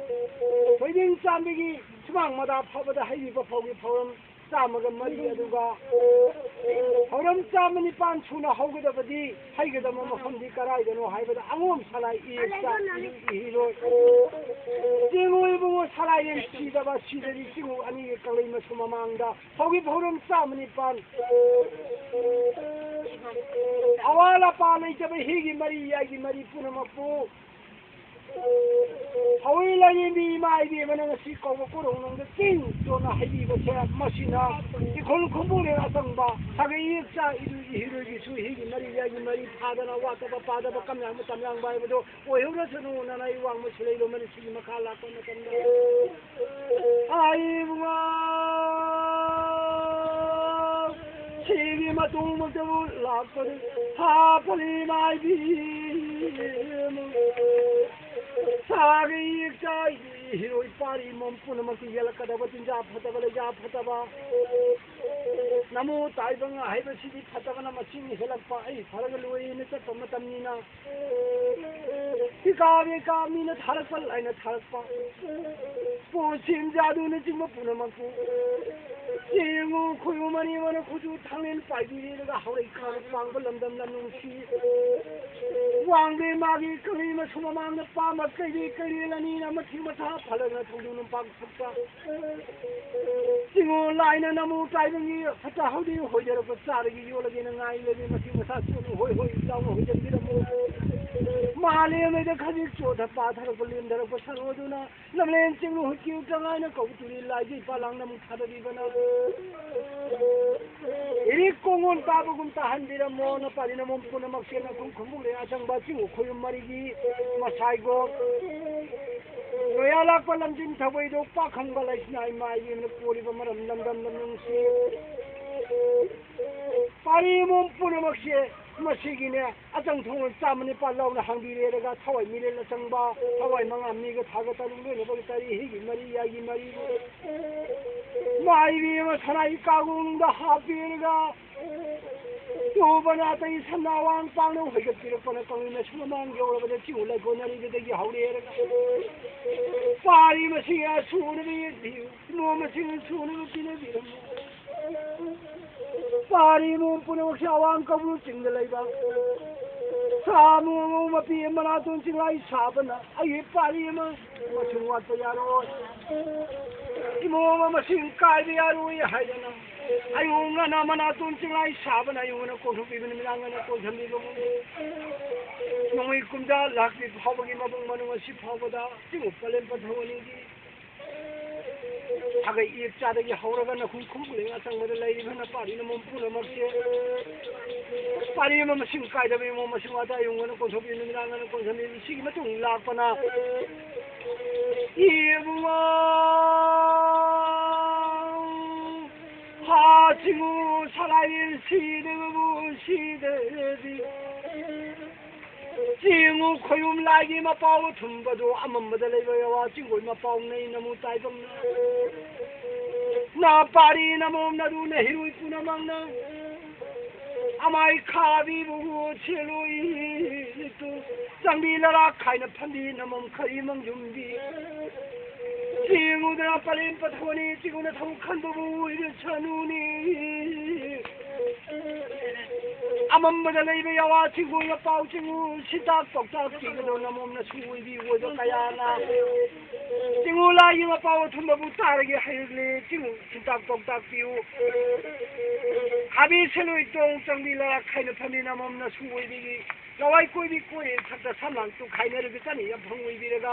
ꯊꯣꯏꯗꯤꯡ ꯆꯥꯟꯕꯤꯒꯤ ꯁꯨꯃꯥꯡ ꯃꯗꯥ ꯐꯕꯗ ꯍꯩꯔꯤꯕ ꯐꯧꯒꯤ ꯐꯧꯔꯝ ꯆꯥꯝꯃꯒ ꯃꯔꯤ ꯑꯗꯨꯒ ꯐꯧꯔꯝ ꯆꯥꯝꯃ ꯅꯤꯄꯥꯟ ꯁꯨꯅ ꯍꯧꯒꯗꯕꯗꯤ ꯍꯩꯒꯗꯕ ꯃꯐꯝꯗꯤ ꯀꯗꯥꯏꯗꯅꯣ ꯍꯥꯏꯕꯗ ꯑꯉꯣꯝ ꯁꯂꯥꯏ ꯏꯌꯦꯛꯇ ꯏꯍꯤꯔꯣꯏ꯫ ꯆꯤꯡꯉꯨ ꯏꯕꯨꯡꯉꯣ ꯁꯂꯥꯏꯔꯦꯟ ꯁꯤꯗꯕ ꯁꯤꯗꯗꯤ ꯆꯤꯡꯉꯨ ꯑꯅꯤꯒꯤ ꯀꯪꯂꯩ ꯃꯁꯨ ꯃꯃꯥꯡꯗ ꯐꯧꯒꯤ ꯐꯧꯔꯝ ꯆꯥꯝꯃ ꯅꯤꯄꯥꯟ ꯑꯋꯥ ꯑꯄꯥ ꯂꯩꯇꯕ ꯍꯤꯒꯤ ꯃꯔꯤ ꯌꯥꯏꯒꯤ ꯃꯔꯤ ꯄꯨꯝꯅꯃꯛꯄꯨ ꯍꯧꯏ ꯂꯥꯏꯔꯦꯝꯕꯤ ꯏꯃꯥ ꯏꯕꯦꯝꯃꯅ ꯉꯁꯤ ꯀꯧꯕ ꯀꯣꯔꯧꯅꯨꯡꯗ ꯆꯤꯡ ꯆꯣꯠꯅ ꯍꯩꯕꯤꯕꯁꯦ ꯃꯁꯤꯅ ꯏꯈꯨꯜ ꯈꯨꯟꯕꯨꯔꯦꯜ ꯑꯆꯪꯕ ꯁꯥꯒꯩ ꯏꯆꯥ ꯏꯔꯨ ꯏꯍꯤꯔꯣꯏꯒꯤꯁꯨ ꯍꯤꯒꯤ ꯃꯔꯤ ꯌꯥꯏꯒꯤ ꯃꯔꯤ ꯐꯥꯗꯅ ꯋꯥꯠꯇꯕ ꯄꯥꯗꯕ ꯀꯝꯌꯥꯡꯕ ꯇꯝꯌꯥꯡꯕ ꯍꯥꯏꯕꯗꯣ ꯑꯣꯏꯍꯧꯔꯁꯅꯨꯅ ꯑꯩ ꯋꯥꯡꯃ ꯁꯤꯂꯩ ꯂꯣꯃꯅ ꯁꯤꯒꯤ ꯃꯈꯥ ꯂꯥꯛꯄ ꯃꯇꯝꯗ ꯑꯩ ꯏꯕꯨꯡꯉꯣ ꯁꯤꯒꯤ ꯃꯇꯨꯡꯃꯛꯇꯕꯨ ꯂꯥꯛꯄꯗ ꯍꯥꯞꯄꯅꯤ ꯃꯥꯏꯕꯤ ꯁꯥꯒꯤ ꯏꯆꯥꯒꯤ ꯍꯤꯔꯣꯏ ꯄꯥꯔꯤ ꯃꯣꯝ ꯄꯨꯝꯅꯃꯛꯀꯤ ꯌꯦꯜꯂꯛꯀꯗꯕ ꯆꯤꯟꯖꯥꯛ ꯐꯠꯇꯕ ꯂꯩꯖꯥ ꯐꯠꯇꯕ ꯅꯃꯣ ꯇꯥꯏꯕꯪ ꯍꯥꯏꯕꯁꯤꯗꯤ ꯐꯠꯇꯕꯅ ꯃꯁꯤꯡ ꯍꯦꯜꯂꯛꯄ ꯑꯩ ꯐꯔꯒ ꯂꯣꯏꯅ ꯆꯠꯄ ꯃꯇꯝꯅꯤꯅ ꯁꯤꯀꯥ ꯕꯦꯀꯥ ꯃꯤꯅ ꯊꯥꯔꯛꯄ ꯂꯥꯏꯅ ꯊꯥꯔꯛꯄ ꯄꯣꯠꯁꯦꯝ ꯖꯥꯗꯨꯅꯆꯤꯡꯕ ꯄꯨꯝꯅꯃꯛꯄꯨ ꯆꯦꯡꯉꯨ ꯈꯣꯏꯌꯨ ꯃꯔꯤ ꯑꯃꯅ ꯈꯨꯠꯁꯨ ꯊꯥꯡꯂꯦꯟ ꯄꯥꯏꯕꯤꯔꯦꯔꯒ ꯍꯧꯔꯩ ꯈꯥꯅ ꯄꯥꯡꯕ ꯂꯝꯗꯝ ꯂꯝ ꯅꯨꯡꯁꯤ ꯋꯥꯡꯗꯦ ꯃꯥꯒꯤ ꯀꯪꯂꯩ ꯃꯁꯨ ꯃꯃꯥꯡꯗ ꯄꯥꯝꯕ ꯀꯩꯔꯦ ꯀꯩꯔꯦꯜ ꯑꯅꯤꯅ ꯃꯊꯤ ꯃꯊꯥ ꯐꯂꯛꯅ ꯊꯧꯗꯨꯅ ꯄꯥꯡ ꯆꯤꯡꯉꯣ ꯂꯥꯏꯅ ꯅꯃꯣ ꯇꯥꯏꯕꯪꯒꯤ ꯐꯠꯇ ꯍꯥꯎꯗꯤ ꯍꯣꯏꯖꯔꯛꯄ ꯆꯥꯔꯒꯤ ꯌꯣꯜꯂꯒꯦꯅ ꯉꯥꯏ ꯂꯩꯔꯦ ꯃꯁꯤ ꯃꯁꯥ ꯆꯣꯠꯅ ꯍꯣꯏ ꯍꯣꯏ ꯂꯥꯎꯅ ꯍꯣꯏꯖꯟꯕꯤꯔꯝꯃꯣ ꯃꯥꯂꯦꯝꯉꯩꯗ ꯈꯖꯤꯛ ꯆꯣꯠꯊ ꯄꯥꯊꯔꯛꯄ ꯂꯦꯝꯊꯔꯛꯄ ꯁꯔꯨ ꯑꯗꯨꯅ ꯂꯝꯂꯦꯟ ꯆꯤꯡꯂꯨ ꯍꯨꯠꯀꯤꯎ ꯇꯉꯥꯏꯅ ꯀꯧꯕ ꯇꯨꯔꯦꯜ ꯂꯥꯏꯖꯩ ꯄꯥꯂꯥꯡ ꯅꯃꯨꯛ ꯊꯥꯗꯕꯤꯕꯅ ꯏꯔꯤꯛ ꯀꯣꯡꯒꯣꯟ ꯇꯥꯕꯒꯨꯝ ꯇꯥꯍꯟꯕꯤꯔꯝꯃꯣ ꯅꯄꯥꯗꯤ ꯅꯃꯣꯝ ꯄꯨꯝꯅꯃꯛꯁꯦ ꯅꯈꯨꯝ ꯈꯨꯝꯕꯨꯡ ꯂꯩ ꯑꯁꯪꯕ ꯆꯤꯡꯉꯨ ꯈꯣꯏꯌꯨꯝ ꯃꯔꯤꯒꯤ ꯃꯁꯥꯏꯒꯣ ꯂꯣꯌꯥ ꯂꯥꯛꯄ ꯂꯝꯖꯤꯟ ꯊꯧꯕꯩꯗꯣ ꯄꯥꯛꯈꯪꯕ ꯂꯩꯁꯤꯅ ꯏꯃꯥ ꯏꯕꯦꯝꯅ ꯄꯣꯔꯤꯕ ꯃꯔꯝ ꯂꯝꯗꯝ ꯂꯝ ꯅꯨꯡꯁꯤ꯫ ꯄꯥꯔꯤ ꯑꯃꯣꯝ ꯄꯨꯝꯅꯃꯛꯁꯦ ꯃꯁꯤꯒꯤꯅꯦ ꯑꯆꯪ ꯊꯣꯡꯅ ꯆꯥꯝꯃ ꯅꯤꯄꯥꯜ ꯂꯥꯎꯅ ꯍꯥꯡꯕꯤꯔꯦꯔꯒ ꯊꯋꯥꯏ ꯃꯤꯔꯦꯜ ꯑꯆꯪꯕ ꯊꯋꯥꯏ ꯃꯉꯥ ꯃꯤꯒ ꯊꯥꯒ ꯇꯔꯨꯛ ꯂꯣꯏꯅꯕꯒꯤ ꯇꯔꯤ ꯍꯤꯒꯤ ꯃꯔꯤ ꯌꯥꯒꯤ ꯃꯔꯤ ꯃꯥꯏꯕꯤ ꯑꯃ ꯁꯅꯥꯒꯤ ꯀꯥꯒꯣꯡꯗ ꯍꯥꯞꯄꯤꯔꯒ ꯇꯨꯕꯅ ꯑꯇꯩ ꯁꯅꯥ ꯋꯥꯡ ꯄꯥꯡꯅ ꯍꯣꯏꯒꯠꯄꯤꯔꯛꯄꯅ ꯀꯪꯂꯩ ꯃꯁꯨ ꯃꯃꯥꯡ ꯌꯧꯔꯕꯗ ꯆꯤꯡꯉꯨ ꯂꯩꯀꯣꯟꯅꯔꯤꯕꯗꯒꯤ ꯍꯧꯔꯦꯔꯒ ꯄꯥꯔꯤ ꯃꯁꯤꯡ ꯑꯁꯨꯅꯕ ꯌꯦꯡꯕꯤꯌꯨ꯫ ꯅꯣꯡꯃꯁꯤꯡ ꯁꯨꯅꯕ ꯄꯤꯅꯕꯤꯔꯝꯃꯨ꯫ ꯄꯥꯔꯤ ꯃꯣꯝ ꯄꯨꯝꯅꯃꯛꯁꯦ ꯑꯋꯥꯡ ꯀꯧꯕ꯭ꯔꯨ ꯆꯤꯡꯗ ꯂꯩꯕ ꯁꯥ ꯃꯣꯃꯣ ꯃꯄꯤ ꯃꯅꯥꯇꯣꯟ ꯆꯤꯡꯂꯥꯏ ꯁꯥꯕꯅ ꯑꯩꯒꯤ ꯄꯥꯔꯤ ꯑꯃ ꯃꯁꯤꯡ ꯋꯥꯠꯄ ꯌꯥꯔꯣꯏ꯫ ꯏꯃꯣ ꯑꯃ ꯃꯁꯤꯡ ꯀꯥꯏꯕ ꯌꯥꯔꯣꯏ ꯍꯥꯏꯗꯅ ꯑꯌꯨꯛ ꯉꯟꯅ ꯃꯅꯥꯇꯣꯟ ꯆꯤꯡꯂꯥꯏ ꯁꯥꯕꯅ ꯑꯌꯨꯛ ꯉꯟꯅ ꯀꯣꯟꯊꯣꯛꯄꯤꯕꯅ ꯅꯨꯃꯤꯗꯥꯡ ꯉꯟꯅ ꯀꯣꯟꯁꯤꯟꯕꯤꯕ ꯅꯣꯡꯃꯩ ꯀꯨꯝꯖꯥ ꯂꯥꯛꯄꯤ ꯐꯥꯎꯕꯒꯤ ꯃꯕꯨꯡ ꯃꯅꯨꯡ ꯑꯁꯤ ꯐꯥꯎꯕꯗ ꯆꯤꯡꯉꯨ ꯄꯂꯦꯝ ꯄꯟꯊꯧ ꯑꯅꯤꯒꯤ ꯁꯥꯒꯩ ꯏꯌꯦꯛ ꯆꯥꯗꯒꯤ ꯍꯧꯔꯒ ꯅꯈꯨꯝ ꯈꯨꯝꯕꯨꯂꯦꯡ ꯑꯆꯪꯕꯗ ꯂꯩꯔꯤꯕ ꯅꯄꯥꯔꯤ ꯅꯃꯣꯝ ꯄꯨꯝꯅꯃꯛꯁꯦ ꯄꯥꯔꯤ ꯑꯃ ꯃꯁꯤꯡ ꯀꯥꯏꯗꯕ ꯏꯃꯣꯝ ꯃꯁꯤꯡ ꯋꯥꯇ ꯌꯨꯡꯉꯅ ꯀꯣꯟꯊꯣꯛꯄꯤ ꯅꯨꯃꯤꯗꯥꯡ ꯉꯟꯅ ꯀꯣꯟꯊꯣꯛꯄꯤ ꯁꯤꯒꯤ ꯃꯇꯨꯡ ꯂꯥꯛꯄꯅ ꯏꯕꯨꯡꯉꯣ ꯍꯥ ꯆꯤꯡꯉꯨ ꯁꯂꯥꯏꯔꯦꯟ ꯁꯤꯗꯕꯕꯨ ꯁꯤꯗꯕꯤ ꯆꯤꯡꯉꯨ ꯈꯣꯏꯌꯨꯝ ꯂꯥꯏꯒꯤ ꯃꯄꯥꯎ ꯑꯊꯨꯝꯕꯗꯨ ꯑꯃꯝꯕꯗ ꯂꯩꯕ ꯌꯥꯋꯥ ꯆꯤꯡꯒꯣꯏ ꯃꯄꯥꯎ ꯅꯩ ꯅꯃꯨ ꯇꯥꯏꯕꯪꯅ ꯅꯥ ꯄꯥꯔꯤ ꯅꯃꯣꯝ ꯅꯗꯨꯅ ꯍꯤꯔꯨꯏ ꯄꯨꯝꯅꯃꯛꯅ ꯑꯃꯥꯏ ꯈꯥꯕꯤꯕꯨ ꯁꯦꯂꯨꯏ ꯇꯨ ꯆꯪꯕꯤ ꯂꯔꯥꯛ ꯈꯥꯏꯅ ꯐꯝꯕꯤ ꯅꯃꯣꯝ ꯈꯔꯤ ꯃꯪꯖꯨꯝꯕꯤ ꯆꯤꯡꯉꯨꯗꯅ ꯄꯔꯦꯝ ꯄꯊꯣꯅꯤ ꯆꯤꯡꯉꯨꯅ ꯊꯧ ꯈꯟꯕꯕꯨ ꯑꯣꯏꯔꯁꯅꯨꯅꯤ꯫ ꯑꯃꯝꯕꯗ ꯂꯩꯕ ꯌꯥꯋꯥ ꯆꯤꯡꯒꯣꯏ ꯃꯄꯥꯎ ꯆꯤꯡꯉꯨ ꯁꯤꯇꯥꯛ ꯄꯥꯎꯇꯥꯛ ꯄꯤꯒꯗꯧ ꯅꯃꯣꯝꯅ ꯁꯨ ꯑꯣꯏꯕꯤ ꯑꯣꯏꯕ ꯀꯌꯥꯅ ꯆꯤꯡꯉꯨ ꯂꯥꯏꯒꯤ ꯃꯄꯥꯎ ꯑꯊꯨꯝꯕꯕꯨ ꯇꯥꯔꯒꯦ ꯍꯩꯔꯛꯂꯦ ꯆꯤꯡꯉꯨ ꯁꯤꯇꯥꯛ ꯄꯥꯎꯇꯥꯛ ꯄꯤꯌꯨ꯫ ꯍꯥꯕꯤ ꯁꯦꯂꯣꯏ ꯇꯣꯡ ꯆꯪꯕꯤ ꯂꯥꯛ ꯈꯥꯏꯅ ꯐꯝꯃꯤ ꯅꯃꯣꯝꯅ ꯁꯨ ꯑꯣꯏꯕꯤꯒꯤ ꯂꯋꯥꯏ ꯀꯣꯏꯕꯤ ꯀꯣꯏꯔꯦ ꯁꯛꯇ ꯁꯝꯂꯥꯡ ꯇꯨ ꯈꯥꯏꯅꯔꯒ ꯆꯠꯅꯤ ꯌꯥꯝꯐꯪ ꯑꯣꯏꯕꯤꯔꯒ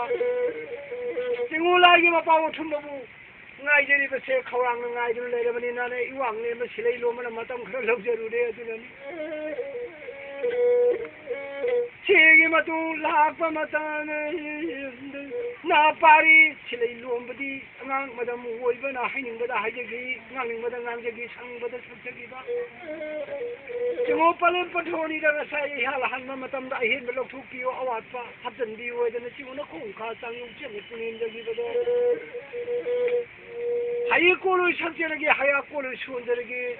ꯆꯤꯡꯉꯨ ꯂꯥꯏꯒꯤ ꯃꯄꯥꯎ ꯑꯊꯨꯝꯕꯕꯨ ꯉꯥꯏꯖꯔꯤꯕꯁꯦ ꯈꯧꯔꯥꯡꯅ ꯉꯥꯏꯗꯨꯅ ꯂꯩꯔꯕꯅꯤꯅ ꯏꯋꯥꯡ ꯂꯦꯝꯕ ꯁꯤꯂꯩ ꯂꯣꯝꯕꯅ ꯃꯇꯝ ꯈꯔ ꯂꯧꯖꯔꯨꯔꯦ ꯑꯗꯨꯅꯅꯤ꯫ ꯁꯤꯒꯤ ꯃꯇꯨꯡ ꯂꯥꯛꯄ ꯃꯇꯝ ꯅꯥꯄꯥꯔꯤ ꯁꯤꯂꯩ ꯂꯣꯝꯕꯗꯤ ꯑꯉꯥꯡ ꯃꯇꯝ ꯑꯣꯏꯕꯅ ꯍꯥꯏꯅꯤꯡꯕꯗ ꯍꯥꯏꯖꯈꯤ, ꯉꯥꯡꯅꯤꯡꯕꯗ ꯉꯥꯡꯖꯈꯤ, ꯁꯪꯕꯗ ꯁꯛꯆꯈꯤꯕ꯫ ꯆꯤꯡꯉꯨ ꯄꯂꯦꯝ ꯄꯟꯊꯣꯛꯑꯅꯤꯗ ꯉꯁꯥꯏ ꯏꯍꯥꯜ ꯍꯟꯕ ꯃꯇꯝꯗ ꯑꯍꯦꯟꯕ ꯂꯧꯊꯣꯛꯄꯤꯌꯨ, ꯑꯋꯥꯠꯄ ꯍꯥꯞꯆꯤꯟꯕꯤꯌꯨ ꯍꯥꯏꯗꯅ ꯆꯤꯡꯉꯨꯅ ꯈꯣꯡ ꯈꯥ ꯆꯥꯡꯌꯨ ꯆꯦꯠꯅ ꯄꯨꯅꯦꯝꯖꯈꯤꯕꯗꯣ꯫ ꯍꯌꯦ ꯀꯣꯜꯂꯣꯏ ꯁꯛꯆꯔꯒꯦ, ꯍꯌꯥ ꯀꯣꯜꯂꯣꯏ ꯁꯣꯟꯖꯔꯒꯦ꯫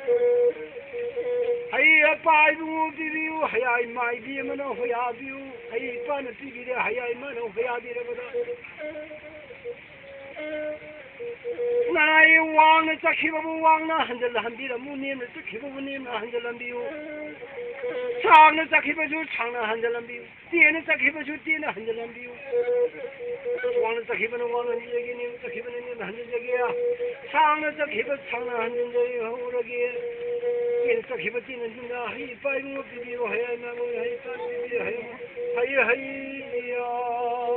ꯍꯌꯦ ꯑꯄꯥ ꯏꯕꯨꯡꯉꯣ ꯄꯤꯕꯤꯌꯨ, ꯍꯌꯥ ꯏꯃꯥ ꯏꯕꯤ ꯑꯃꯅ ꯍꯣꯌꯥꯕꯤꯌꯨ, ꯍꯌꯦ ꯏꯄꯥꯅ ꯄꯤꯕꯤꯔꯦ, ꯍꯌꯥ ꯏꯃꯥꯅ ꯍꯣꯌꯥꯕꯤꯔꯕꯗ꯫ ꯅꯥꯏ ꯋꯥꯡꯅ ꯆꯠꯈꯤꯕꯕꯨ ꯋꯥꯡꯅ ꯍꯟꯖꯤꯜꯍꯟꯕꯤꯔꯝꯃꯨ, ꯅꯦꯝꯅ ꯆꯠꯈꯤꯕꯕꯨ ꯅꯦꯝꯅ ꯍꯟꯖꯤꯜꯍꯟꯕꯤꯌꯨ, ꯁꯥꯡꯅ ꯆꯠꯈꯤꯕꯁꯨ ꯁꯥꯡꯅ ꯍꯟꯖꯤꯜꯍꯟꯕꯤꯌꯨ꯫ ꯇꯦꯟꯅ ꯆꯠꯈꯤꯕꯁꯨ ꯇꯦꯟꯅ ꯍꯟꯖꯤꯜꯍꯟꯕꯤꯌꯨ꯫ ꯋꯥꯡꯅ ꯆꯠꯈꯤꯕꯅ ꯋꯥꯡꯅ ꯍꯟꯖꯤꯟꯖꯒꯦ, ꯅꯦꯝꯅ ꯆꯠꯈꯤꯕꯅ ꯅꯦꯝꯅ ꯍꯟꯖꯤꯟꯖꯒꯦ꯫ ꯁꯥꯡꯅ ꯆꯠꯈꯤꯕ ꯁꯥꯡꯅ ꯍꯟꯖꯤꯟꯖꯍꯧꯔꯒꯦ꯫ ꯇꯦꯟꯅ ꯆꯠꯈꯤꯕ ꯇꯦꯟꯅ ꯍꯟꯖꯤꯟꯖ-, ꯍꯩ ꯏꯄꯥ ꯏꯕꯨꯡꯉꯣ ꯄꯤꯕꯤꯌꯨ, ꯍꯩ ꯏꯃꯥ ꯏꯕꯨꯡꯉꯣ, ꯍꯩ ꯏꯄꯥ ꯄꯤꯕꯤꯌꯨ, ꯍꯩ ꯏꯃꯥ-, ꯍꯩ, ꯍꯩ, ꯌꯥ꯫